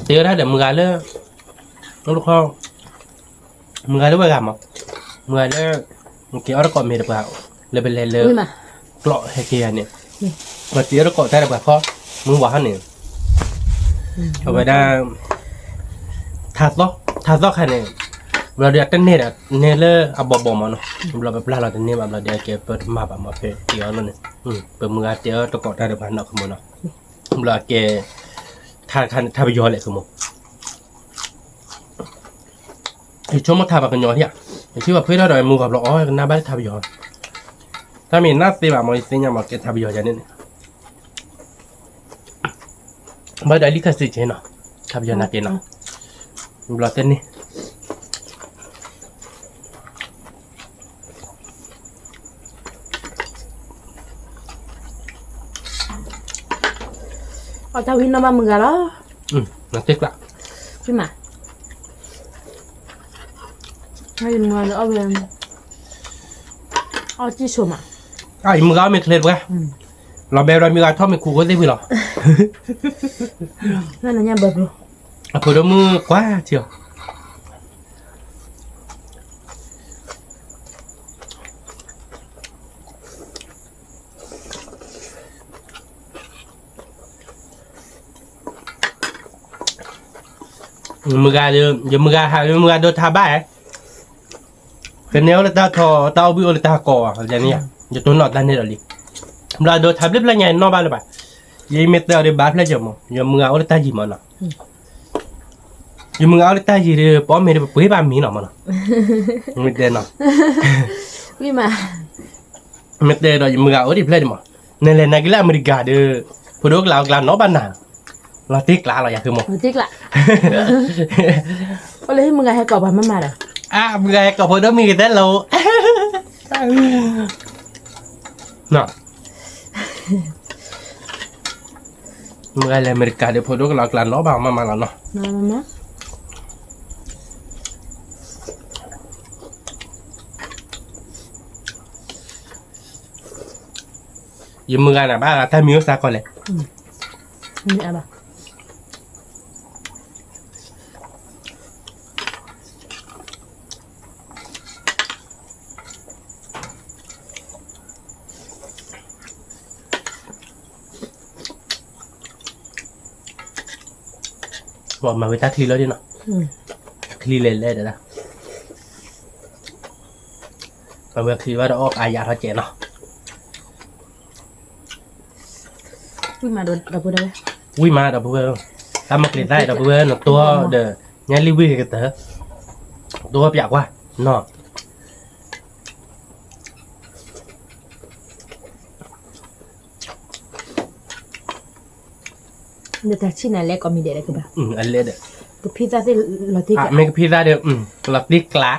တဲဝဲဒၣ်ဒီးမုၢ်ဂၤလၢ, မုၢ်ဂၤလၢဝဲဂၤမး, မုၢ်ဂၤလၢ, က့ၤအီၣ်တကိးမ့ၤတပှၤ, လၢပလဲၤလၢ, ကျိးဟဲက့ၤယၤန့ၣ်, ပှၤက့ၤအီၣ်တကိးတၢ်တပှၤခီ, မုၢ်ဝၤဟီန့ၣ်, အဝဲဒၣ်, ထါသီၣ်ခါန့ၣ်, ဘျီဒီးအတန့ၢ်ဒီးန့ၢ်လၢအဘီဘီမးနီၤ, ဘျီပပျၢ်လီၤတန့ၢ်ဘၣ် ဘျီဒီးကဲပတမၤဘၣ်မး ဖဲက့ၤအီၣ်လီၤန့ၣ်, ပမုၢ်ဂၤတဲအီၣ်တကိးတၢ်တပှၤနီၤခမးနီၤ, ဘျီကဲ, ထါခါန့ၣ်ထါပယီၤလဲၣ်ခမး ယဆိကမိၣ်ထါပှၤကညီထံၣ်ဧါ, ယထံၣ်ပှၤဖှ့ထီၣ်ဒီးမုၢ်ဂီၤဘျီအီၣ်ကနၣ်ဘၣ်လၢထါပယီၤ, တၢ်မ့ၢ်နၢ်သ့ဘၣ်မး ယသ့ၣ်ညါမးကဲထါပယီၤယၤန့ၣ်န့ၣ်, ဘၣ်ဒီးလံခၢၣ်စ့ၢ်ကီးနီၤ, ထါပယီၤနာ်က့နီၤ, ဘျီသ့န့ၣ် အီၣ်တၢ်ဝံၣ်နီၢ်ဘၣ်မုၢ်ဂၤလီၤ, နသ့ၣ်ကျါ, မုၢ်ဂၤလၢအီၣ်ဝဲ, အီၣ်ကံၢ်ဆိးမး, အမုၢ်ဂၤအီၣ်မ့ၤချ့တပှဲၤ, လီၤဘဲဒီးမုၢ်ဂၤထီၣ်မ့ၤခူၣ်ဃိသ့ၣ်ဖုလီၤ, အဖိဒိၣ်မုၣ်ကွၢ်ထံအီၤ မုၢ်ဂၤ, ယမုၢ်ဂၤဟး ယမုၢ်ဂၤဒိးထါဘၣ်ဧါ, ကန့ၢ်အိၣ်လၢတၢ်ထီၣ် တၢ်အိၣ်ဘှံးအိၣ်လၢတၢ်ကီၢ် ယန့ၣ်, ယတိၢ်နီၣ်တၢ်န့ၣ်ဒီးလံ, ဘျီဒိးထါဘျဲၣ်ဖျဲၣ်ညါနီၢ်ဘၣ်လၢၤဘၣ်, ယမ့ၢ်တဲအီၤဒီးဘၣ်ဖျဲၣ်ကမး ယမုၢ်ဂၤအိၣ်လၢတၢ်ယံၤမးနီၤ, ယမုၢ်ဂၤအိၣ်လၢတၢ်ယံၤဒီး ပအီၣ်မ့ၤဒီးပပှ့ၤဘၣ်မ့ၤလီၤမးနီၤ, မ့ၢ်တဲနီၤ မ့ၢ်တဲဒီးယမုၢ်ဂၤအိၣ်ဒံးဖျဲၣ်ဒံးမး, နလဲၤနာ်က့လၢအမဲရကၤဒီး, ဖိဒိၣ်ကလးအီၣ်ကျါနီၢ်ဘၣ်နၤ, လီၤတံၢ်ကျါလီၤယၤဃုမး, အိၣ်လၢဟံၣ်မုၢ်ဂၤဟဲကိးပှၤမၤမၤဒီး, အမုၢ်ဂၤဟဲကိးဖိဒိၣ်မုၣ်ကတဲလီၤ, မုၢ်ဂၤလဲၤအမဲရကၤဒီး ဖိဒိၣ်ကလးအီၣ်ကျါနီၢ်ဘၣ်မၤမၤလီၤနီၤ. ယမုၢ်ဂၤန့ၣ် ဘၣ်တၢ်မံၤအိၣ်စါကီးလဲၣ်. မၤဝဲတၢ်ချံလီၤဒ်နီၤ, ချံလဲၤလဲၤဒီး, မၤဝဲချံဘၣ်ဒီးအီၣ်အါယၤထီၣ်ကဲးနီၤ. ဝံၣ်မးဒီးပဝဲ, တၢ်မၤကလံၤသၣ်ဒီးပဝဲ နတိၢ်ဒီး ညါလံဝံၣ်ကတၢၢ်, တိၢ်ပၠးကွၢ်နီၤ. နတၢ်ဆံၣ်န့ၣ် အလဲကိးမံၤဒဲးလၢကဘၣ်, အလဲဒီး, ကဖံသၣ်သ့ၣ်လီၤတံၢ်ကျါ, မ့ၢ်ကဖံသၣ်ဒီး, လီၤတံၢ်ကျါ,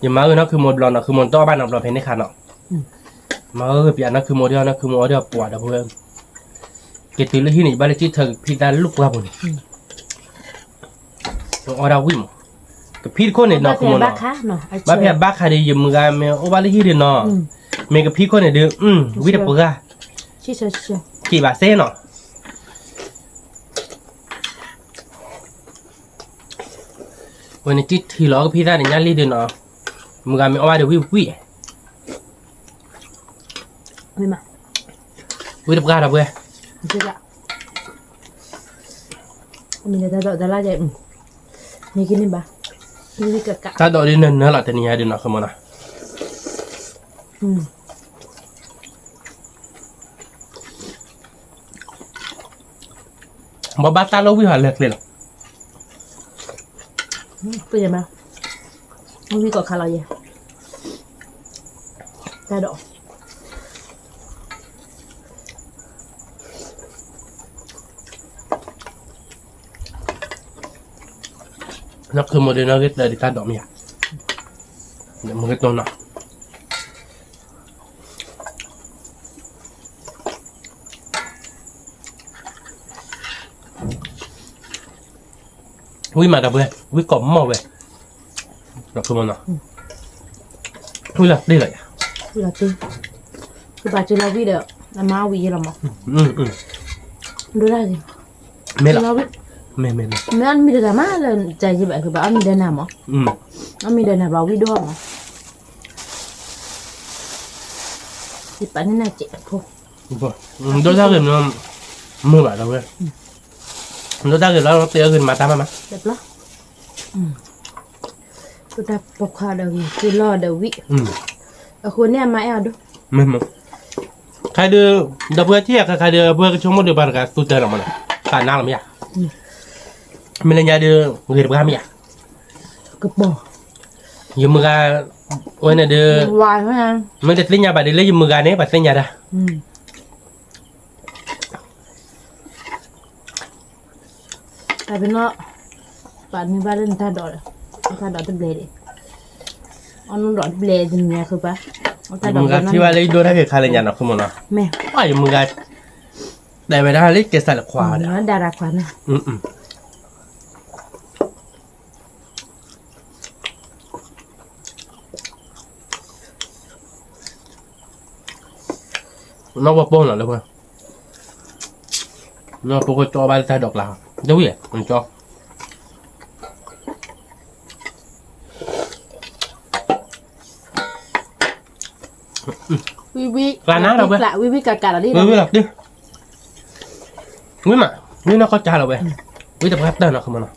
ယမၤဂ့ၤနီၢ်ခုမိၢ်ဘျီနီၤ, ခုမိၢ်တအီၣ်ဘၣ်နီတဘျီဖဲန့ၣ်ခါနီၤ, မၤဂ့ၤပၠးနီၢ်ခုမိၢ်ဒီး နီၢ်ခုမိၢ်အီၣ်ဒီးပှၤဒီးပဝဲ, က့ၤတုၤလၢဟံၣ်န့ၣ် ယဘၣ်လၢကံၣ်ထၢကဖံသၣ်လၢပှၢ်ပူၤန့ၣ် အီၣ်ဒၣ်ဝံၣ်မး, ကဖံတခိၣ်န့ၣ်နီၤ ခုမိၢ်နီၤ, ဘၣ်ဖဲအဘၣ်ခါဒီး ယမုၢ်ဂၤမ့ၢ်အိၣ်ဘၣ်လၢဟံၣ်ဒီးနီၤ, မ့ၢ်ကဖံခိၣ်န့ၣ်ဒီး, ဝံၣ်တပှၢ်, က့ၤဘၣ်စ့နီၤ. ဝဲန့ၣ်ကံၣ်ထံလီၤကဖံသၣ်န့ၣ် ညါလံဒီးနီၤ, မုၢ်ဂၤမ့ၢ်အီၣ်ဘၣ်ဒီးဝံၣ်ဝံၣ်, ဝံၣ်တပှၢ်ဒီးပှဲၤ, တၢ်ဒိးဒ်နၢၤနၢၤလီၤတနံၤညါဒီးနီၤ ခုမိၢ်နီၤ. အ ဘီဘၣ်သၣ်လၢဝံၣ်ဟီလဲၤချ့လီၤ, ပယမၤ, ဝံၣ်ကီးခါလီၤယဲ, တၢ်ဒိး နီၢ်ခုမိၣ်ဒီး နီၢ်ဂ့ၢ်တၢ်ဒံးတၢ်ဒိးမ့ၢ်ဧါ, မ့ၢ်ဂ့ၢ်တိၢ်နီၢ်, ဝံၣ်မးဒီပုၢ်ဝဲၢ်, ဝံၣ်ကိးမီၢ်ဝဲ, နီၢ်ခုမိၣ်နီၤ, ဝံၣ်လီၤတ့ၢ်လီၤယၤ, ဝံၣ်လီၤတ့ၢ်, ကဘၣ်စၢၤလီၤဝံၣ်ဒီး အမါဝံၣ်ယဲလီၤမး, ဒိၣ်ဒၣ်ဂ့ၤ, မ့ၢ်လီၤ, မ့ၢ်, မ့ၢ်, မ့ၢ်အီၣ်မံၤတဂၤမးလၢ ကဘၣ်အီၣ်မံၤဒီးနၤမး, အီၣ်မံၤဒီးနၤဘၣ်ဝံၣ်ဒိၣ်မး, ယပာ်န့ၢ်နၤစဲးဖိ, ဒိၣ်ဒၣ်ဂ့ၤမး, မုာ်ဘၣ်ဒီပုၢ်ဝဲၢ်, ဒိၣ်ဒၣ်ဂ့ၤလီၤ တဲအဂ့ၤမၤတၢ်မးမး, တၢ်ပိာ်ခွါဒီးဝံၣ် က့ၤလီၤဒီးဝံၣ်, အဃိန့ၣ်အမါအဲၣ်အီၤဒိၣ်, မ့ၢ်, ခါဒုး, ဒီပုၢ်ဝဲၢ်ထံၣ်အခါခါဒုး ပုၢ်ဝဲၢ်ကဆိကမိၣ်ဒုး ပှၤတဂၤသူတၢ်လီၤမးနီၤ, ပာ်နါလီၤမ့ၢ်ဧါ, မ့ၢ်လၢညါဒုး ဂ့ၤတပှၢ်မ့ၢ်ဧါ, ကပီၤ, ယမုၢ်ဂၤ, ဝဲန့ၣ်ဒုး, မ့ၢ်တသ့ၣ်ညါဘၣ်ဒုးလၢယမုၢ်ဂၤန့ၣ် ပှၤသ့ၣ်ညါတၢ် ပနီၣ်, ပာ်နုာ်ဘၣ်လၢနတၢ်ဒိး, နတၢ်ဒိးတဘျဲးဒံး, အနီၢ်ဒိးတဘျဲးတနံၤညါဃုပၢ်, ယမုၢ်ဂၤထံၣ်ဘၣ်လၢယဒိၣ်တၢ်ဂ့ၤခါလၢညါနီၤ ခိၣ်မနီၤ, မ့ၢ်, ယမုၢ်ဂၤ, တဲဝဲဒၣ်လၢကဲစၢ်လၢခွါဒီး, ဒၣ်ရခွါန့ၣ် နီၢ်ဝဲပိၢ်နီၤလၢပှၤ, နီၢ်ပိၢ်ကကၠီဘၣ်လၢတၢ်ဒိးကျါ, တဝံၣ်, ကၠီ, ဝံၣ်ဝံၣ်, ကျါနၤဒီးဝဲ, ဝံၣ်ဝံၣ်ကးကးလီၤဒ်, ဝံၣ်ဝံၣ်လီၤ, ဝံၣ်မး, ဝံၣ်နီၢ်ကီၢ်ကၠါလီၤဝဲ, ဝံၣ်တပှၢ်တၢၢ်နီၤ ခိၣ်မနီ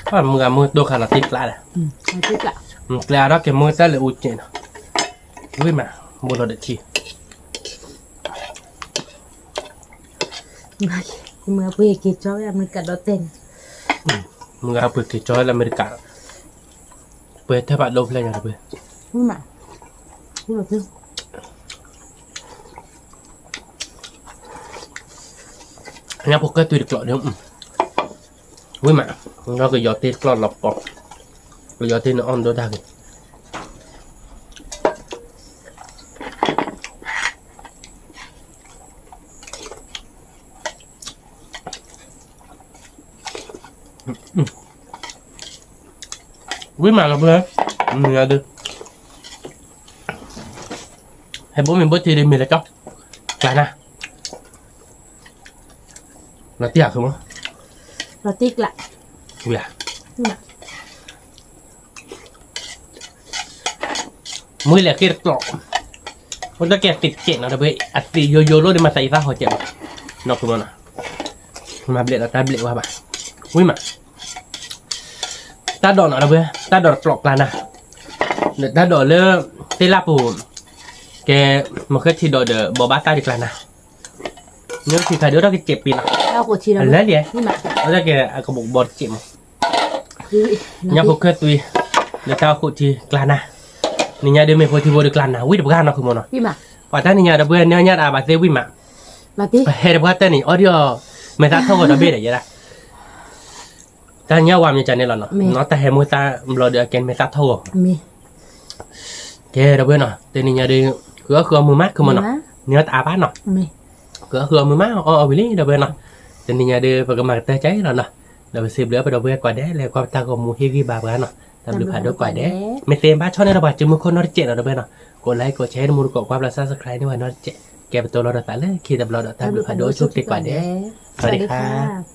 ၤ မုၢ်ဂၤမုၢ်တိၢ်ခါလီၤတ့ကျးဒီး, ကျဲအါထီၣ်က့ၤမုၢ်တၢ်လဲၤအူက့နီၤ, ဝံၣ်မး, ဘိလီၤဒီးထံ, မုၢ်ဂၤပှ့ၤက့ၤကၠီလၢအမဲရကၤဒီးတဲန့ၣ်, မုၢ်ဂၤပှ့ၤက့ၤကၠီလၢအမဲရကၤ, ပှ့ၤထဲပာ်ဒိဖျဲၣ်ညါတပှ့ၤ, ဝံၣ်မး, ဝံၣ်လီၤတ့ၢ် ညါဖိကဲသွံတကျိးဒီး, ဝံၣ်မး, ဒီးကယီၤတ့ၢ်တကျိးလီၤပီ, ကယီၤတ့ၢ်န့ၣ်အီၣ်ဒိၣ်တၢ်ဂ့ၤ, ဝံၣ်မးလီၤပှဲၤ, မုၢ်ဂၤဒုး, ဟဲဘိမ့ၢ်ဘိထံဒုးမ့ၢ်လၢကၠီ, ကျါနၤ လီၤတံၢ်ဧါ ခိၣ်မီၢ်, လီၤတံၢ်ကျါ, ဝံၤဧါ, မ့ၢ်လဲၤဃ့တကျိး, အိၣ်တၢ်ကဲသ့ၣ်တကဲးနီၤ ဒီးပှၤအသ့ၣ်ယိယိလိၣ်ဒီးမၤသးအံၤသးဟီၣ်ကဲး, နီၢ်ခိၣ်မီၢ်နီၤ, မၤဘျဲးဒီးတၢ်ဘျဲးဝဲဘၣ်, ဝံၣ်မး, တၢ်ဒိးနီၤ ဒီးပှၤ တၢ်ဒိးတကျိးကျါနၤ, ဒီးတၢ်ဒိးလၢ သ့ၣ်လၢပူၤ, ကဲ, မ့ၢ်ဃဲထံဒိးဒီး ဘိးဘၣ်သၣ်ဒံးကျါနၤ, မ့ၢ်ထံခါဒုးထီၣ်ကစဲးပ့ၤနီၤ, အလဲၣ်လံ, အကဲအကဘိးတစဲးမး, ညါဖိခဲသွံ, ဒီးတၢ်အိၣ်ဃုာ်ထံကျါနၤ, နံၤညါဒုးမ့ၢ်ဖိထံဖိဒီးကျါနၤ ဝံၣ်တပှၢ်နီၢ်ခိၣ်မီၢ်နီၤ, ပှၤတၢ်နံၤညါဒီးပှၤ နညါတအါဘၣ်သ့ဝံၣ်မး, ပဟဲတပှၢ်တၢၢ်န့ၣ် အီၣ်ဒံးအီၤ, မဲာ်သၣ်ထီၣ်ဂီၤဒီးဘ့ၣ်ဒီးယဲဒၣ် တၢ်ညါဝၤမ့ၢ်ကန့ၣ်လီၤနီၤ, နီၢ်တၢ်ဟဲမူသၣ်ဘျီဒီး အကဲမဲာ်သၣ်ထီၣ်ဂီၤ, ကဲဒီးပှဲၤနီၤ တနံၤညါဒီး, ဃုအီၣ်ဃုအီမုာ်မး ခိၣ်မီၢ်နီၤ, နံၤအီၣ်တအါဘၣ်နီၤ, ဃုအီၣ်ဃုအီမုာ်မး အီၣ်အီဝံၤလံဒီးပှဲၤနီၤ, တနံၤညါဒီး ပကမၤကတၢၢ်ကဲလီၤနီၤ, ဒီးပစံးဘျုးပဒီပုၢ်ဝဲၢ်ကိးဂၤဒဲး လၢကွၢ်ပတၢ်ဂီၤမူဟ့ၣ်ဂံၢ်ဘါပှၤနီၤ, တၢ်ဘျုးဖးဒိၣ်ကိးဂၤဒဲး, မ့ၢ်သ့ဘၣ်ဆီၣ်န့ၢ်ဒီးပှၤစုမုၢ်ခိၣ်နီတစဲးနီၤဒီးပှဲၤနီၤ, ကိးlikeကိးshareတမူတကိး ကွၢ်ဘျီ subscribe န့ၢ်ဝဲနီတစဲး, ကဲပတိၤလီၤဒီးသးလၢခံတဘျီဒီး တၢ်ဘျုးဖးဒိၣ်ဆိၣ်ဂ့ၤကိးဂၤဒဲး, စဝၤစဒံခါ